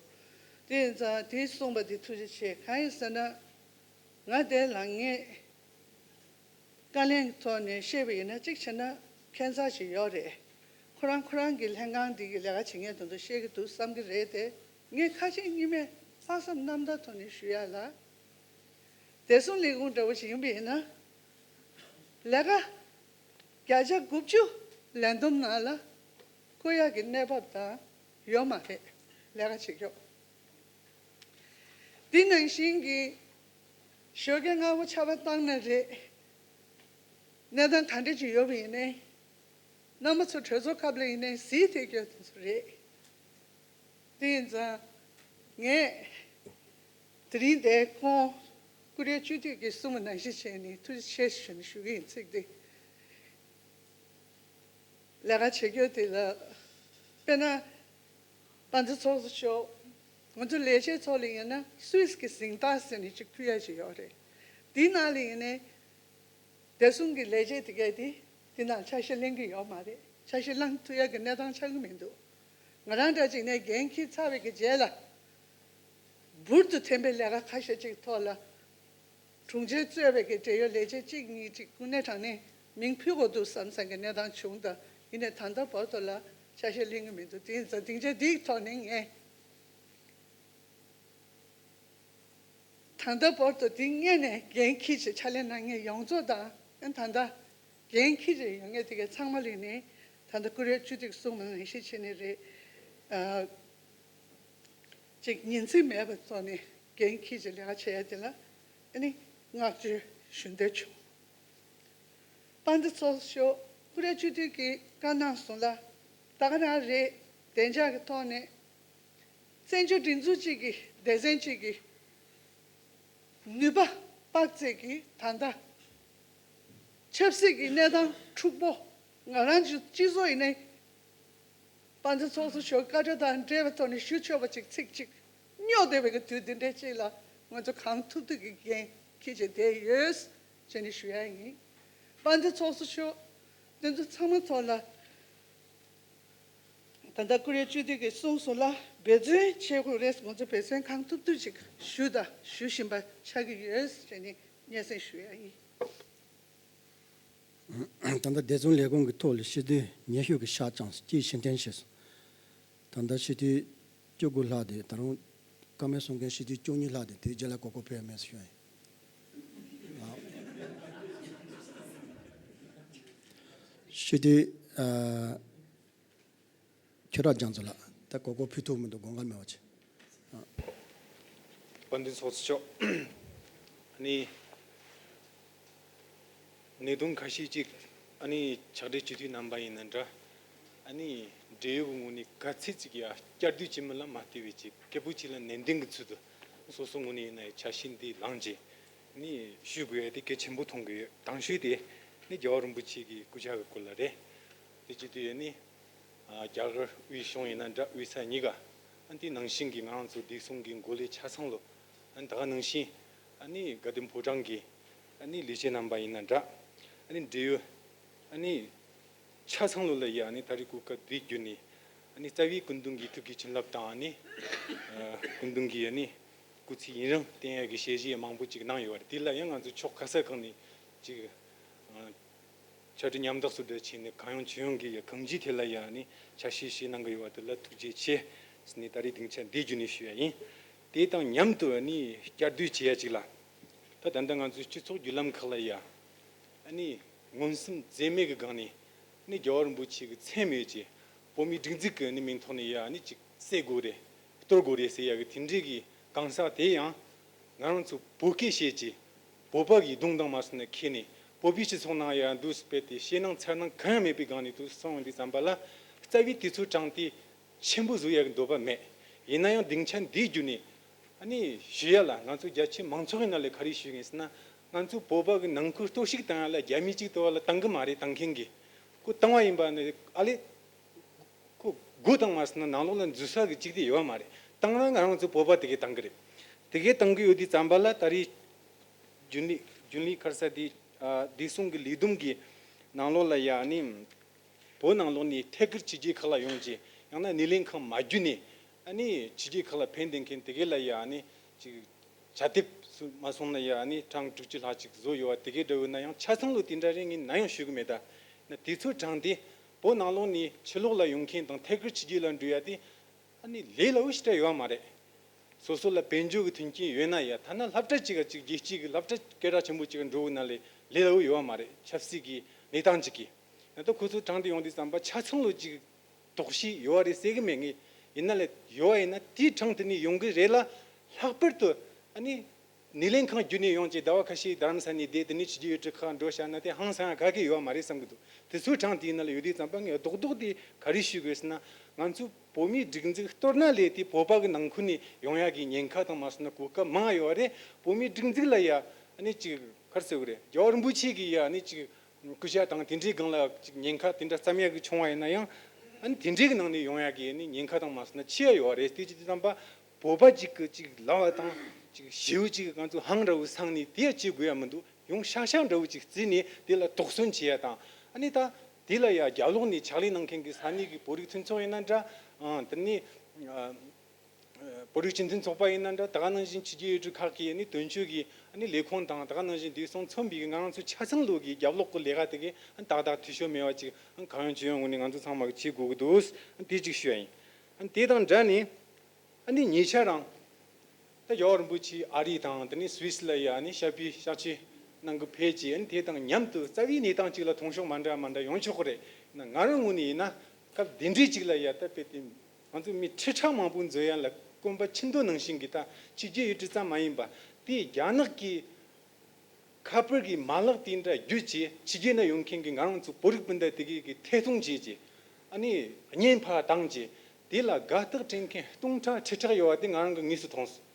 དེ་ཡིན་ཙང་དེ་གསུངས་པ་དེ་ཐུགས་རྗེ་ཆེ། གང་ཡིན་ཟེར་ན། ང་དེ་ལ་ངས་དཀའ་ལས་ཐོག་ནས་བཤད་པ་ཡིན་ན་གཅིག་བྱས་ན་ཁྱད་མཚར་ཞིག་ཡོད་རེད། ཁོ་རང་ཁོ་རང་གི་ལྷན་ཁང་འདི་གི་ལས་ཀ་བྱེད་མཁན་དེ་ཚོ་བཤད་ཀྱི་འདུག་བསམ་གྱི་རེད་དེ། ངས་ཁ་ཞེ་གཉིས་མེད་ལྷག་བསམ་རྣམ་དག་ཐོག་ནས་ཞུ་ཡ་ལ། བདེ་སྲུང་ལས་ཁུངས་འདྲ་བོ་ཞིག་ཡིན་པ་ཡིན་ན། ལས་ཀ་བརྒྱ་ཆ་དགུ་བཅུ་ལས་བསྡོམས་ནང་ལ་བཀོད་ཡག་གི་གནས་བབ་དང་ཡོད་མ་རེད། ལས་ཀ་བྱེད་སྐབས། འདི་ནང་བཞིན་གྱི་ཞོགས་ཀས་སྔ་པོ་ཆར་པ་བཏང་ན་རེད། གནས་སྟངས་ག་འདྲ་ཅིག་ཡོད་པ་ཡིན་ནའི། རྣམ་པ་ཚོ་གྲོས་ཚོགས་སྐབས་ལ་ཡིན་ནའི་གཟིགས་བསྡད་རྒྱུ་དེ་ཚོ་རེད། དེ་ཡིན་ཙང་། ངས་དེ་རིང་འདིར་ཁོང་བཀུར་འོས་སྤྱི་འཐུས་ཀྱིས་གསུངས་པ་ནང་བཞིན་བྱས་ནས་ཐུགས་རྗེ་ཆེ་ཞུ་ནས་ཞུ་གི་ཡིན། ཚིག་འདི། ལས་ཀ་བྱེད་རྒྱུ་དེ་ལ། དཔེར་ན། དཔལ་ལྡན་ཚོགས་གཙོ་མཆོག་ང་ཚོ་ལས་བྱེད་ཚོ་ལ་ཡིན་ན་སུད་སི་གི་གཟེངས་རྟགས་ཟེར་ནས་ཅིག་ཕུལ་ཡ་ཅིག་ཡོད་རེད། དེའི་ནང་ལ་ཡིན་ནའི་བདེ་སྲུང་གི་ལས་བྱེད་དེ་གས་དེ་དེ་ནང་ཆ་ཤས་ལེན་གྱི་ཡོད་མ་རེད། ཆ་ཤས་བླང་ཐུབ་ཡ་གི་གནས་སྟངས་ཆགས་ཀྱི་མི་འདུག་ང་རང་འདྲ་ཅིག་ནས་འགན་འཁྱེར་ཚར་བའི་གི་རྗེས་ལ། འབུར་དུ་ཐོན་པའི་ལས་ཀ་ཁ་ཤས་ཅིག་ཐོག་ལ། དྲུང་ཆེ་གཙོས་པའི་གི་འབྲེལ་ཡོད་ལས་བྱེད་གཅིག་གཉིས་ཅིག་ཀུན་ནས་དྲང་ནས་མིང་ཕུད་དགོས་འདུག་བསམ་བསམ་གི་གནས་སྟངས་བྱུང་། ད་ཡིན་ནའི་ད་ལྟ་བར་དུ་ལ་ཆ་ཤས་ལེན་གི་མི་འདུག་དེ་ཡིན་ཙང་སྡིངས་ཆ་འདིའི་ཐོག་ནས་ངས་ད་ལྟ་བར་དུ་འདི་སྔོན་ནས་འགན་འཁྱེར་བྱས་ཕྱག་ལས་གནང་མཁན་ཡོངས་རྫོགས་དང་ད་ལྟ་འགན་འཁྱེར་བྱས་ཡོད་མཁན་དེ་གའི་ཚང་མ་ལ་ནི་ད་ལྟ་ཀུ་རེ་བཅུ་དྲུག་གསུངས་པ་ནང་བཞིན་བྱས་ནས་རེད། ཨ། ཅིག་ཉིན་མཚན་མེད་པར་ཐོག་ནས་འགན་འཁྱེར་གྱི་ལས་ཀ་བྱེད་ཡ་དེ་ལ་ཨ་ནི་བསྔགས་བརྗོད་ཞུ་འདོད་བྱུང་། དཔལ་ལྡན་ཚོགས་གཙོ་མཆོག་ཀུ་རེ་བཅུ་དྲུག་གི་བཀའ་གནང་སོང་ལ། ད་ག་རང་རེད། བདེ་འཇགས་ཀྱི་ཐོག་ནས་བཙན་བྱོལ་སྒྲིག་འཛུགས་གཅིག་གི་སྡེ་ཚན་གཅིག་གི་ནུས་པ་དཔག་ཚད་ཀྱིས་ད་ལྟ་ཆབ་སྲིད་ཀྱི་གནས་སྟངས་འཁྲུག་པོ་ང་རང་ཚོའི་སྤྱི་ཚོགས་ཡིན་ནའི། དཔལ་ལྡན་ཚོགས་གཙོ་མཆོག་བཀའ་འཁྲོལ་དང་འབྲེལ་བའི་ཐོག་ནས་ཞུ་ཆོག་པ་ཅིག་ཚིག་གཅིག་རྙོག་བསྡད་པའི་གི་དུས་འདི་འདྲའི་ཅིག་ལ་ང་ཚོ་གང་ཐུབ་ཐུབ་ཀྱི་འགན་འཁྱེར་བྱས་བསྡད་ཡོད་ཅེས་ནས་ཞུ་ཡ་ཡིན། དཔལ་ལྡན་ཚོགས་གཙོ་མཆོག་འདི་ཚོ་ཚང་མ་ཐོག་ལ་ད་ལྟ་ཀུ་རེ་བཅུ་དྲུག་གིས་གསུངས་སོང་ལ་འབད་བརྩོན་བྱེད་དགོས་རེད། ང་ཚོ་འབད་བརྩོན་གང་ཐུབ་ཐུབ་ཅིག་ཞུ་དང་ཞུ་བཞིན་པ་ཆགས་ཀྱི་ཡོད་ཅེས་ནས་སྙན་སེང་ཞུ་ཡ་ཡིན། ད་ལྟ་བདེ་སྲུང་ལས་ཁུངས་ཀྱི་ཐོག་ལ་སྤྱི་འཐུས་ཉི་ཤུ་གི་ཤག་བཅངས་སོང་། གཅིག་ཕྱིར་འཐེན་བྱས་སོང་། ད་ལྟ་སྤྱི་འཐུས་བཅུ་དགུ་ལྷག་དེ་ད་རུང་བཀའ་མོལ་གསུང་མཁན་སྤྱི་འཐུས་བཅུ་གཉིས་ལྷག་དེ་དེའི་རྗེས་ལ་གོ་སྐབས་ཕུལ་ཡ་མེད་ཟེར་ཞུ་ཡ་ཡིན། སྤྱི་འཐུས་ཨ། ཆོས་གྲགས་རྒྱ་མཚོ་ལགས། ད་གོ་སྐབས་ཕུལ་ཐུབ་མི་འདུག་དགོངས་འགལ་མེད་པ་བྱེད། དཔལ་ལྡན་ཚོགས་གཙོ་མཆོག་ཨ་ནི། གནད་དོན་ཁ་ཤས་ཅིག་ཨ་ནི་ཕྱག་སྦྲེལ་སྤྱི་འཐུས་རྣམ་པ་ཡིན་ན་འདྲ། ཨ་ནི་འབྲེལ་ཡོད་ཀྱི་ངོས་ནས་ག་ཚད་ཅིག་ཡ་བསྐྱར་ཟློས་བྱེད་མིན་ལ་མ་ལྟོས་པའི་ཅིག་སྐད་འབོད་ཅིག་ལ་ནན་ཏན་གྱི་ཚུལ་དུ་སོ་སོ་ངོས་ནས་ཡིན་ན་ཡང་ཆ་ཤས་འདི་བླངས་རྗེས་ཨ་ནི་ཞུ་དགོས་ཡ་དེ་གལ་ཆེན་པོ་མཐོང་གི་ཡོད། དང་ཤོས་དེ་ཨ་ནི་རྒྱལ་བ་རིན་པོ་ཆེ་གི་སྐུ་ཕྱྭ་གི་སྐོར་ལ་རེད། དེ་བྱེད་དུས་ཨ་ནི། རྒྱ་གར་དབུས་གཞུང་ཡིན་ན་འདྲ་དབུས་ས་གཉིས་ཀ་ཨ་ནི་དེ་ནང་བཞིན་གྱི་ང་རང་ཚོ་བདེ་སྲུང་གི་འགོ་ལས་ཆ་ཚང་ལོ། ཨ་ནི་ད་ག་ནང་བཞིན་ཨ་ནི་དགའ་ལྡན་ཕོ་བྲང་གི་ཨ་ནི་ལས་བྱེད་རྣམ་པ་ཡིན་ན་འདྲ། ཨ་ནི་འབྲེལ་ཡོད་ཨ་ནི་ཆ་ཚང་ལོ་ལ་ཡ་ཨ་ནི་ད་རེས་གོ་སྐབས་འདི་བརྒྱུད་ནས་ཨ་ནི་རྩ་བའི་སྐུ་མདུན་གྱི་ཐུགས་ཀྱི་བྱིན་རླབས་དང་ཨ་ནི་སྐུ་མདུན་གྱི་ཨ་ནི་སྐུ་ཚེ་ཡུན་རིང་བརྟན་ཡག་གི་ཞལ་བཞེས་མང་པོ་ཅིག་གནང་ཡོད་པ་རེད། དེ་ལ་ཡང་ང་ཚོ་ཕྱོགས་ག་ས་གང་ནས་ཅིག་ཕྱག་སྦྲེལ་མཉམ་འདེགས་སུ་འབྲེལ་བྱས་ནས་གང་ཡོང་ཅི་ཡོང་གིས་ཡ་གང་ཅིའི་ཐད་ལ་ཡ་ནི་ཕྱག་བཞེས་བྱེད་གནང་གི་ཡོད་པ་དེ་ལ་ཐུགས་རྗེ་ཆེ་ཟེར་ནས་ད་རེས་སྡིངས་ཆ་འདི་བརྒྱུད་ནས་ཞུ་ཡ་ཡིན། དེ་དང་མཉམ་དུ་ནི་བསྐྱར་ཟློས་བྱེད་ཡ་ཅིག་ལ། ད་ད་ལྟ་ང་ཚོའི་སྤྱི་ཚོགས་བརྒྱུད་ལམ་ཁག་ལ་ཡ་ནི་མངོན་སུམ་འཛེམ་མེད་ཀྱི་སྒང་ནས་ནི་རྒྱལ་བ་རིན་པོ་ཆེ་གི་མཚན་སྨོས་ཀྱི་བོད་མིའི་སྒྲིག་འཛུགས་ཀྱི་ནི་མིང་ཐོག་ནས་ཡ་ནི་ཅིག་བསད་དགོས་རེད། གཏོར་དགོས་རེད་ཟེར་ཡ་གི་དེ་འདྲའི་གི་གང་ཟག་དེ་ཡང་ང་རང་ཚོ་བོད་སྐད་བཤད་ཀྱི་བོད་པ་གི་གདུང་དང་མ་སོང་ན་ཁྱེར་ནས་བོད་པའི་སྤྱི་ཚོགས་ནང་ཡང་འདུག་སྤེལ་ཏེ་ཞེད་སྣང་འཚེར་སྣང་གང་ཡང་མེད་པའི་སྒང་ནས་འདུག་སོང་བ་འདི་ཙམ་པ་ལ་རྩ་བའི་དུས་ཚོད་གྲངས་དེ་ཆེན་པོ་བཟོ་ཡ་གི་འདོད་པ་མེད། ཡིན་ན་ཡང་སྡིངས་ཆ་འདི་བརྒྱུད་ནས་ཨ་ནི་ཞུ་ཡ་ལ་ང་ཚོ་རྒྱ་ཆེ་མང་ཚོགས་ཀྱི་ནང་ལས་ག་རེ་ཞུ་གི་ཡིན་ཟེར་ན་ང་ཚོ་བོད་པ་གི་ནང་ཁུལ་གཏོར་བཤིག་བཏང་ཡ་ལ་རྒྱ་མི་གཅིག་ལྟ་བུ་ལ་བཏང་གི་མ་རེད། བཏང་མཁན་གི་ཁོ་བཏང་བ་ཡིན་པ་ནི་ཨ་ལས། ཁོ་སྒོ་བཏང་མ་སོང་ན་ནང་ལོགས་ལ་འཛུལ་ས་གི་གཅིག་དེ་ཡོད་མ་རེད། བཏང་ན་ང་རང་ཚོ་བོད་པ་དེ་གས་བཏང་གི་རེད། དེ་གས་བཏང་གི་ཡོད་དུས་ཙམ་པ་ལ་ད་རེས་རྒྱུན་ལས་རྒྱུན་ལས་ཁ་ས་དེ་བདེ་སྲུང་གི་ལས་བསྡོམས་ཀྱི་ནང་ལོགས་ལ་ཡ་ནི་བོད་ནང་ལོགས་ནས་ཐད་ཀར་ཕྱི་རྒྱལ་ཁག་ལ་ཡོང་རྗེས་ཡང་ན་སྣེ་ལེན་ཁང་མ་བརྒྱུད་ནས་ཨ་ནི་ཕྱི་རྒྱལ་ཁག་ལ་ཕན་བདེ་མཁན་དེ་གས་ལ་ཡ་ནི་ཅིག་བྱ་དེབ་སུ་མ་སོང་ན་ཡ་ནི་གྲངས་དྲུག་ཅུ་ལྷག་ཅིག་བཟོ་ཡོད་པ་དེ་གས་འདྲ་བོ་ན་ཡང་ཆ་ཚང་ལོ་དེ་འདྲ་རེད་ངས་ན་ཡང་ཞུ་གི་མེད་ད། ན་དུས་ཚོད་གྲངས་དེ་བོད་ནང་ལོགས་ནས་ཕྱི་ལོགས་ལ་ཡོང་མཁན་དང་ཐད་ཀར་ཕྱི་རྒྱལ་ལ་འགྲོ་ཡ་དེ་ཨ་ནི་ལས་སླ་བོ་ཞིག་འདྲ་ཡོད་མ་རེད། སོ་སོ་ལ་དཔལ་འབྱོར་གྱི་མཐུན་རྐྱེན་ཡོད་ན་ཡ་ཐ་ན་སློབ་གྲྭ་གཅིག་ག་ཅིག་རྒྱལ་སྤྱི་གི་སློབ་གྲྭ་སྐད་གྲགས་ཆེན་པོ་གཅིག་ག་འགྲོ་དགོས་ན་ལས་ལས་སླ་བོ་ཡོད་མ་རེད། ཆབ་སྲིད་ཀྱི་གནས་སྟངས་གཅིག་གིས་ན་ད་ཁོ་ཚོ་གྲངས་དེ་ཡོང་དུས་ཙམ་པ་ཆ་ཚང་ལོ་གཅིག་དོགས་གཞི་ཡོད་རེད་ཟེར་གི་མེད། ངས་ཡིན་ན་ལས་ཡོད་ཡིན་ན་དེའི་གྲངས་དེ་ནས་ཡོང་གི་རེད་ལ། ལྷག་པར་དུ་ཨ་ནི་སྣེ་ལེན་ཁང་བརྒྱུད་ནས་ཡོང་ཅིག་ཟླ་བ་ཁ་ཤས་རྡ་རམ་ས་ནས་བསྡད་དེ་ནས་ཕྱི་རྒྱལ་ཡུལ་གྲུ་ཁག་འགྲོ་བཞག་ན་དེ་ཧང་སང་ཡ་ག་གེ་ཡོད་མ་རེད་བསམ་གི་འདུག་དེ་ཚོའི་གྲངས་དེའི་ནང་ལ་ཡོད་དུས་ཙམ་པ་ངས་རྡོག་རྡོག་དེ་ག་རེ་ཞུ་དགོས་ཟེར་ན་ང་ཚོ་བོད་མིའི་སྒྲིག་འཛུགས་གཏོར་ན་ལས་དེ་བོད་པ་གི་ནང་ཁུལ་ནས་ཡོང་ཡ་གི་ཉེན་ཁ་དང་མ་སོང་ན་གོ་སྐབས་མང་ཡོད་རེད། བོད་མིའི་སྒྲིག་འཛུགས་ལ་ཡ་ཨ་ནི་ཅིག་ག་རེ་ཟེར་དགོས་རེད། རྒྱལ་བ་རིན་པོ་ཆེ་གི་ཡ་ཨ་ནི་ཅིག་སྐུ་ཞབས་དང་དེ་འདྲའི་སྒང་ལ་ཅིག་ཉེན་ཁ་དེ་འདྲ་བསམ་ཡག་གི་བྱུང་བ་ཡིན་ན་ཡང་། ཨ་ནི་དེ་འདྲའི་གི་ནང་ནས་ཡོང་ཡག་གི་ནི་ཉེན་ཁ་དང་མ་སོང་ན་ཆེ་ཡ་ཡོད་རེད། དེ་ཅི་དེ་ཙམ་པ་བོད་པ་ཅིག་གི་ཅིག་ལབ་པ་དང་ཅིག་ཞེའུ་ཅིག་ང་ཚོ་ཧང་འདྲ་བོ་སང་ནས་དེ་ཡ་བྱེད་དགོས་ཡ་མི་འདུག། ཡང་ཤག་ཤག་འདྲ་བོ་ཅིག་བརྩིས་ནས་དེ་ལ་དོགས་ཟོན་བྱེད་ཡ་དང་། ཨ་ནི་ད་དེ་ལ་ཡ་རྒྱབ་ལོགས་ནས་ཕྱག་ལས་གནང་མཁན་གི་ས་གནས་ཀྱི་བོད་རིགས་མཐུན་ཚོགས་ཡིན་ན་འདྲ། ཨང་དེ་ནས་ཨ། བོད་རིགས་སྤྱི་མཐུན་ཚོགས་པ་ཡིན་ན་འདྲ། ད་ག་ནང་བཞིན་ཕྱི་རྒྱལ་ཡུལ་གྲུ་ཁག་གི་ནི་དོན་གཅོད་ཀྱི་ནི་ལས་ཁུངས་དང་། ད་ག་ནང་བཞིན་དེ་སོང་མཚོན་པའི་ང་རང་ཚོ་ཆ་ཚང་ལོག་གི་རྒྱབ་ལོག་གི་ལས་ཀ་དེ་གི་ཏག་ཏག་འཐུས་ཤོར་མེད་པ་ཅིག་གང་ཡོང་ཅི་ཡོང་ངོས་ནས་ང་ཚོ་ཚང་མ་གི་བྱེད་དགོས་ཀྱི་འདུག། དེ་གཅིག་ཞུ་ཡ་ཡིན། དེ་དང་འདྲ་ནས་ཨ་ནི་ཉེ་ཆར་རང་ད་རྒྱལ་བ་རིན་པོ་ཆེ་ཨ་རི་དང་དེ་ནས་སུད་སི་ལ་ཡ་ནི་ཞབས་པའི་ཞབས་ཕྱི་གནང་གི་ཕེབས་རྗེས། ཨ་ནི་དེ་དང་མཉམ་དུ་རྩ་བའི་གནས་སྟངས་གཅིག་ལ་མཐོང་ཕྱོགས་མ་འདྲ་མ་འདྲ་ཡོང་ཆོག་གི་རེད། ན་ང་རང་ངོས་ནས་ཡིན་ན་སྐབས་དེ་འདྲའི་གཅིག་ལ་ཡ་ད་དཔེ་དེ། ང་ཚོ་མི་ཁྲི་ཕྲག་མང་པོ་འཛོལ་ཡ་ལ་གོམ་པ་ཕྱིན་དོ་ནང་བཞིན་གྱི་ད་ཕྱི་རྒྱལ་ཡུལ་གྲུ་ཙམ་མ་ཡིན་པ་དེ་རྒྱ་ནག་གི་ཁ་པར་གྱི་མ་ལག་དེ་འདྲ་བརྒྱུད་ཅིག་ཕྱི་རྒྱལ་ན་ཡོང་མཁན་གྱི་ང་རང་ཚོ་བོད་རིགས་སྤུན་ཟླ་དེ་གའི་གི་ཐད་གཏོང་བྱས་ཅིག། ཨ་ནི་བརྙན་ཕར་བཏང་ཅིག། དེ་ལ་དགའ་རྟགས་སྤྲད་མཁན་སྟོང་ཕྲག་ཁྲི་ཕྲག་ཡོད་པ་དེ་ང་རང་གི་དངོས་སུ་མཐོང་སོང་།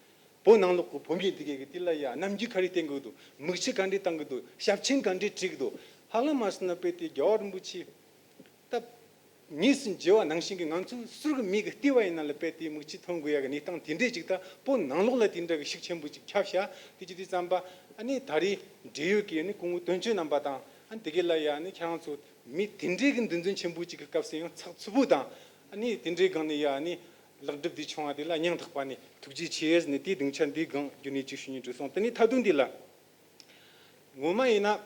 བོད་ནང་ལོགས་ཀྱི་བོད་མི་དེ་གའི་གི་དེ་ལ་ཡ་རྣམ་འགྱུར་ག་རེ་བསྟན་གི་འདུག། མིག་ཆུ་ག་འདྲས་བཏང་གི་འདུག། ཞབས་མཆན་ག་འདྲས་བྲིས་གི་འདུག། ཧ་ལམ་མ་སོང་ན་དཔེ་དེ་རྒྱལ་བ་རིན་པོ་ཆེ་ད་དངོས་སུ་མཇལ་བ་ནང་བཞིན་གྱི་ང་ཚོ་ཟུར་གྱི་མིག་གིས་བལྟས་པ་ཡིན་ན་ལ་དཔེ་དེ་མིག་ཆུ་ཐོན་དགོས་ཡ་གི་གནས་སྟངས་དེ་འདྲས་ཅིག་ད་བོད་ནང་ལོགས་ལ་དེ་འདྲ་གི་ཤུགས་ཆེན་པོ་ཅིག་ཁྱབ་ཤག། དེ་ཅི་དེ་ཙམ་པ་ཨ་ནི་ད་རེས་འབྲེལ་ཡོད་ཀྱི་ཨ་ནི་སྐུ་ངོ་དོན་གཅོད་རྣམ་པ་དང་ཨ་ནི་དེ་གའི་ལ་ཡ་ཨ་ནི་ཁྱེད་རང་ཚོ་མི་དེ་འདྲས་གི་འདུ་འཛོམས་ཆེན་པོ་ཅིག་གི་སྐབས་སུ་ཡང་ཚགས་ཚུད་པོ་དང་། ཨ་ནི་དེ་འདྲའི་སྒང་ནས་ཡ་ཨ་ནི་ལེགས་འགྲུབ་དེ་བྱུང་བ་དེ་ལ་སྙིང་ཐག་པ་ནས་ཐུགས་རྗེ་ཆེ་ཟེར་ནས་དེའི་སྡིངས་ཆ་འདི་སྒང་བརྒྱུད་ནས་ཅིག་ཞུ་སྙིང་འདོད་སོང་། དེ་ནས་མཐའ་དོན་འདི་ལ། ངོ་མ་ཡིན་ན་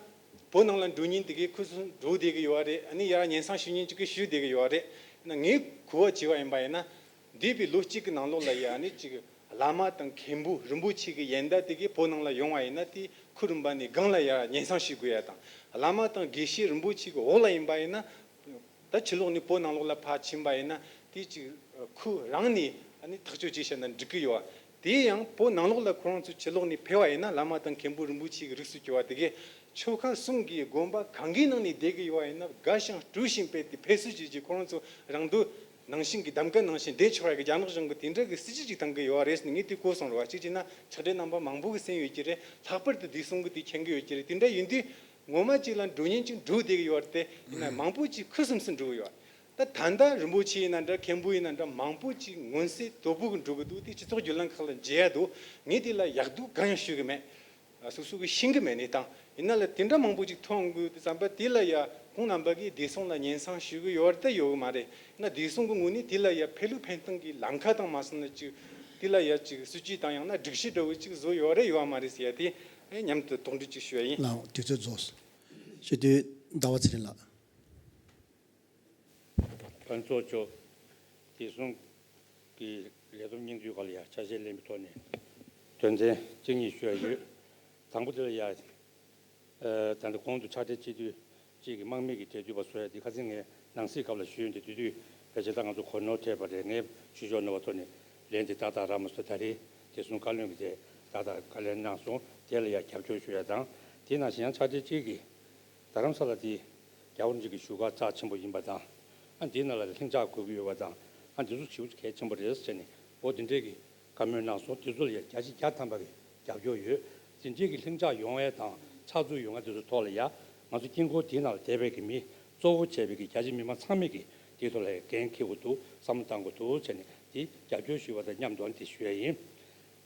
བོད་ནང་ལ་འགྲོ་མཁན་དེ་གའི་ཁུ་སིམ་འགྲོ་བསྡད་ཀྱི་ཡོད་རེད། ཨ་ནི་ཡར་སྙན་སེང་ཞུ་མཁན་ཅིག་གིས་ཞུ་བསྡད་ཀྱི་ཡོད་རེད། ཡིན་ན་ངས་གོ་བ་བྱས་པ་ཡིན་པ་ཡིན་ན། འདས་པའི་ལོ་གཅིག་གི་ནང་ལོགས་ལ་ཡ་ཨ་ནི་ཅིག་བླ་མ་དང་མཁན་པོ་རིན་པོ་ཆེ་གི་ཡན་ད་དེ་གའི་བོད་ནང་ལ་ཡོང་བ་ཡིན་ན་དེ་ཁུ་རུམ་པ་ནས་སྒང་ལ་ཡ་སྙན་སེང་ཞུ་དགོས་ཡ་དང་། བླ་མ་དང་དགེ་བཤེས་རིན་པོ་ཆེ་གི་འོག་ལ་ཡིན་པ་ཡིན་ན། ད་ཕྱི་ལོགས་ནས་བོད་ནང་ལོགས་ལ་ཕར་ཕྱིན་པ་ཡིན་ན་དེ་ཅིག་ཁོ་རང་ནས་ཨ་ནི་ཐག་གཅོད་བྱས་བཞག་ན་འགྲིག་གི་ཡོད། དེ་ཡང་བོད་ནང་ལོགས་ལ་ཁོ་རང་ཚོ་ཕྱི་ལོགས་ནས་ཕེབས་པ་ཡིན་ན་བླ་མ་དང་མཁན་པོ་རིན་པོ་ཆེ་གི་རིགས་སུ་གྱུར་པ་དེ་གས་ཆོལ་ཁ་གསུམ་གྱི་དགོན་པ་གང་གི་ནང་ནས་བསྡད་ཀྱི་ཡོད་པ་ཡིན་ན་དགའ་ཞིང་སྤྲོ་བཞིན་དཔེ་དེ་ཕེབས་བསུ་བྱས་རྗེས་ཁོ་རང་ཚོ་རང་འདོད་ནང་བཞིན་གྱི་གདམ་ག་ནང་བཞིན་བསྡད་ཆོག་ཡ་གི་རྒྱ་ནག་གཞུང་གི་དེ་འདྲ་གི་སྲིད་ཇུས་ཅིག་བཏང་གི་ཡོད་རེད་ཟེར་ནས་ངས་དེ་གོ་སོང་རེད་བ། གཅིག་བྱས་ན་ཕྱག་སྦྲེལ་རྣམ་པ་མང་པོ་གི་གསན་ཡོད་ཀྱི་རེད། ལྷག་པར་དུ་བདེ་སྲུང་གི་དེ་མཁྱེན་གི་ཡོད་ཀྱི་རེད། དེ་འདྲ་ཡིན་དུས། ངོ་མ་གཅིག་ལ་འགྲོ་མཁན་གཅིག་འགྲོ་བསྡད་ཀྱི་ཡོད་རེད་དེ། ཡིན་ན་མང་པོ་གཅིག་ཁུ་སིམ་སིམ་འགྲོ་གི་ཡོད་རེད། ད་ད་ལྟ་རིན་པོ་ཆེ་ཡིན་ན་འདྲ། མཁན་པོ་ཡིན་ན་འདྲ། མང་པོ་གཅིག་མངོན་གསལ་དོད་པོ་གི་འགྲོ་གི་འདུག། དེ་སྤྱི་ཚོགས་བརྒྱུད་ལམ་ཁག་ལ་མཇལ་ཡ་འདུག། ངས་དེ་ལ་ཡག་སྡུག་གང་ཡང་ཞུ་གི་མེད། སོ་སོ་གི་ཤེས་གི་མེད་གནས་སྟངས། ཡིན་ན་ལ་དེ་འདྲ་མང་པོ་གཅིག་མཐོང་དགོས་དུས་ཙམ་པ་དེ་ལ་ཡ་ཁོང་རྣམ་པ་གིས་བདེ་སྲུང་ལ་སྙན་སེང་ཞུ་གི་ཡོད་རེད་ད་ཡོད་གི་མ་རེད། ཡིན་ན་བདེ་སྲུང་གི་ངོས་ནས་དེ་ལ་ཡ་ཕན་ལུགས་ཕན་སྟངས་ཀྱི་ལམ་ཁ་དང་མ་སོང་ན་གཅིག་དེ་ལ་ཡ་གཅིག་སྲིད་ཇུས་དང་ཡང་ན་སྒྲིག་གཞི་འདྲ་བོ་གཅིག་བཟོ་ཡོད་རེད་ཡོད་མ་རེད་ཟེར་ཡ་དེ་མཉམ་དུ་དོགས་འདྲི་གཅིག་ཞུ་ཡ་ཡིན། ལགས་འོང་། དུས་ཚོད་རྫོགས་སོང་། སྤྱི་འཐུས་ཟླ་བ་ཚེ་རིང་ལགས། ཕན་ཚོགས་མཆོག། བདེ་སྲུང་གི་ལས་བསྡོམས་སྙིང་བསྡུས་སྒང་ལ་ཡ་ཆ་ཤས་ལེན་པའི་ཐོག་ནས་དོན་ཚན་གཅིག་གཉིས་ཞུ་ཡ་ཡོད། དང་པོ་དེ་ལ་ཡ། ད་ལྟ་གོང་དུ་ཕྱག་སྦྲེལ་སྤྱི་འཐུས་གཅིག་གི་དམག་མི་གི་འབྲེལ་མཐུད་པ་བཟོ་ཡ་དེ་ཁ་སང་ངས་ནང་སྲིད་སྐབས་ལ་ཞུས་ཡོད། དེ་དུས་དུས་ཕལ་ཆེར་ད་ང་ཚོ་གོ་ནོར་འཕྲད་པ་རེད། ངས་ཞུ་ཆོག་ནོར་བ་ཐོག་ནས་ལན་དེ་ཏག་ཏག་རག་མ་སོང་། ད་རེས་བདེ་སྲུང་བཀའ་བློན་གྱིས་དེ་ཏག་ཏག་བཀའ་ལན་གནང་སོང་། དེ་ལ་ཡ་རྒྱབ་སྐྱོར་ཞུ་ཡ་དང་། དེ་ནང་བཞིན་ཡང་ཕྱག་སྦྲེལ་གཅིག་གིས་རྡ་རམ་ས་ལ་དེ་རྒྱལ་བ་རིན་པོ་ཆེ་གི་བཞུགས་སྒར་རྩ་ཆེན་པོ་ཡིན་པ་དང་། ཨ་འདིའི་ནང་ལ་ལྷིང་འཇགས་དགོས་ཀྱི་ཡོད་པ་དང་། ཨ་འདི་ཚོ་ཞེ་པོ་གལ་ཆེན་པོ་རེད་ཟེར་ནས་འོ་དེ་འདྲས་ཀྱི་བཀའ་མོལ་གནང་སོང་། དེ་ཚོ་ལ་ཡ་བརྒྱ་ཆ་བརྒྱ་ཐམ་པ་གི་རྒྱབ་སྐྱོར་ཡོད། དེ་འདྲས་ཀྱི་ལྷིང་འཇགས་ཡོང་ཡ་དང་ཕྱག་ཚོད་ཡོང་ཡ་དེ་ཚོ་ཐོག་ལ་ཡ་ང་ཚོ་དཀྱིལ་འཁོར་དེའི་ནང་ལ་བསྡད་པའི་གི་མི་གཙོ་བོ་བྱས་པའི་གི་རྒྱ་ཆེ་མི་མང་ཚང་མས་གི་དེའི་ཐོག་ལ་ཡ་འགན་འཁྱེར་དགོས་འདུག། བསམ་བློ་གཏང་དགོས་འདུག་ཟེར་ནས་དེ་རྒྱབ་སྐྱོར་ཞུ་བ་དང་མཉམ་དུ་ཨ་ནི་དེ་ཞུ་ཡ་ཡིན།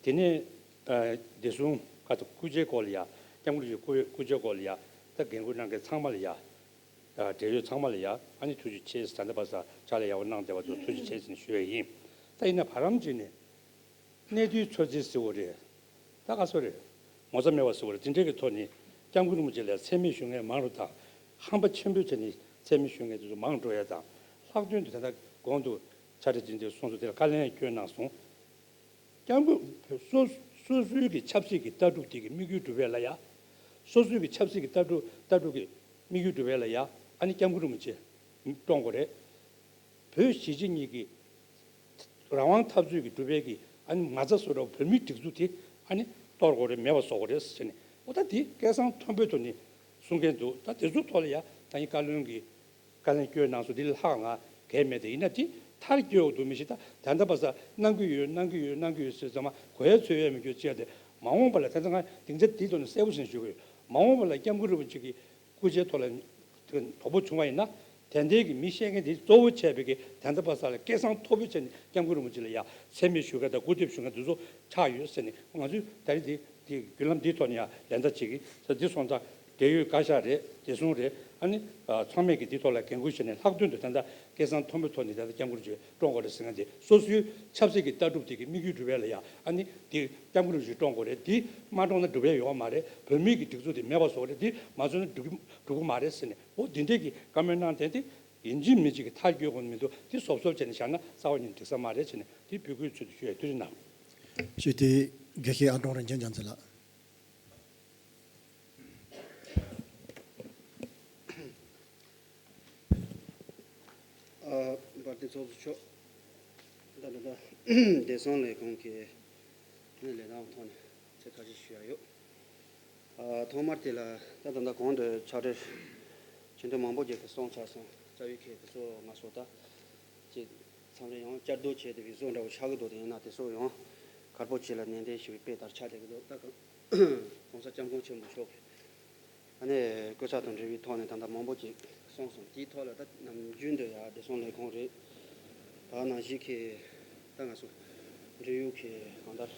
དེ་ནས་ཨ་བདེ་སྲུང་ཁ་ཐུག་སྐུ་ཕྱྭའི་སྐོར་ལ་ཡ། སྐྱབས་མགོན་རིན་པོ་ཆེའི་སྐུ་ཕྱྭའི་སྐོར་ལ་ཡ། ད་འགན་འཁུར་གནང་མཁན་ཚང་མ་ལ་ཡ། ཨ་འབྲེལ་ཡོད་ཚང་མ་ལ་ཡ། ཨ་ནི་ཐུགས་རྗེ་ཆེ་ཟེར། ད་ལྟ་བར་ས་ཕྱག་ལས་ཡག་པོ་གནང་བསྡད་པ་ཚོ་ཐུགས་རྗེ་ཆེ་ཟེར་ནས་ཞུ་ཡ་ཡིན། ད་ཡིན་ན་བར་ལམ་ཅིག་ནས་གནས་དུས་ཚོད་རྩིས་ཟེར་བ་རེད། ད་ག་སོ་རེད། ངོ་ཚ་མེད་པ་ཟེར་བ་རེད། དེ་འདྲའི་གི་ཐོག་ནས་སྐྱབས་མགོན་རིན་པོ་ཆེ་ལ་མཚན་སྨད་ཞུ་མཁན་མང་རུ་དང་། ཧམ་པ་ཆེན་པོས་བྱས་ནས་མཚན་སྨད་ཞུ་མཁན་དེ་ཚོ་མང་འགྲོ་ཡ་དང་། ལྷག་དོན་དུ་ད་ལྟ་གོང་དུ་ཕྱག་སྦྲེལ་འཛིན་གྲྭས་གསུངས་སོང་། དེ་ལ་བཀའ་ལན་སྐྱོན་གནང་སོང་། སྐྱབས་མགོན་སོ་སོ་སོའི་གི་ཆབ་སྲིད་ཀྱི་ལྟ་གྲུབ་དེ་གི་དམིགས་ཡུལ་འགྲུབ་པའི་ལ་ཡ། སོ་སོའི་གི་ཆབ་སྲིད་ཀྱི་ལྟ་གྲུབ་ལྟ་གྲུབ་ཀྱི་དམིགས་ཡུལ་འགྲུབ་པའི་ལ་ཡ། ཨ་ནི་སྐྱབས་མགོན་རིན་པོ་ཆེ་བཀྲོངས་དགོས་རེད། བོད་གཞིས་བྱེས་གཉིས་ཀྱི་རང་དབང་འཐབ་རྩོད་ཀྱི་འགྲུབ་པའི་གི་ཨ་ནི་མ་རྩ་བཟོ་འདྲ་བོ་བོད་མིའི་སྒྲིག་འཛུགས་དེ་ཨ་ནི་གཏོར་དགོས་རེད། མེད་པ་བཟོ་དགོས་རེད་ཟེར་ནས། འོ་ད་དེ་སྐད་གསང་མཐོན་པོའི་ཐོག་ནས་གསུང་མཁན་འདུག། ད་དེ་ཚོའི་ཐོག་ལ་ཡ་ད་ཡིན་བཀའ་བློན་གྱི་བཀའ་ལན་སྐྱོན་གནང་སོང་། འདི་ལས་ལྷག་ང་གལ་མེད་དེ། ཡིན་ན་དེ་མཐར་སྐྱེལ་འོག་ཏུ་མི་ཤེས། ད་ད་ལྟ་བར་ས་གནང་གི་ཡོད་གནང་གི་ཡོད་གནང་གི་ཡོད་ཟེར་ཙམ་མ་གོ་ཡ་ཚོད་ཡ་མི་སྐྱོ་ཅི་ཡ་དེ། མ་འོངས་པ་ལ་ད་ལྟ་ང་སྡིངས་ཆ་འདིའི་ཐོག་ནས་གསལ་པོ་ཞིག་ཞུ་གི་ཡོད། མ་འོངས་པ་ལ་སྐྱབས་མགོན་རིན་པོ་ཆེ་གི་ སྐུ་ཕྱྭའི་ཐོག་ལ་དོ་ཕོག་བྱུང་བ་ཡིན་ན། དད་ལྡན་གྱི་མི་བཤད་མཁན་དེ་གཙོ་བོ་བྱས་པའི་གི་དན་རྩ་བ་ས་ལ་སྐལ་བཟང་མཐོ་པོ་བྱས་ནས་སྐྱབས་མགོན་རིན་པོ་ཆེ་ལ་ཡ་མཚན་སྨད་ཞུ་མཁན་དང་སྐུར་འདེབས་ཞུ་མཁན་དེ་ཚོ་ཆགས་ཡོད་ཟེར་ནས། ང་ཚོས་ད་རེས་དེ་དེ་བརྒྱུད་ལམ་འདིའི་ཐོག་ནས་ཡང་ལན་བརྡ་བྱེད་ཀྱི་ཟེར། འདི་སོང་ཙང་རྒས་ཡོལ་བཀའ་ཤག་རེད། བདེ་སྲུང་རེད། ཨ་ནི་ཚང་མས་ཀྱི་འདིའི་ཐོག་ལ་འགན་འཁུར་བྱས་ནས་ལྷག་དོན་དུ་ད་ལྟ་སྐལ་བཟང་མཐོན་པོའི་ཐོག་ནས་ད་ལྟ་སྐྱབས་མགོན་རིན་པོ་ཆེ་བཀྲོངས་དགོས་རེད་ཟེར་མཁན་དེ་སོ་སོའི་ཆབ་སྲིད་ཀྱི་ལྟ་གྲུབ་དེ་གི་དམིགས་ཡུལ་འགྲུབ་ཡ་ལ་ཡ། ཨ་ནི་དེ་སྐྱབས་མགོན་རིན་པོ་ཆེ་བཀྲོངས་དགོས་རེད། དེ་མ་བཀྲོངས་ན་འགྲུབ་ཡ་ཡོད་མ་རེད། བོད་མིའི་གི་སྒྲིག་འཛུགས་དེ་མེད་པ་བཟོ་དགོས་རེད། དེ་མ་བཟོས་ན་འགྲུབ་འགྲུབ་གི་མ་རེད་ཟེར་ནས། འོ་འདི་འདྲས་ཀྱི་བཀའ་མོལ་གནང་དེ་དེ་ཡིན་གཅིག་མིན་གཅིག་གི་མཐའ་འཁྱོལ་དགོས་མི་འདུག་དེ་གཟབ་གཟབ་བྱས་ནས་བཞག་ན་རྩ་བ་ཉིད་ནས་འགྲིག་ས་མ་རེད་ཟེར་ནས་དེ་འབོད་སྐུལ་ཚུལ་དུ་ཞུ་ཡ། བཀའ་དྲིན་གནང་། ཞུས་ཏེ། དགེ་བཤེས་ཨ་ཀྲོང་རིན་ཆེན་རྒྱ་མཚོ་ལགས། ཨ། འབར་མདེལ་ཚོགས་གཙོ་མཆོག་ད་ད་ལྟ་བདེ་སྲུང་ལས་ཁུངས་ཀྱི་ནས་ལས་སྟངས་ཐོག་ནས་ཚིག་ཁ་ཤས་ཞུ་ཡ་ཡོད། ཨ། ཐོག་མར་དེ་ལ་ད་ད་ལྟ་གོང་དུ་ཕྱག་བྲིས་ཆེ་འབྲིང་མང་པོ་ཅིག་གིས་གསུངས་ཚར་སོང་། རྩ་བའི་གི་དེ་ཚོ་ང་ཚོ་ད་ཅིག་མཚམས་རེ་ཡང་བསྐྱར་ཟློས་བྱས་དེ་བི་བཟོ་འདྲ་བོ་ཆགས་ཀྱི་འདུག་དེ་ཡིན་ན་དེ་ཚོ་ཡང་གར་པོ་ཆེ་ལ་ནན་ཏན་ཞུ་བའི་དཔེ་ལྟར་ཆགས་བསྡད་ཀྱི་འདུག་ད་ག་༸གོང་ས་༸སྐྱབས་མགོན་ཆེན་པོ་མཆོག་གིས་ཨ་ནི་སྐུ་ཚབ་དང་འབྲེལ་བའི་ཐོག་ནས་ད་ལྟ་མང་པོ་ཅིག་གསུངས་སོང་། དེའི་ཐོག་ལ་ད་ནམ་རྒྱུན་དུ་ཡ་བདེ་སྲུང་ལས་ཁུངས་རེད། ད་ནང་བཞིན་གྱི་ད་ང་ཚོ་འབྲེལ་ཡོད་ཀྱི་གང་ལྟར་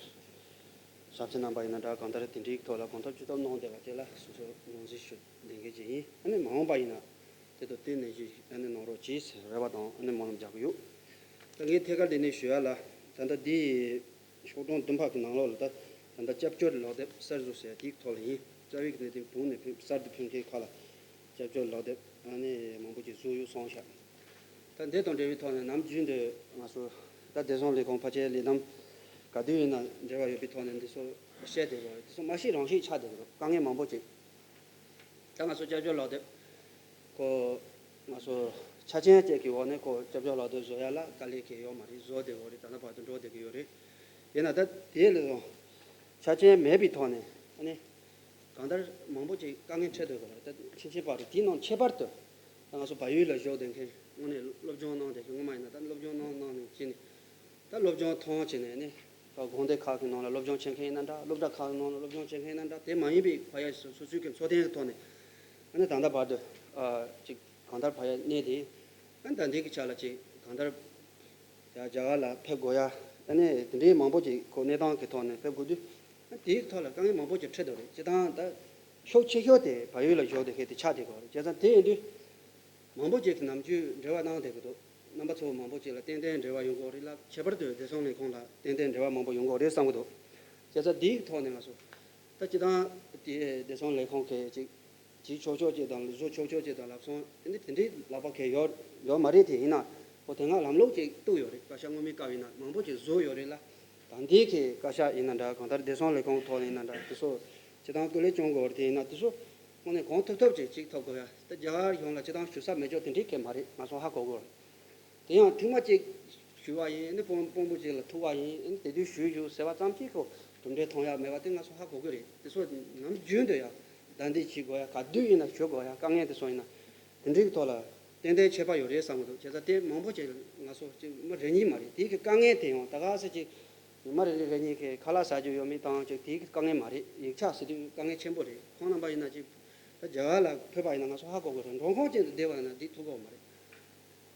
ཞབས་ཕྱི་རྣམ་པ་ཡིན་ན་འདྲ། གང་ལྟར་དེ་འདྲའི་ཐོག་ལ་གང་ཐུབ་ཅི་ཐུབ་གནང་བསྡད་པ་དེ་ལ་སོ་སོ་ངོས་འཛིན་ཞུ་ལས་འགན་ཅིག་ཡིན། ཨ་ནི་མ་འོངས་པ་ཡིན་ན་དེ་དང་དེ་ནས་ཅིག་ཨ་ནི་གནང་རོགས་གྱིས་ཟེར་རེ་བ་དང་ཨ་ནི་སྨོན་ལམ་རྒྱག་གི་ཡོད། ད་ངས་ཐད་ཀར་དེ་ནས་ཞུ་ཡ་ལ། ད་ལྟ་འདི་ཤོག་གྲངས་བདུན་པ་གི་ནང་ལོགས་ལ་ད་ད་ལྟ་སྐྱབས་བཅོལ་ལག་དེབ་གསར་བཟོ་ཟེར་ཡ་དེའི་ཐོག་ལ་ཡིན། རྩ་བའི་གནད་དོན་བུང་ནས་ཕུལ་གསར་དུ་ཕུལ་མཁན་ཁག་ལ་སྐྱབས་བཅོལ་ལག་དེབ་ཨ་ནི་མང་པོ་ཅིག་བཟོས་ཡོད་གསུངས་ཤག་ད་འདི་དང་འབྲེལ་བའི་ཐོག་ནས་ནམ་རྒྱུན་དུ་ང་ཚོ་ད་བདེ་སྲུང་ལས་ཁུངས་ཕལ་ཆེར་ལས་རྣམ་ག་དུས་ཡིན་ན་འབྲེལ་བ་ཡོད་པའི་ཐོག་ནས་འདི་ཚོ་བཤད་བསྡད་ཡོད་རེད། འདི་ཚོ་མ་ཤེས་རང་ཤེས་ཆགས་བསྡད་ཀྱི་འདུག་དཀའ་ངལ་མང་པོ་ཅིག་ད་ང་ཚོ་སྐྱབས་བཅོལ་ལག་དེབ་ཁོ་ང་ཚོ་ཆ་རྐྱེན་ཅིག་གི་འོག་ནས་ཁོ་སྐྱབས་བཅོལ་ལག་དེབ་བཟོ་ཡ་ལ་དཀའ་ལས་ཁག་ཡོད་མ་རེད། བཟོ་བསྡད་ཡོད་རེད། ད་ལྟ་བར་དུ་འགྲོ་བསྡད་ཀྱི་ཡོད་རེད། ཡིན་ན་ད་དེ་ལས་ཡང་ཆ་རྐྱེན་མེད་པའི་ཐོག་ནས་ཨ་ནི་གང་ལྟར་མང་པོ་ཅིག་དཀའ་ངལ་འཕྲད་སྡོད་ཀྱི་རེད། ད་ཕྱིན་ཆད་པ་རེད། དེའི་ནང་ཁྱད་པར་དུ་ད་ང་ཚོ་བལ་ཡུལ་ལ་བཞུགས་བསྡད་མཁན་དངོས་གནས་སློབ་སྦྱོང་གནང་བསྡད་མཁན་སྔོན་མ་ཡིན་ན་ད་སློབ་སྦྱོང་གནང་གནང་ནས་ཕྱིན་ནས། ད་སློབ་སྦྱོང་ཐོན་བྱས་ནས་ནི་ད་དགོན་སྡེ་ཁག་གི་ནང་ལ་སློབ་སྦྱོང་བྱེད་མཁན་ཡིན་ན་འདྲ། སློབ་གྲྭ་ཁག་གི་ནང་ལ་སློབ་སྦྱོང་བྱེད་མཁན་ཡིན་ན་འདྲ། དེ་མ་ཡིན་པའི་ཕ་ཡུལ་སོ་སོའི་གི་འཚོ་རྟེན་གྱི་ཐོག་ནས་ཨ་ནི་ད་ལྟ་བར་དུ་ཨ་ཅིག་གང་ལྟར་ཕ་ཡུལ་གནས་དེ་ཨ་ནི་ད་འདི་གི་ཆ་ལ་ཅིག་གང་ལྟར་ཡ་རྒྱ་གར་ལ་ཕེབས་དགོས་ཡ། ཨ་ནི་དེ་འདྲའི་མང་པོ་ཅིག་ཁོ་གནས་སྟངས་ཀྱི་ཐོག་ནས་ཕེབས་དགོས་དུས་ཨ་དེའི་ཐོག་ལ་དཀའ་ངལ་མང་པོ་ཅིག་འཕྲད་འདུག་རེད། སྤྱིར་བཏང་ད་ཤུགས་ཆེ་ཤོས་དེ་བལ་ཡུལ་ལ་བཞུགས་བསྡད་མཁན་དེ་ཆགས་བསྡད་ཀྱི་ཡོད་རེད། བྱས་ཙང་དེ་ཡིན་དུས། མང་པོ་ཅིག་གིས་ནམ་རྒྱུན་འབྲེལ་བ་གནང་བསྡད་ཀྱི་འདུག་རྣམ་པ་ཚོ་མང་པོ་ཅིག་ལ་ཏན་ཏན་འབྲེལ་བ་ཡོང་གི་ཡོད་རེད་ལ། ཁྱད་པར་དུ་བདེ་སྲུང་ལས་ཁུངས་ལ་ཏན་ཏན་འབྲེལ་བ་མང་པོ་ཡོང་གི་ཡོད་རེད་བསམ་གྱི་འདུག་བྱས་ཙང་འདིའི་ཐོག་ནས་ང་ཚོ་ད་སྤྱིར་བཏང་དེ་བདེ་སྲུང་ལས་ཁུངས་ཀྱི་ཅིག་བྱེད་ཆོག་ཆོག་ཅིག་དང་བཟོ་ཆོག་ཆོག་ཅིག་དང་ལབ་སོང་། དེ་འདྲའི་དེ་འདྲའི་ལག་པ་གང་ཡོད་ཡོད་མ་རེད། དེ་ཡིན་ན་ཁོ་དེ་སྔ་ལམ་ལུགས་ཅིག་བཙུགས་ཡོད་རེད། བཀའ་ཤག་སྔོན་མའི་སྐབས་ཡིན་ན་མང་པོ་ཅིག་བཟོས་ཡོད་རེད་ལ། ད་ལྟའི་གི་བཀའ་ཤག་ཡིན་ན་འདྲ། གང་ལྟར་བདེ་སྲུང་ལས་ཁུངས་ཐོག་ནས་ཡིན་ན་འདྲ། དེ་ཚོ་སྤྱིར་བཏང་སྐུ་ལས་སྐྱོན་དགོས་རེད། དེ་ཡིན་ན་དེ་ཚོ་དངོས་གནས་གང་ཐུབ་ཐུབ་ཅིག་ཅིག་ཐུབ་དགོས་ཡ། ད་རྒྱ་གར་གཞུང་ལ་སྤྱིར་བཏང་ཞུ་ས་མེད་ཆོག་དེ་འདྲའི་གང་མ་རེད། ང་ཚོ་ཧ་གོ་དགོས་རེད། དེ་ཡང་ཐེངས་མ་གཅིག་ཞུས་པ་ཡིན། ཨ་ནི་དཔོན་དཔོན་པོ་གཅིག་ལ་ཐུག་པ་ཡིན། ཨ་ནི་དེ་དུས་ཞུས་ཞུས་ཟེར་བ་ཙམ་གཅིག་གོ་གྲུབ་འབྲས་མཐོང་ཡ་མེད་པ་དེ་ང་ཚོ་ཧ་གོ་གི་རེད། དེ་ཚོ་ནམ་རྒྱུན་དུ་ཡ་ད་འདི་བྱེད་དགོས་ཡ། ག་དུས་ཡིན་ན་ཞུ་དགོས་ཡ། དཀའ་ངལ་དེ་ཚོ་ཡིན་ན་དེ་འདྲའི་གི་ཐོག་ལ་ཏན་ཏན་ཁྱད་པར་ཡོད་རེད་བསམ་གི་འདུག་བྱས་ཙང་དེ་མང་པོ་ཅིག་ང་ཚོ་ཅིག་མ་རེ་གཉིས་མ་རེད། དེའི་གི་དཀའ་ངལ་དེ་ཡང་ད་ག་ཟེ་ཅིག་ཉི་མ་རེ་རེ་རེ་གཉིས་ཀྱི་ཁ་ལག་ཟ་རྒྱུ་ཡོད་མེད་དང་ཅིག་དེའི་གི་དཀའ་ངལ་མ་རེད། ཡིག་ཆ་ཟེར་དུས་དཀའ་ངལ་ཆེན་པོ་རེད། ཁོང་རྣམ་པ་ཡིན་ན་ཅིག་ད་རྒྱ་གར་ལ་ཕེབས་པ་ཡིན་ན་ང་ཚོ་ཧ་གོ་གི་རེད། མགྲོན་ཁང་ཅན་དུ་བསྡད་པ་ཡིན་ན་འདི་ཐུག་གི་ཡོད་མ་རེད།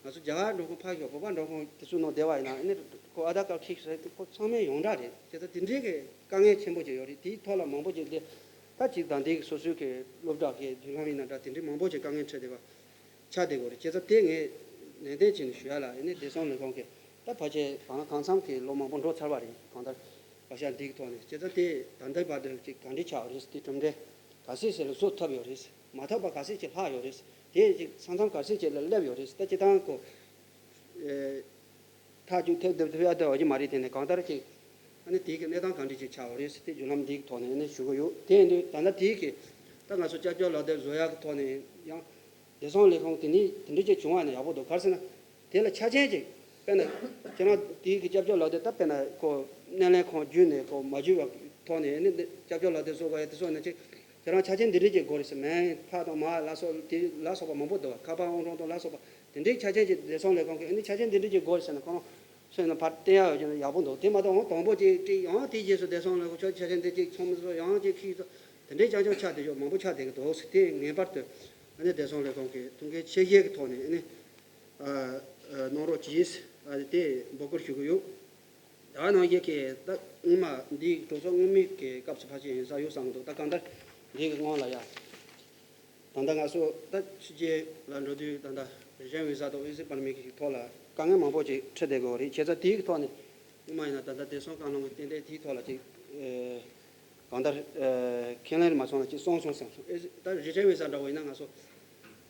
ང་ཚོ་རྒྱ་གར་མགྲོན་ཁང་ཕར་ཞོག་བོད་པ་མགྲོན་ཁང་དེ་ཚོའི་ནང་བསྡད་པ་ཡིན་ན་ཨ་ནི་ཁོ་ཨ་དྷར་ཀར་ཁྱེར་ཤོག་ཟེར་ཁོ་ཚང་མས་ཡོངས་གྲགས་རེད། དེ་ལྟར་དེ་འདྲའི་གི་དཀའ་ངལ་ཆེན་པོ་ཅིག་ཡོད་རེད། དེའི་ཐོག་ལ་མང་པོ་ཅིག་འདི་ད་ཅིག་ད་འདི་གི་སོ་སོའི་གི་སློབ་གྲྭ་གི་མདུན་ལམ་ཡིན་ན་འདྲ། དེ་འདྲའི་མང་པོ་ཅིག་དཀའ་ངལ་འཕྲད་བསྡད་པ་ཆགས་བསྡད་ཡོད་རེད། བྱས་ཙང་དེ་ངས་ནན་ཏན་བྱས་ནས་ཞུ་ཡ་ལ་ཨ་ནི་བདེ་སྲུང་ལས་ཁུངས་ཀྱི་ད་ཕལ་ཆེར་གང་ལ་གང་འཚམ་གི་ལོ་མང་པོ་འགྲོ་ཚར་བ་རེད། གང་ལྟར་བཀའ་ཤག་འདི་གི་ཐོག་ནས། བྱས་ཙང་དེ་ད་ལྟའི་བར་དུ་ཅིག་ག་འདྲ་ཆགས་ཡོད་རེད། དེ་གྲུབ་འབྲས་ག་ཚོད་ཟེར་ལ་བཟོ་ཐུབ་ཡོད་རེད། མ་ཐུབ་པ་ག་ཚོད་ཅིག་ལྷག་ཡོད་རེད། དེ་ཅིག་ས་མཚམས་ག་ཚོད་ཅིག་ལ་སླེབས་ཡོད་རེད། ད་སྤྱིར་བཏང་ཁོ་ཨེ་ཐག་གཅོད་ཐེབས་ཐེབས་ཐེབས་ཡ་དེ་འོ་ཅི་མ་རེད། དེ་ནས་གང་ལྟར་ཅིག་ཨ་ནི་དེའི་གི་གནས་སྟངས་ག་འདྲ་ཅིག་ཆགས་ཡོད་རེད་ཟེར་དེ་བརྒྱུད་ལམ་འདིའི་ཐོག་ནས་ཨ་ནི་ཞུ་གི་ཡོད། དེ་ཡིན་དུས་ད་ལྟ་དེའི་གི་ད་ང་ཚོ་སྐྱབས་བཅོལ་ལག་དེབ་བཟོ་ཡ་གི་ཐོག་ནས་ཡང་བདེ་སྲུང་ལས་ཁུངས་དེ་ནི་དེ་འདྲ་ཅིག་བྱུང་བ་ཡིན་ན་ཡག་པོ་འདུག་ག་རེ་ཟེར་ན། དེ་ལ་ཆ་རྐྱེན་ཅིག་དཔེར་ན་ཁྱེད་རང་དེའི་གི་སྐྱབས་བཅོལ་ལག་དེབ་ད་དཔེར་ན་ཁོ་སྣེ་ལེན་ཁང་བརྒྱུད་ནས་ཁོ་མ་བརྒྱུད་པའི་ཐོག་ནས་ཨ་ནི་སྐྱབས་བཅོལ་ལག་དེབ་བཟོ་དགོས་ཡ་དེ་ཚོ་ནི་ཅིག་ཁྱེད་རང་ཆ་རྐྱེན་འདི་འདྲ་ཅིག་དགོས་རེད་ཟེར། མིང་ཕ་དང་མ་ལ་སོགས་དེ་ལ་སོགས་པ་མང་པོ་འདུག་ཁ་པར་ཨང་གྲངས་དང་ལ་སོགས་པ་དེ་འདྲའི་ཆ་རྐྱེན་ཅིག་བདེ་སྲུང་ལས་ཁུངས་ཀྱིས་ཨ་ནི་ཆ་རྐྱེན་འདི་འདྲ་ཅིག་དགོས་རེད་ཟེར་ན་ཁོ་རང་སོ་ཡིན་ན་ཕར་བསྟན་ཡ་ཡོད་ཀྱི་ན་ཡག་པོ་འདུག་དེ་མ་གཏོགས་ཨང་དང་པོ་ཅིག་ཅིག་ཡང་དེའི་རྗེས་སུ་བདེ་སྲུང་ལས་ཁུངས་ཁྱོད་ཆ་རྐྱེན་འདི་ཅིག་ཚང་མ་བཟོ་ཡང་ཅིག་ཁྱེད་ཚོ་དེ་འདྲའི་རྐྱང་རྐྱང་ཆགས་བསྡད་ཡོད། མང་པོ་ཆགས་བསྡད་ཀྱི་འདུག་དེ་ངེས་པར་དུ་ ཨ་ནི་བདེ་སྲུང་ལས་ཁུངས་ཀྱི་ཐུགས་འགན་ཆེ་བཞེས་ཀྱི་ཐོག་ནས་ཨ་ནི་ཨ་ཨ་གནང་རོགས་གྱིས། ཨ་དེ་འབོད་སྐུལ་ཞུ་གི་ཡོད། ད་ནང་བཞིན་གྱི་ད་སྔོན་མ་འདིའི་གྲོས་ཚོགས་སྔོན་མའི་གི་སྐབས་སུ་ཕལ་ཆེར་ཡིན་ས་ཡོད་བསམ་གྱི་འདུག་ད་གང་ལྟར་འདིའི་གི་སྔོན་ལ་ཡ། ད་ལྟ་ང་ཚོ་ད་ཕྱི་རྒྱལ་ལ་འགྲོ་དུས་ད་ལྟ་རི་ཇན་བི་ཟ་དང་ཨེ་ཟི་པར་མིཊ་གི་ཐོག་ལ་དཀའ་ངལ་མང་པོ་ཅིག་འཕྲད་བསྡད་དགོས་རེད། བྱས་ཙང་དེའི་ཐོག་ནས་སྔོན་མ་ཡིན་ན་ད་ལྟ་བདེ་སྲུང་བཀའ་བློན་གྱི་རྟེན་འབྲེལ་དེའི་ཐོག་ལ་ཅིག་ཨེ་གང་ལྟར་ཨེ་ཁས་ལེན་མ་སོང་ལ་ཅིག་སོང་སོང་བསམ་སོང་། ཨེ་ཟི་ད་རི་ཇན་བི་ཟ་འདྲ་བོ་ཡིན་ན་ང་ཚོ་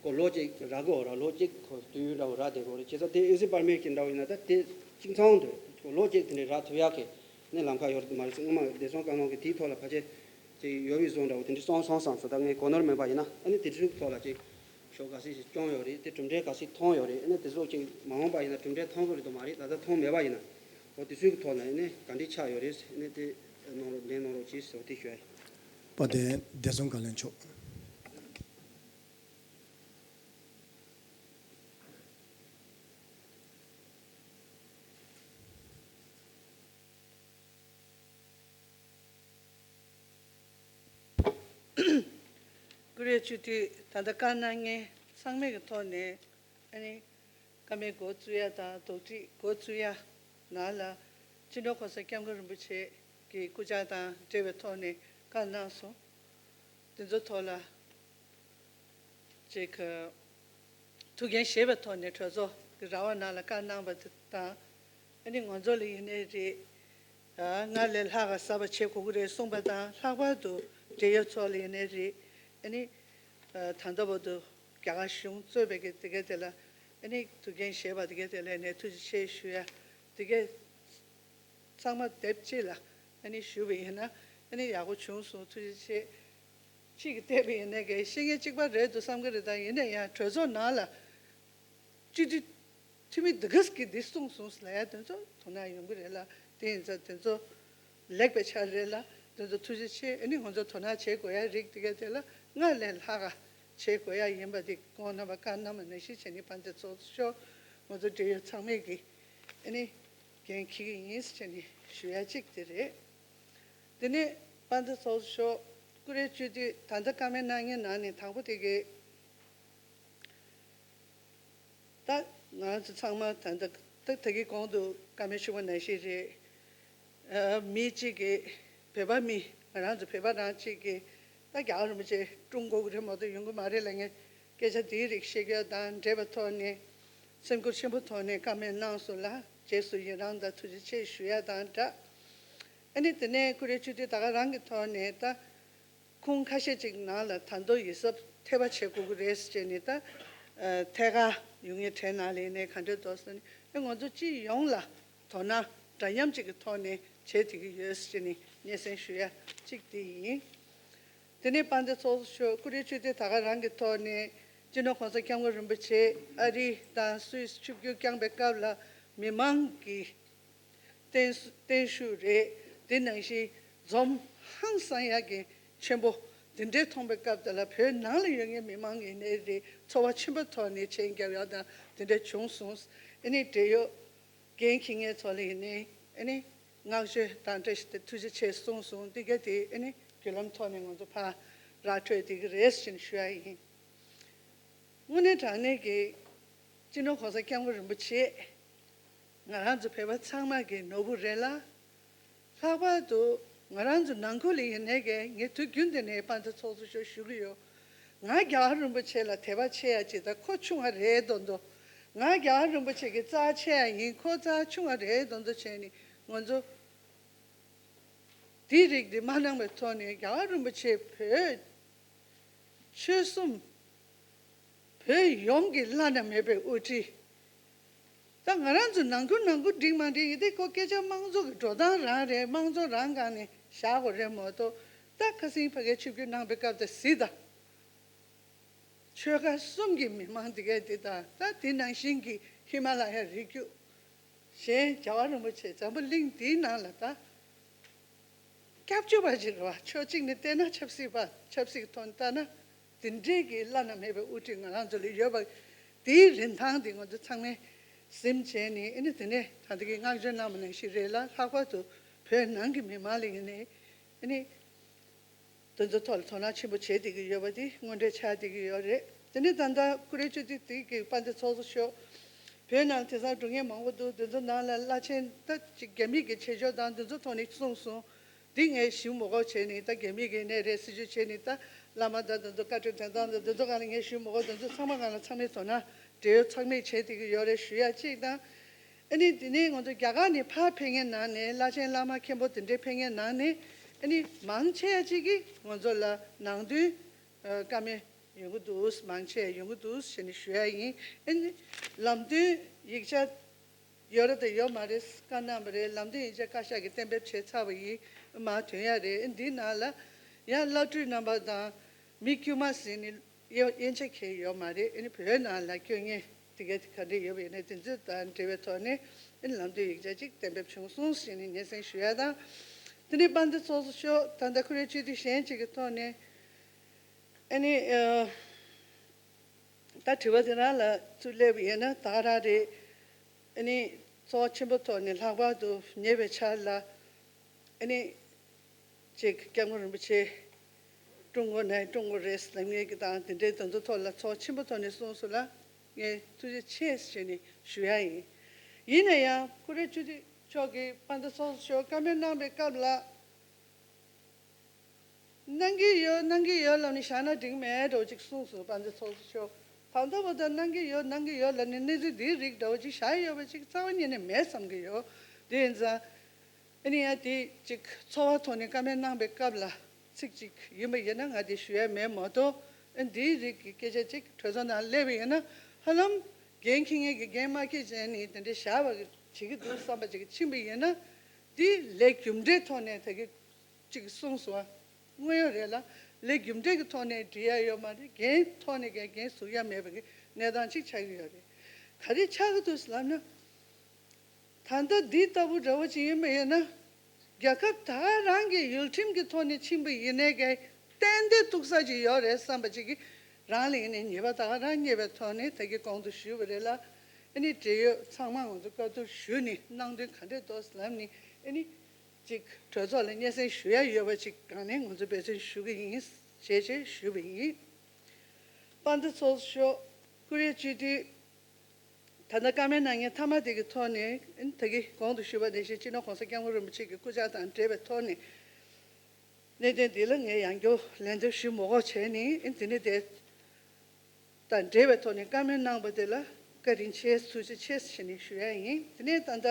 ཁོ་ལོ་གཅིག་རག་གི་ཡོད་ར། ལོ་གཅིག་ཁོ་དུས་ཡུན་འདྲ་བོ་རག་བསྡད་དགོས་རེད། བྱས་ཙང་དེ་ཨེ་ཟི་པར་མིཊ་གི་འདྲ་བོ་ཡིན་ན་ད་དེ་གཅིག་མཚུངས་དུ་ཁོ་ལོ་གཅིག་དེ་འདྲའི་རག་ཐུབ་ཡག་གི་ནས་ལམ་ཁ་ཡོད་རེད་མ་རེད་ཟེར། སྔོན་མ་བདེ་སྲུང་བཀའ་བློན་གྱི་དེའི་ཐོག་ལ་ཕལ་ཆེར་ཅིག་ཡོད་པའི་བཟོ་འདྲ་བོ་དེ་འདྲ་སོང་སོང་བསམ་སོང་། ད་ངས་གོ་ནོར་མེད་པ་ཡིན་ན་ཨ་ནི་དེ་ཚོའི་ཐོག་ལ་ཅིག་ཤོག་ག་ཚོད་ཅིག་བསྐྱོན་ཡོད་རེད། དེ་གྲུབ་འབྲས་ག་ཚོད་ཐོན་ཡོད་རེད། ཨ་ནི་དེ་ཚོ་ཅིག་མ་འོངས་པ་ཡིན་ན་གྲུབ་འབྲས་ཐོན་གྱི་རེད་དང་མ་རེད། ད་ལྟ་ཐོན་མེད་པ་ཡིན་ན་འོ་དེ་ཚོའི་ཐོག་ལ་ཨ་ནི་ག་འདྲས་ཆགས་ཡོད་རེད། ཨ་ནི་དེ་གནང་རོགས་ལན་གནང་རོགས་གྱིས་ཟེར་བ་དེ་ཞུ་ཡ་ཡིན། དཔལ་ལྡན་བདེ་སྲུང་བཀའ་བློན་མཆོག་ཀུ་རེ་སྤྱི་འཐུས་ད་ལྟ་བཀའ་གནང་མཁན་ཚང་མའི་གི་ཐོག་ནས་ཨ་ནི་བཀའ་མོལ་འགོ་བཙུགས་ཡ་དང་དོགས་འདྲི་འགོ་བཙུགས་ཡ་ནང་ལ་སྤྱི་ནོར་༸གོང་ས་༸སྐྱབས་མགོན་རིན་པོ་ཆེ་གི་སྐུ་ཕྱྭ་དང་འབྲེལ་བའི་ཐོག་ནས་བཀའ་གནང་སོང་། དེ་ཚོ་ཐོག་ལ་ཅིག་ཐུགས་འགན་བཞེས་པའི་ཐོག་ནས་གྲོས་ཚོགས་ཀྱི་ར་བ་ནང་ལ་བཀའ་གནང་བ་དེ་དང་། ཨ་ནི་ང་ཚོ་ལ་ཡིན་ནའི་རེད། ཨ་སྔར་ལས་ལྷག་ག་གསར་པ་བྱེད་དགོས་ཀྱི་རེད་གསུངས་པ་དང་། ལྷག་པར་དུ་འབྲེལ་ཡོད་ཚོ་ལ་ཡིན་ནའི་རེད། ཨ་ནི་ཨ་ད་ལྟ་བར་དུ་རྒྱ་གར་གཞུང་གཙོས་པའི་གི་དེ་གའི་དེ་ལ་ཨ་ནི་ཐུགས་འགན་བཞེས་པ་དེ་གའི་དེ་ལ་ནས་ཐུགས་རྗེ་ཆེ་ཞུ་ཡ་དེ་གའི་ཚང་མ་སྡེབ་གཅིག་ལ་ཨ་ནི་ཞུས་པ་ཡིན་ན་ཨ་ནི་ཡག་པོ་བྱུང་སོང་། ཐུགས་རྗེ་ཆེ། གཅིག་གིས་བལྟས་པ་ཡིན་ན་གལ་བཤད་མཁན་གཅིག་པ་རེད་འདུག་བསམ་གྱི་རེད། ད་ཡིན་ན་ཡང་གྲོས་ཚོགས་ནང་ལ་སྤྱི་འཐུས་འཐུས་མི་འདི་གས་ཀྱིས་འདི་གསུངས་སོང་ལབ་ཡ་དེ་ཚོ་དོ་སྣང་ཡོང་གི་རེད་ལ། དེ་ཡིན་ཙང་དེ་ཚོ་ལེགས་པའི་ཆ་རེད་ལ། དེ་ཚོ་ཐུགས་རྗེ་ཆེ། ཨ་ནི་ང་ཚོ་དོ་སྣང་བྱེད་དགོས་ཡ་རིགས་དེ་ག་དེ་ལ་སྔར་ལས་ལྷག་ག་བྱེད་དགོས་ཡ་ཡིན་པ་དེ་ཁོང་རྣམ་པ་བཀའ་གནང་བ་ནང་བཞིན་བྱས་ནས་དཔལ་ལྡན་ཚོགས་གཙོ་མཆོག་ང་ཚོ་འབྲེལ་ཡོད་ཚང་མས་ཀྱིས་ཨ་ནི་འགན་འཁྱེར་གྱི་ཡིན་ཟེར་ནས་ཞུ་ཡ་གཅིག་དེ་རེད། དེ་ནས་དཔལ་ལྡན་ཚོགས་གཙོ་མཆོག་ཀུ་རེ་སྤྱི་འཐུས་ད་ལྟ་བཀའ་མོལ་གནང་མཁན་ནང་ནས་དང་པོ་དེ་གའི་ད་ང་ཚོ་ཚང་མ་ད་ལྟ་ད་ད་གི་གོང་དུ་བཀའ་མོལ་ཞུས་པ་ནང་བཞིན་རེད། ཨ་མི་གཅིག་གིས་བོད་པ་མི་ང་རང་ཚོ་བོད་པ་རང་གཅིག་གིས་ད་རྒྱ་གར་རིན་པོ་ཆེ་བཀྲོངས་དགོས་ཀྱི་རེད་མ་གཏོགས་ཡོང་གི་མ་རེད་ལབ་མཁན་སྐད་ཆ་དེའི་རིགས་བཤད་རྒྱུ་དང་འབྲེལ་བའི་ཐོག་ནས་སེམས་ཁུར་ཆེན་པོ་ཐོག་ནས་བཀའ་མོལ་གནང་སོང་ལ། རྗེས་སུ་ཡི་རང་དང་ཐུགས་རྗེ་ཆེ་ཞུ་ཡ་དང་སྦྲགས། ཨ་ནི་དེ་ནས་ཀུ་རེ་སྤྱི་འཐུས་ད་ག་རང་གི་ཐོག་ནས་ད་ཁུངས་ཁ་ཤས་ཅིག་ནང་ལ་ད་དུང་ཡིད་གཟབ་ཐེབས་པ་བྱེད་དགོས་ཀྱི་རེད་ཟེར་ནས། ད་ཨ་ཐད་ཀར་ཡོང་མཁན་གྲས་ནང་ལ་ཡིན་ནའི་ག་འདྲ་འདུག་ཟེར་ནས་ཨ་ང་ཚོ་སྤྱི་ཡོངས་ལ་དོ་སྣང་འདྲ་མཉམ་ཅིག་གི་ཐོག་ནས་བྱེད་བསྡད་ཀྱི་ཡོད་ཟེར་ནས་སྙན་སེང་ཞུ་ཡ་གཅིག་དེ་ཡིན། དེ་ནས་དཔལ་ལྡན་ཚོགས་གཙོ་མཆོག་ཀུ་རེ་སྤྱི་འཐུས་ད་ག་རང་གི་ཐོག་ནས་སྤྱི་ནོར་༸གོང་ས་༸སྐྱབས་མགོན་རིན་པོ་ཆེ་ཨ་རི་དང་སུད་སི་ཆིབས་བསྒྱུར་བསྐྱངས་པའི་སྐབས་ལ་མི་མང་གི་བརྟན་བརྟན་བཞུགས་རེད། དེ་ནང་བཞིན་འཛོམས་ཧང་སང་ཡག་གི་ཆེན་པོ་འདི་འདྲའི་མཐོང་པའི་སྐབས་དེ་ལ་བོད་ནང་ལ་ཡོད་མཁན་མི་མང་ཡིན་ནའི་རེད། ཚོར་བ་ཆེན་པོ་ཐོག་ནས་མཆན་རྒྱབ་ཡག་དང་དེ་འདྲ་བྱུང་སོང་། ཨ་ནི་འབྲེལ་ཡོད་འགན་འཁྱེར་མཁན་ཚོ་ལ་ཡིན་ནའི་ཨ་ནི་བསྔགས་བརྗོད་དང་བཀྲ་ཤིས་བདེ་ཐུགས་རྗེ་ཆེ་གསུངས་སོང་། འདི་ག་དེ་ཨ་ནི་བརྒྱུད་ལམ་ཐོག་ནས་ང་ཚོ་ཕར་ར་འཕྲོད་བསྡད་ཀྱི་རེད་ཟེར་ནས་ཞུ་ཡ་ཡིན། དངོས་གནས་དྲང་གནས་ཀྱི་སྤྱི་ནོར་༸གོང་ས་༸སྐྱབས་མགོན་རིན་པོ་ཆེ་ང་རང་ཚོ་བོད་པ་ཚང་མ་གི་ནོར་བུ་རེད་ལ། ལྷག་པར་དུ་ང་རང་ཚོ་ནང་ཁུལ་ལ་ཡིན་ནའི་གི་ངས་དུས་རྒྱུན་དུ་ནས་དཔལ་ལྡན་ཚོགས་གཙོ་མཆོག་ཞུ་གི་ཡོད། ང་རྒྱལ་བ་རིན་པོ་ཆེ་ལ་དད་པ་ཆེ་ཡ་ཅིག་དང་ཁོ་ཆུང་བ་རེད་མདོག་མདོག་ང་རྒྱལ་བ་རིན་པོ་ཆེ་གི་རྩ་ཆེ་ཡ་ཡིན། ཁོ་རྩ་ཆུང་བ་རེད་མདོག་མདོག་བྱས་ནས་ང་ཚོ་དེའི་རིགས་འདི་མ་གནང་བའི་ཐོག་ནས་རྒྱལ་བ་རིན་པོ་ཆེ་བོད་ཆོལ་གསུམ་བོད་ཡོངས་ཀྱི་བླ་ན་མེད་པའི་དབུ་ཁྲིད། ད་ང་རང་ཚོ་ནང་ཁུལ་ནང་ཁུལ་འགྲིག་མ་འགྲིག་ཡིན་དེ་ཁོ་སྐད་ཆ་དམངས་གཙོ་གི་འགྲོ་སྟངས་རང་རེད། དམངས་གཙོ་རང་སྒང་ནས་བཞག་དགོས་རེད་མ་གཏོགས། ད་ཁ་སང་ཕ་གིར་ཆིབས་བསྒྱུར་གནང་པའི་སྐབས་དེ་གཟིགས་དང་། ཆོལ་ཁ་གསུམ་གྱི་མི་མང་དེ་གས་དེ་དང་། ད་དེ་ནང་བཞིན་གྱི་ཧི་མ་ལ་ཡ་རི་རྒྱུད། གཞན་རྒྱལ་བ་རིན་པོ་ཆེ་འཛམ་བུ་གླིང་འདིའི་ནང་ལ་ད་སྐྱབས་བཅོལ་བ་ཅིག་རེད་བ། ཕྱོགས་གཅིག་ནས་བལྟས་ན་ཆབ་སྲིད་པ། ཆབ་སྲིད་ཐོག་ནས་བལྟས་ན་དེ་འདྲས་ཀྱི་བླ་ན་མེད་པའི་དབུ་ཁྲིད་ང་རང་ཚོ་ལ་ཡོད་པ། དེའི་རིན་ཐང་དེ་ང་ཚོ་ཚང་མས་ཟིན་བྱས་ནས། ཨ་ནི་དེ་ནས་ད་ལྟ་གི་བསྔགས་བརྗོད་གནང་བ་ནང་བཞིན་རེད་ལ། ལྷག་པར་དུ་བོད་ནང་གི་མི་མང་ལ་ཡིན་ནའི་ཨ་ནི་དེ་ཚོ་ཐོག་ལ་དོ་སྣང་ཆེན་པོ་བྱས་བསྡད་ཀྱི་ཡོད་པ་དེ་དངོས་འབྲེལ་ཆགས་བསྡད་ཀྱི་ཡོད་རེད། དེ་ནས་ད་ལྟ་ཀུ་རེ་ཅོ་ཏི་དེ་གི་དཔལ་ལྡན་ཚོགས་གཙོ་མཆོག་བོད་ནང་དེང་སང་འགྲོ་མཁན་མང་པོ་འདུག་དེ་ཚོ་ནང་ལ་བླ་ཆེན་ད་ཅིག་རྒྱ་མི་གི་ཆེ་ཕྱོགས་དང་དེ་ཚོ་ཐོག་ནས་གསུངས་སོང་། འདི་ངས་ཞུ་མི་དགོས་བྱས་ནས་ད་རྒྱ་མི་གི་ནས་རེད་སྲིད་ཇུས་བྱས་ནས་ད་བླ་མ་དང་དེ་ཚོ་བཀའ་དྲིན་དྲན་སྟངས་དང་དེ་ཚོ་སྒང་ལ་ངས་ཞུ་མི་དགོས། དེ་ཚོ་ཚང་མ་སྒང་ལ་ཚང་མས་དོ་སྣང་འབྲེལ་ཡོད་ཚང་མས་བྱས་བསྡད་ཀྱི་ཡོད་རེད་ཞུ་ཡ་གཅིག་དང་། ཨ་ནི་དེ་ནས་ང་ཚོ་རྒྱ་གར་ནས་ཕར་ཕེབས་མཁན་ནང་ནས་བླ་ཆེན་བླ་མ་མཁན་པོ་དེ་འདྲའི་ཕེབས་མཁན་ནང་ནས་ཨ་ནི་མང་ཆེ་བ་གཅིག་གིས་ང་ཚོ་ལ་ནང་དོན་ཨ་བཀའ་མོལ་ཡོང་གི་འདུག་མང་ཆེ་ཡོང་གི་འདུག་ཞེས་ནས་ཞུ་ཡ་ཡིན། ཨ་ནི་ལམ་སྟོན་ཡིག་ཆ་ཡོད་རེད་དང་ཡོད་མ་རེད་བཀའ་གནང་བ་རེད། ལམ་སྟོན་ཡིག་ཆ་བཀའ་ཤག་གིས་གཏན་འབེབས་བྱས་ཚར་བ་ཡིན། མར་ཐོན་ཡ་རེད། ཨ་འདིའི་ནང་ལ་ཡང་བླ་སྤྲུལ་རྣམ་པ་དང་མི་དཀྱུས་མ་ཟིན་ནས་དབྱེ་དབྱེ་འབྱེད་འཁྱེར་ཡོད་མ་རེད། ཨ་ནི་བོད་ནང་ལ་སྐྱོད་མཁན་དེ་ག་དེ་ག་འདྲ་ཡོད་པ་ཡིན་ན་དེ་ཚོ་དང་འབྲེལ་བའི་ཐོག་ནས་ཨ་ནི་ལམ་སྟོན་ཡིག་ཆ་གཅིག་གཏན་འབེབས་བྱུང་སོང་ཞེས་ནས་སྙན་སེང་ཞུ་ཡ་དང་། དེ་ནས་དཔལ་ལྡན་ཚོགས་གཙོ་མཆོག་ད་ལྟ་ཁོ་རའི་སྤྱི་འཐུས་གཞན་གཅིག་གི་ཐོག་ནས་ཨ་ནི་ཨ། ད་དྲི་བ་དེ་རང་ལ་ཚུར་སླེབས་པ་ཡིན་ན་ད་ག་རང་རེད། ཨ་ནི་ཚོགས་ཆེན་པོ་ཐོག་ནས་ལྷག་པར་དུ་ཉེ་བའི་ཆར་ལ་ཨ་ནི་ཅིག་སྐྱབས་མགོན་རིན་པོ་ཆེ་ཀྲུང་གོ་ནས་ཀྲུང་གོ་རེད་ལབ་མཁན་གྱི་དང་དེ་འདྲའི་དོན་ཚན་ཐོག་ལ་ཚོགས་ཆེན་པོ་ཐོག་ནས་གསུངས་སོང་ལ་ངས་ཐུགས་རྗེ་ཆེ་ཞེས་ནས་ཞུ་ཡ་ཡིན། ཡིན་ན་ཡང་ཀུ་རེ་སྤྱི་འཐུས་མཆོག་གིས་དཔལ་ལྡན་ཚོགས་གཙོ་མཆོག་བཀའ་མོལ་གནང་པའི་སྐབས་ལ། གནང་གི་ཡོད་གནང་གི་ཡོད་ལབ་ནས་བཞག་ན་འགྲིག་མེད་འགྲོ་ཅིག་གསུངས་སོང་དཔལ་ལྡན་ཚོགས་གཙོ་མཆོག་ད་ལྟ་བར་དུ་གནང་གི་ཡོད་གནང་གི་ཡོད་ལབ་ནས་གནས་ཚུལ་འདིའི་རིགས་འདྲ་བོ་ཅིག་བཞག་ཡོད་པ་ཅིག་རྩ་བ་ཉིད་ནས་མེད་བསམ་གི་ཡོད། དེ་ཡིན་ཙང་ཨ་ནི་ཡང་དེ་ཅིག་ཚོར་བ་ཐོག་ནས་བཀའ་མོལ་གནང་པའི་སྐབས་ལ་ཚིག་ཅིག་ཡིན་པ་ཡིན་ན་ང་དེ་ཞུ་ཡ་མེད་མ་གཏོགས་ཨ་འདིའི་རིགས་ཀྱི་སྐད་ཆ་ཅིག་གྲོས་ཚོགས་ནང་སླེབས་པ་ཡིན་ན་ཧ་ལམ་འགན་འཁྱེར་མཁན་གྱི་འགན་མ་འཁྱེར་བྱས་ནས་དེ་འདྲ་བཞག་པ་བྱེད་ཀྱི་འདུག་བསམ་པ་ཅིག་ཕྱིན་པ་ཡིན་ན་དེ་ལས་རྒྱུ་འབྲས་ཐོག་ནས་ད་གི་ཅིག་གསུངས་སོང་བ། དངོས་ཡོད་རེད་ལ། ལས་རྒྱུ་འབྲས་ཀྱི་ཐོག་ནས་འགྲིག་ཡ་ཡོད་མ་རེད། འགན་ཐོག་ནས་འགན་འགན་ཟུག་ཡ་མེད་པ་གི་གནས་སྟངས་ཅིག་ཆགས་ཀྱི་ཡོད་རེད། ག་རེ་ཆགས་ཀྱི་འདུག་ཟེར་ལབ་ན། ད་ལྟ་འདི་ལྟ་བུ་འདྲ་བོ་ཅིག་ཡིན་པ་ཡིན་ན། རྒྱལ་ཁབ་ད་ག་རང་གི་ཡུལ་ཁྲིམས་ཀྱི་ཐོག་ནས་ཕྱིན་པ་ཡིན་ནའི་གི་ཏན་ཏན་གཏུག་ས་ཅིག་ཡོད་རེད་བསམ་པ་ཅིག་གི་རང་ལ་ཡིན་ནའི་ཉེས་པ་ད་ག་རང་རྙེད་པའི་ཐོག་ནས་ད་གི་གོང་དུ་ཞུས་པ་རེད་ལ། ཨ་ནི་འབྲེལ་ཡོད་ཚང་མ་ང་ཚོ་བཀའ་བསྡུར་ཞུས་ནས་གནང་དོན་ག་འདྲས་འདུག་ཟེར་ལབ་ནས་ཨ་ནི། གཅིག་གྲོས་ཚོགས་ལ་སྙན་སེང་ཞུ་ཡ་ཡོད་པ་ཅིག་སྒང་ནས་ང་ཚོ་འབད་བརྩོན་ཞུ་གི་ཡིན་ཞེས་བཅས་ཞུས་པ་ཡིན། དཔལ་ལྡན་ཚོགས་གཙོ་མཆོག་ཀུ་རེ་སྤྱི་འཐུས་ད་ལྟ་བཀའ་མོལ་གནང་མཁན་མཐའ་མ་དེ་གི་ཐོག་ནས་ད་གི་གོང་དུ་ཞུས་པ་ནང་བཞིན་སྤྱི་ནོར་༸གོང་ས་༸སྐྱབས་མགོན་རིན་པོ་ཆེ་གི་སྐུ་ཕྱྭ་དང་འབྲེལ་བའི་ཐོག་ནས་གནད་དོན་འདི་ལ་ངས་ཡང་བསྐྱར་ལན་འདེབས་ཞུ་མི་དགོས་བྱས་ནས་དེ་ནས་དེ། དང་འབྲེལ་བའི་ཐོག་ནས་བཀའ་མོལ་གནང་པ་དེ་ལ་བཀའ་དྲིན་ཆེ་ཐུགས་རྗེ་ཆེ་ཞེས་ནས་ཞུ་ཡ་ཡིན། དེ་ནས་ད་ལྟ་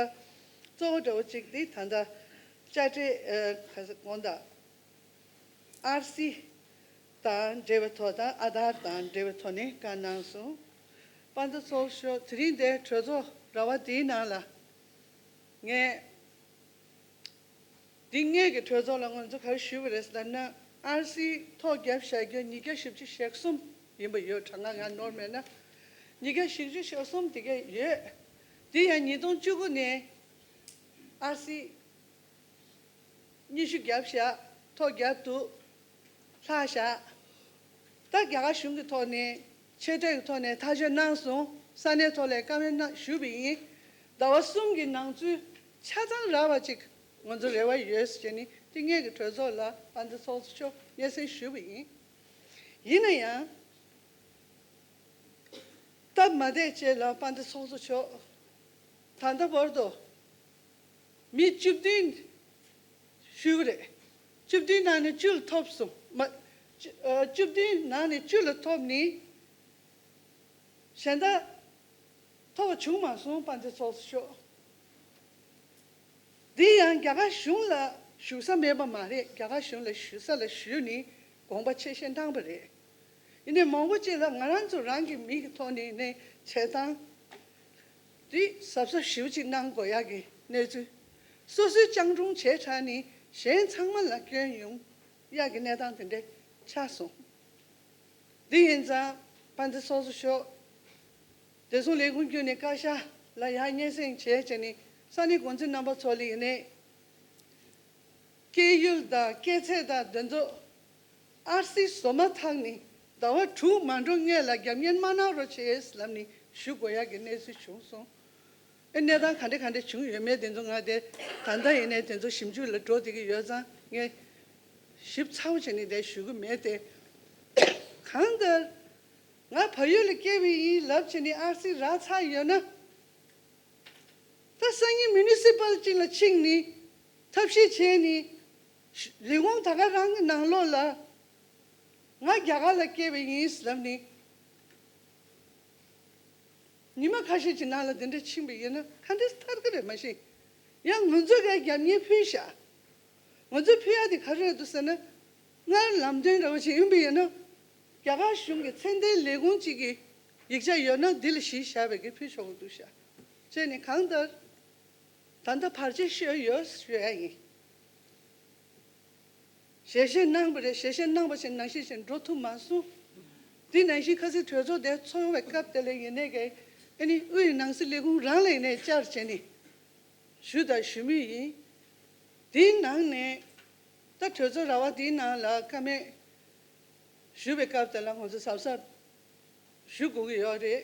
གཙོ་བོ་འདྲ་བོ་གཅིག་དེ་ད་ལྟ་དཔྱ་ཁྲལ་ཨ་ག་ས་དགོངས་དག་ཨར་སི་དང་འབྲེལ་བའི་ཐོག་དང་ཨ་དྷར་དང་འབྲེལ་བའི་ཐོག་ནས་བཀའ་གནང་སོང་། དཔལ་ལྡན་ཚོགས་གཙོ་དེ་རིང་འདིར་གྲོས་ཚོགས་ར་བ་འདིའི་ནང་ལ་ངས། འདི་སྔོན་གྱི་གྲོས་ཚོགས་ལ་ང་ཚོ་ག་རེ་ཞུས་པ་རེད་ཟེར་ན། ཨར་སི་ཐོ་བརྒྱབ་བཞག་རྒྱུ་ཉིས་བརྒྱ་བཞི་བཅུ་ཞེ་གསུམ་ཡིན་པ་ཡོད། དྲ་ང་ང་ནོར་མེད་ན། ཉིས་བརྒྱ་བཞི་བཅུ་ཞེ་གསུམ་དེ་ག་ཡོད། འདི་ཡང་ཉིས་སྟོང་བཅུ་དགུ་ནས་ཨར་སི་ཉི་ཤུ་བརྒྱབ་བཞག་ཐོ་བརྒྱབ་འདུག་ལྷག་བཞག་ད་རྒྱ་གར་གཞུང་གི་ཐོག་ནས་ཆེ་གྲས་ཀྱི་ཐོག་ནས་ཐག་གཅོད་གནང་སོང་། ས་གནས་ཐོག་ལ་བཀའ་མོལ་གནང་ཞུས་པ་ཡིན། ཟླ་བ་གསུམ་གྱི་ནང་ཚུད་ཆ་ཚང་རག་པ་ཅིག་ང་ཚོ་རེ་བ་ཡོད་ཟེར་ནས་དེ་སྔོན་གྱི་གྲོས་ཚོགས་ལ་དཔལ་ལྡན་ཚོགས་གཙོ་མཆོག་སྙན་སེང་ཞུས་པ་ཡིན། ཡིན་ན་ཡང་། སྟབས་མ་བདེ་ཅིག་ལ་དཔལ་ལྡན་ཚོགས་གཙོ་མཆོག་ད་ལྟ་བར་དུ་མི་བཅུ་བདུན་ཞུས་པ་རེད། བཅུ་བདུན་ནང་ནས་བཅུ་ལ་ཐོབ་སོང་། མ་བཅུ་ཨ་བཅུ་བདུན་ནང་ནས་བཅུ་ལ་ཐོབ་ནི། གཞན་དག་ཐོབ་པ་བྱུང་མ་སོང་། དཔལ་ལྡན་ཚོགས་གཙོ་མཆོག་འདི་ཡང་རྒྱ་གར་གཞུང་ལ་ཞུགས་ས་མེད་པ་མ་རེད། རྒྱ་གར་གཞུང་ལ་ཞུ་ས་ལ་ཞུས་ནས་དགོངས་པ་ཆེ་བཞེས་གནང་པ་རེད། ཡིན་ནའི་མང་པོ་ཅིག་ལ་ང་རང་ཚོ་རང་གི་མི་གི་ཐོག་ནས་ནས་བྱེད་སྟངས་འདི་གཟབ་གཟབ་ཞེ་པོ་ཅིག་གནང་དགོས་ཡག་གི་གནས་ཚུལ། སོ་སོའི་སྤྱང་གྲུང་བྱས་དྲགས་ནས་གཞན་ཚང་མ་ལ་སྐྱོན་ཡོང་ཡག་གི་གནས་སྟངས་དེ་འདྲ་ཆགས་སོང་། འདི་ཡིན་ཙང་དཔལ་ལྡན་ཚོགས་གཙོ་མཆོག་བདེ་སྲུང་ལས་ཁུངས་བརྒྱུད་ནས་བཀའ་ཤག་ལ་ཡང་སྙན་སེང་བྱས་བྱས་ནས་ས་གནས་འགོ་འཛིན་རྣམ་པ་ཚོ་ལ་ཡིན་ནའི་སྐྱེས་ཡུལ་དང་སྐྱེས་ཚེས་དང་དེ་ཚོ་ཨར་སི་བཟོ་མ་ཐག་ནས་ཟླ་བ་དྲུག་མ་འགྲོ་སྔོན་ལ་རྒྱབ་གཉེར་མ་གནང་རོགས་བྱས་ལབ་ནས་ཞུ་དགོས་ཡག་གི་གནས་ཚུལ་བྱུང་སོང་། ཨེ་གནས་སྟངས་ག་འདྲ་ག་འདྲ་བྱུང་ཡོད་མེད་དེ་ཚོ་ང་དེ་ད་ལྟ་ཡིན་ནའི་དེ་ཚོ་ཞིབ་འཇུག་ལ་འགྲོ་བསྡད་ཀྱི་ཡོད་ཙང་ངས་ཞིབ་ཚགས་པོ་བྱས་ནས་དེ་ཞུ་གི་མེད་དེ། གང་ལྟར་ ང་བལ་ཡུལ་ལ་སྐྱེས་པ་ཡིན་ལབ་བྱས་ནས་ཨར་སི་རག་ཚར་ཡོད་ན། ད་སང་ཉིན་མུ་ནི་སི་པལ་ཅིག་ལ་ཕྱིན་ནས་ཐབས་ཤེས་བྱས་ནས་ལས་ཁུངས་ད་ག་རང་གི་ནང་ལོགས་ལ་ང་རྒྱ་གར་ལ་སྐྱེས་པ་ཡིན་ལབ་ནས། ཉི་མ་ཁ་ཤས་ཀྱི་ནང་ལ་འདི་འདྲ་ཕྱིན་པ་ཡིན་ན་ག་འདྲ་ཐར་གི་རེད་མ་ཤེས། ཡང་ང་ཚོས་ག་རྒྱབ་གཉེར་ཕུལ་བཞག་ང་ཚོས་ཕུལ་ཡག་དེ་ག་རེ་རེད་འདུག་ཟེར་ན། སྔར་ལམ་སྟོན་འདྲ་བོ་ཞིག་ཡིན་པ་ཡིན་ན། རྒྱ་གར་གཞུང་གི་ཚད་ལྡན་ལས་ཁུངས་གཅིག་གི་ཡིག་ཆ་ཡོད་ན་འདི་ལ་གཞི་བཞག་པའི་གི་ཕུལ་ཆོག་གི་འདུག་ཤག་བྱས་ནས་གང་ལྟར། ད་ལྟ་བར་ཆད་ཤོད་ཡོད་ཞུ་ཡ་ཡིན། ཞལ་བཞེས་གནང་བ་རེད། ཞལ་བཞེས་གནང་བ་བཞིན་ནང་བཞིན་བཞིན་འགྲོ་ཐུབ་མ་སོང་། དེ་ནང་བཞིན་ཁ་སང་གྲོས་ཚོགས་དེ་ཚོགས་པའི་སྐབས་དེ་ལ་ཡིན་ནའི་གི་ཨ་ནི་དབུས་ནང་སྲིད་ལས་ཁུངས་རང་ལ་ཡིན་ནའི་བཅར་བྱས་ནས་ཞུ་དང་ཞུ་མུས་ཡིན། དེའི་ནང་ནས་ད་གྲོས་ཚོགས་ར་བ་དེའི་ནང་ལ་བཀའ་མོལ་ཞུ་བའི་སྐབས་དེ་ལ་ང་ཚོ་གཟབ་གཟབ་ཞུ་དགོས་ཀྱི་ཡོད་རེད།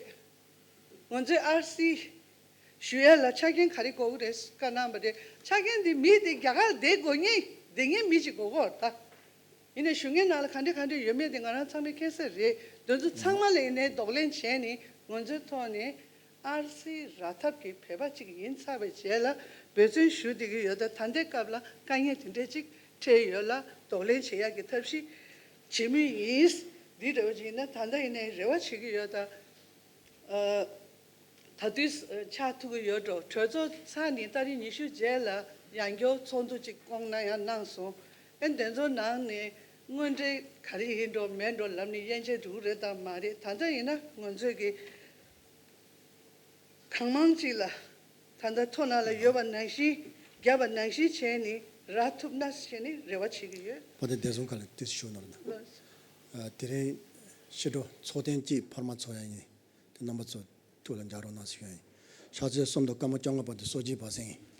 ང་ཚོས་ཨར་སི་ཞུ་ཡ་ལ་ཆ་རྐྱེན་ག་རེ་དགོས་ཀྱི་རེད་བཀའ་གནང་བ་རེད། ཆ་རྐྱེན་དེ་མི་དེ་རྒྱ་གར་བསྡད་དགོས་ངེས་བསྡད་ངེས་མི་ཅིག་དགོས་ཀྱི་ཡོད་རེད་ད། ཡིན་ནའི་ཞུ་མཁན་ནང་ལ་ག་འདྲ་ག་འདྲ་ཡོད་མེད་དེ་ང་རང་ཚང་མས་མཁྱེན་གསལ་རེད། དེ་ཚོ་ཚང་མ་ལ་ཡིན་ནའི་གདོང་ལེན་བྱས་ནས་ང་ཚོའི་ཐོག་ནས་ཨར་སི་རག་ཐབས་ཀྱི་བོད་པ་གཅིག་ཡིན་ཚར་བའི་རྗེས་ལ་འབད་བརྩོན་ཞུ་བསྡད་ཀྱི་ཡོད། ད་ད་ལྟའི་སྐབས་ལ་དཀའ་ངལ་དེ་འདྲ་གཅིག་འཕྲད་ཡོད་ལ་གདོང་ལེན་བྱེད་ཡག་གི་ཐབས་ཤེས་བྱེད་མུས་ཡིན། འདི་འདྲ་བོ་ཅིག་ཡིན་ན་ད་ལྟ་ཡིན་ནའི་རེ་བ་བྱེད་ཀྱི་ཡོད། ད་ཨ། ད་དུས་ཨ་ཆགས་ཐུབ་ཀྱི་ཡོད་འགྲོ། གྲོས་ཚོགས་ཚར་ནས་ཏ་རིག་ཉི་ཤུ་རྗེས་ལ་ཡང་བསྐྱར་ཚོགས་འདུ་གཅིག་བསྐོང་གནང་ཡང་གནང་སོང་། ཨེ་འདི་ཚོ་ནང་ནས་དངོས་འབྲེལ་ག་རེ་ཡིན་འགྲོ་མེད་འགྲོ་ལབ་ནས་དབྱེ་འབྱེད་འགྲོ་གི་རེད་དམ་མ་རེད། ད་ལྟ་ཡིན་ན་ང་ཚོས་ཀྱི་གང་མང་ཅིག་ལ་ད་ལྟ་ཐོ་ནང་ལ་ཡོད་པ་ནང་བཞིན་བརྒྱབ་པ་ནང་བཞིན་བྱས་ནས་རག་ཐུབ་ན་ཞེས་ནས་རེ་བ་བྱེད་ཀྱི་ཡོད། བ་དེ་བདེ་སྲུང་ཁ་ལ་ཏིས་ཞུ་ནོར་ན། ལགས། ཨ། དེ་རིང་ཕྱི་དྲོ་ཚོགས་ཐེངས་གཅིག་འཕར་མ་ཚོགས་ཡ་ཡིན། དེ་རྣམ་པ་ཚོ་ཐུགས་ལ་འཇགས་རོགས་གནང་ཞུ་ཡ་ཡིན། ཕྱག་ཚོད་གསུམ་དང་སྐར་མ་བཅོ་ལྔ་བར་དུ་གསོལ་ཇ་བབས་ཟིན་ཡིན།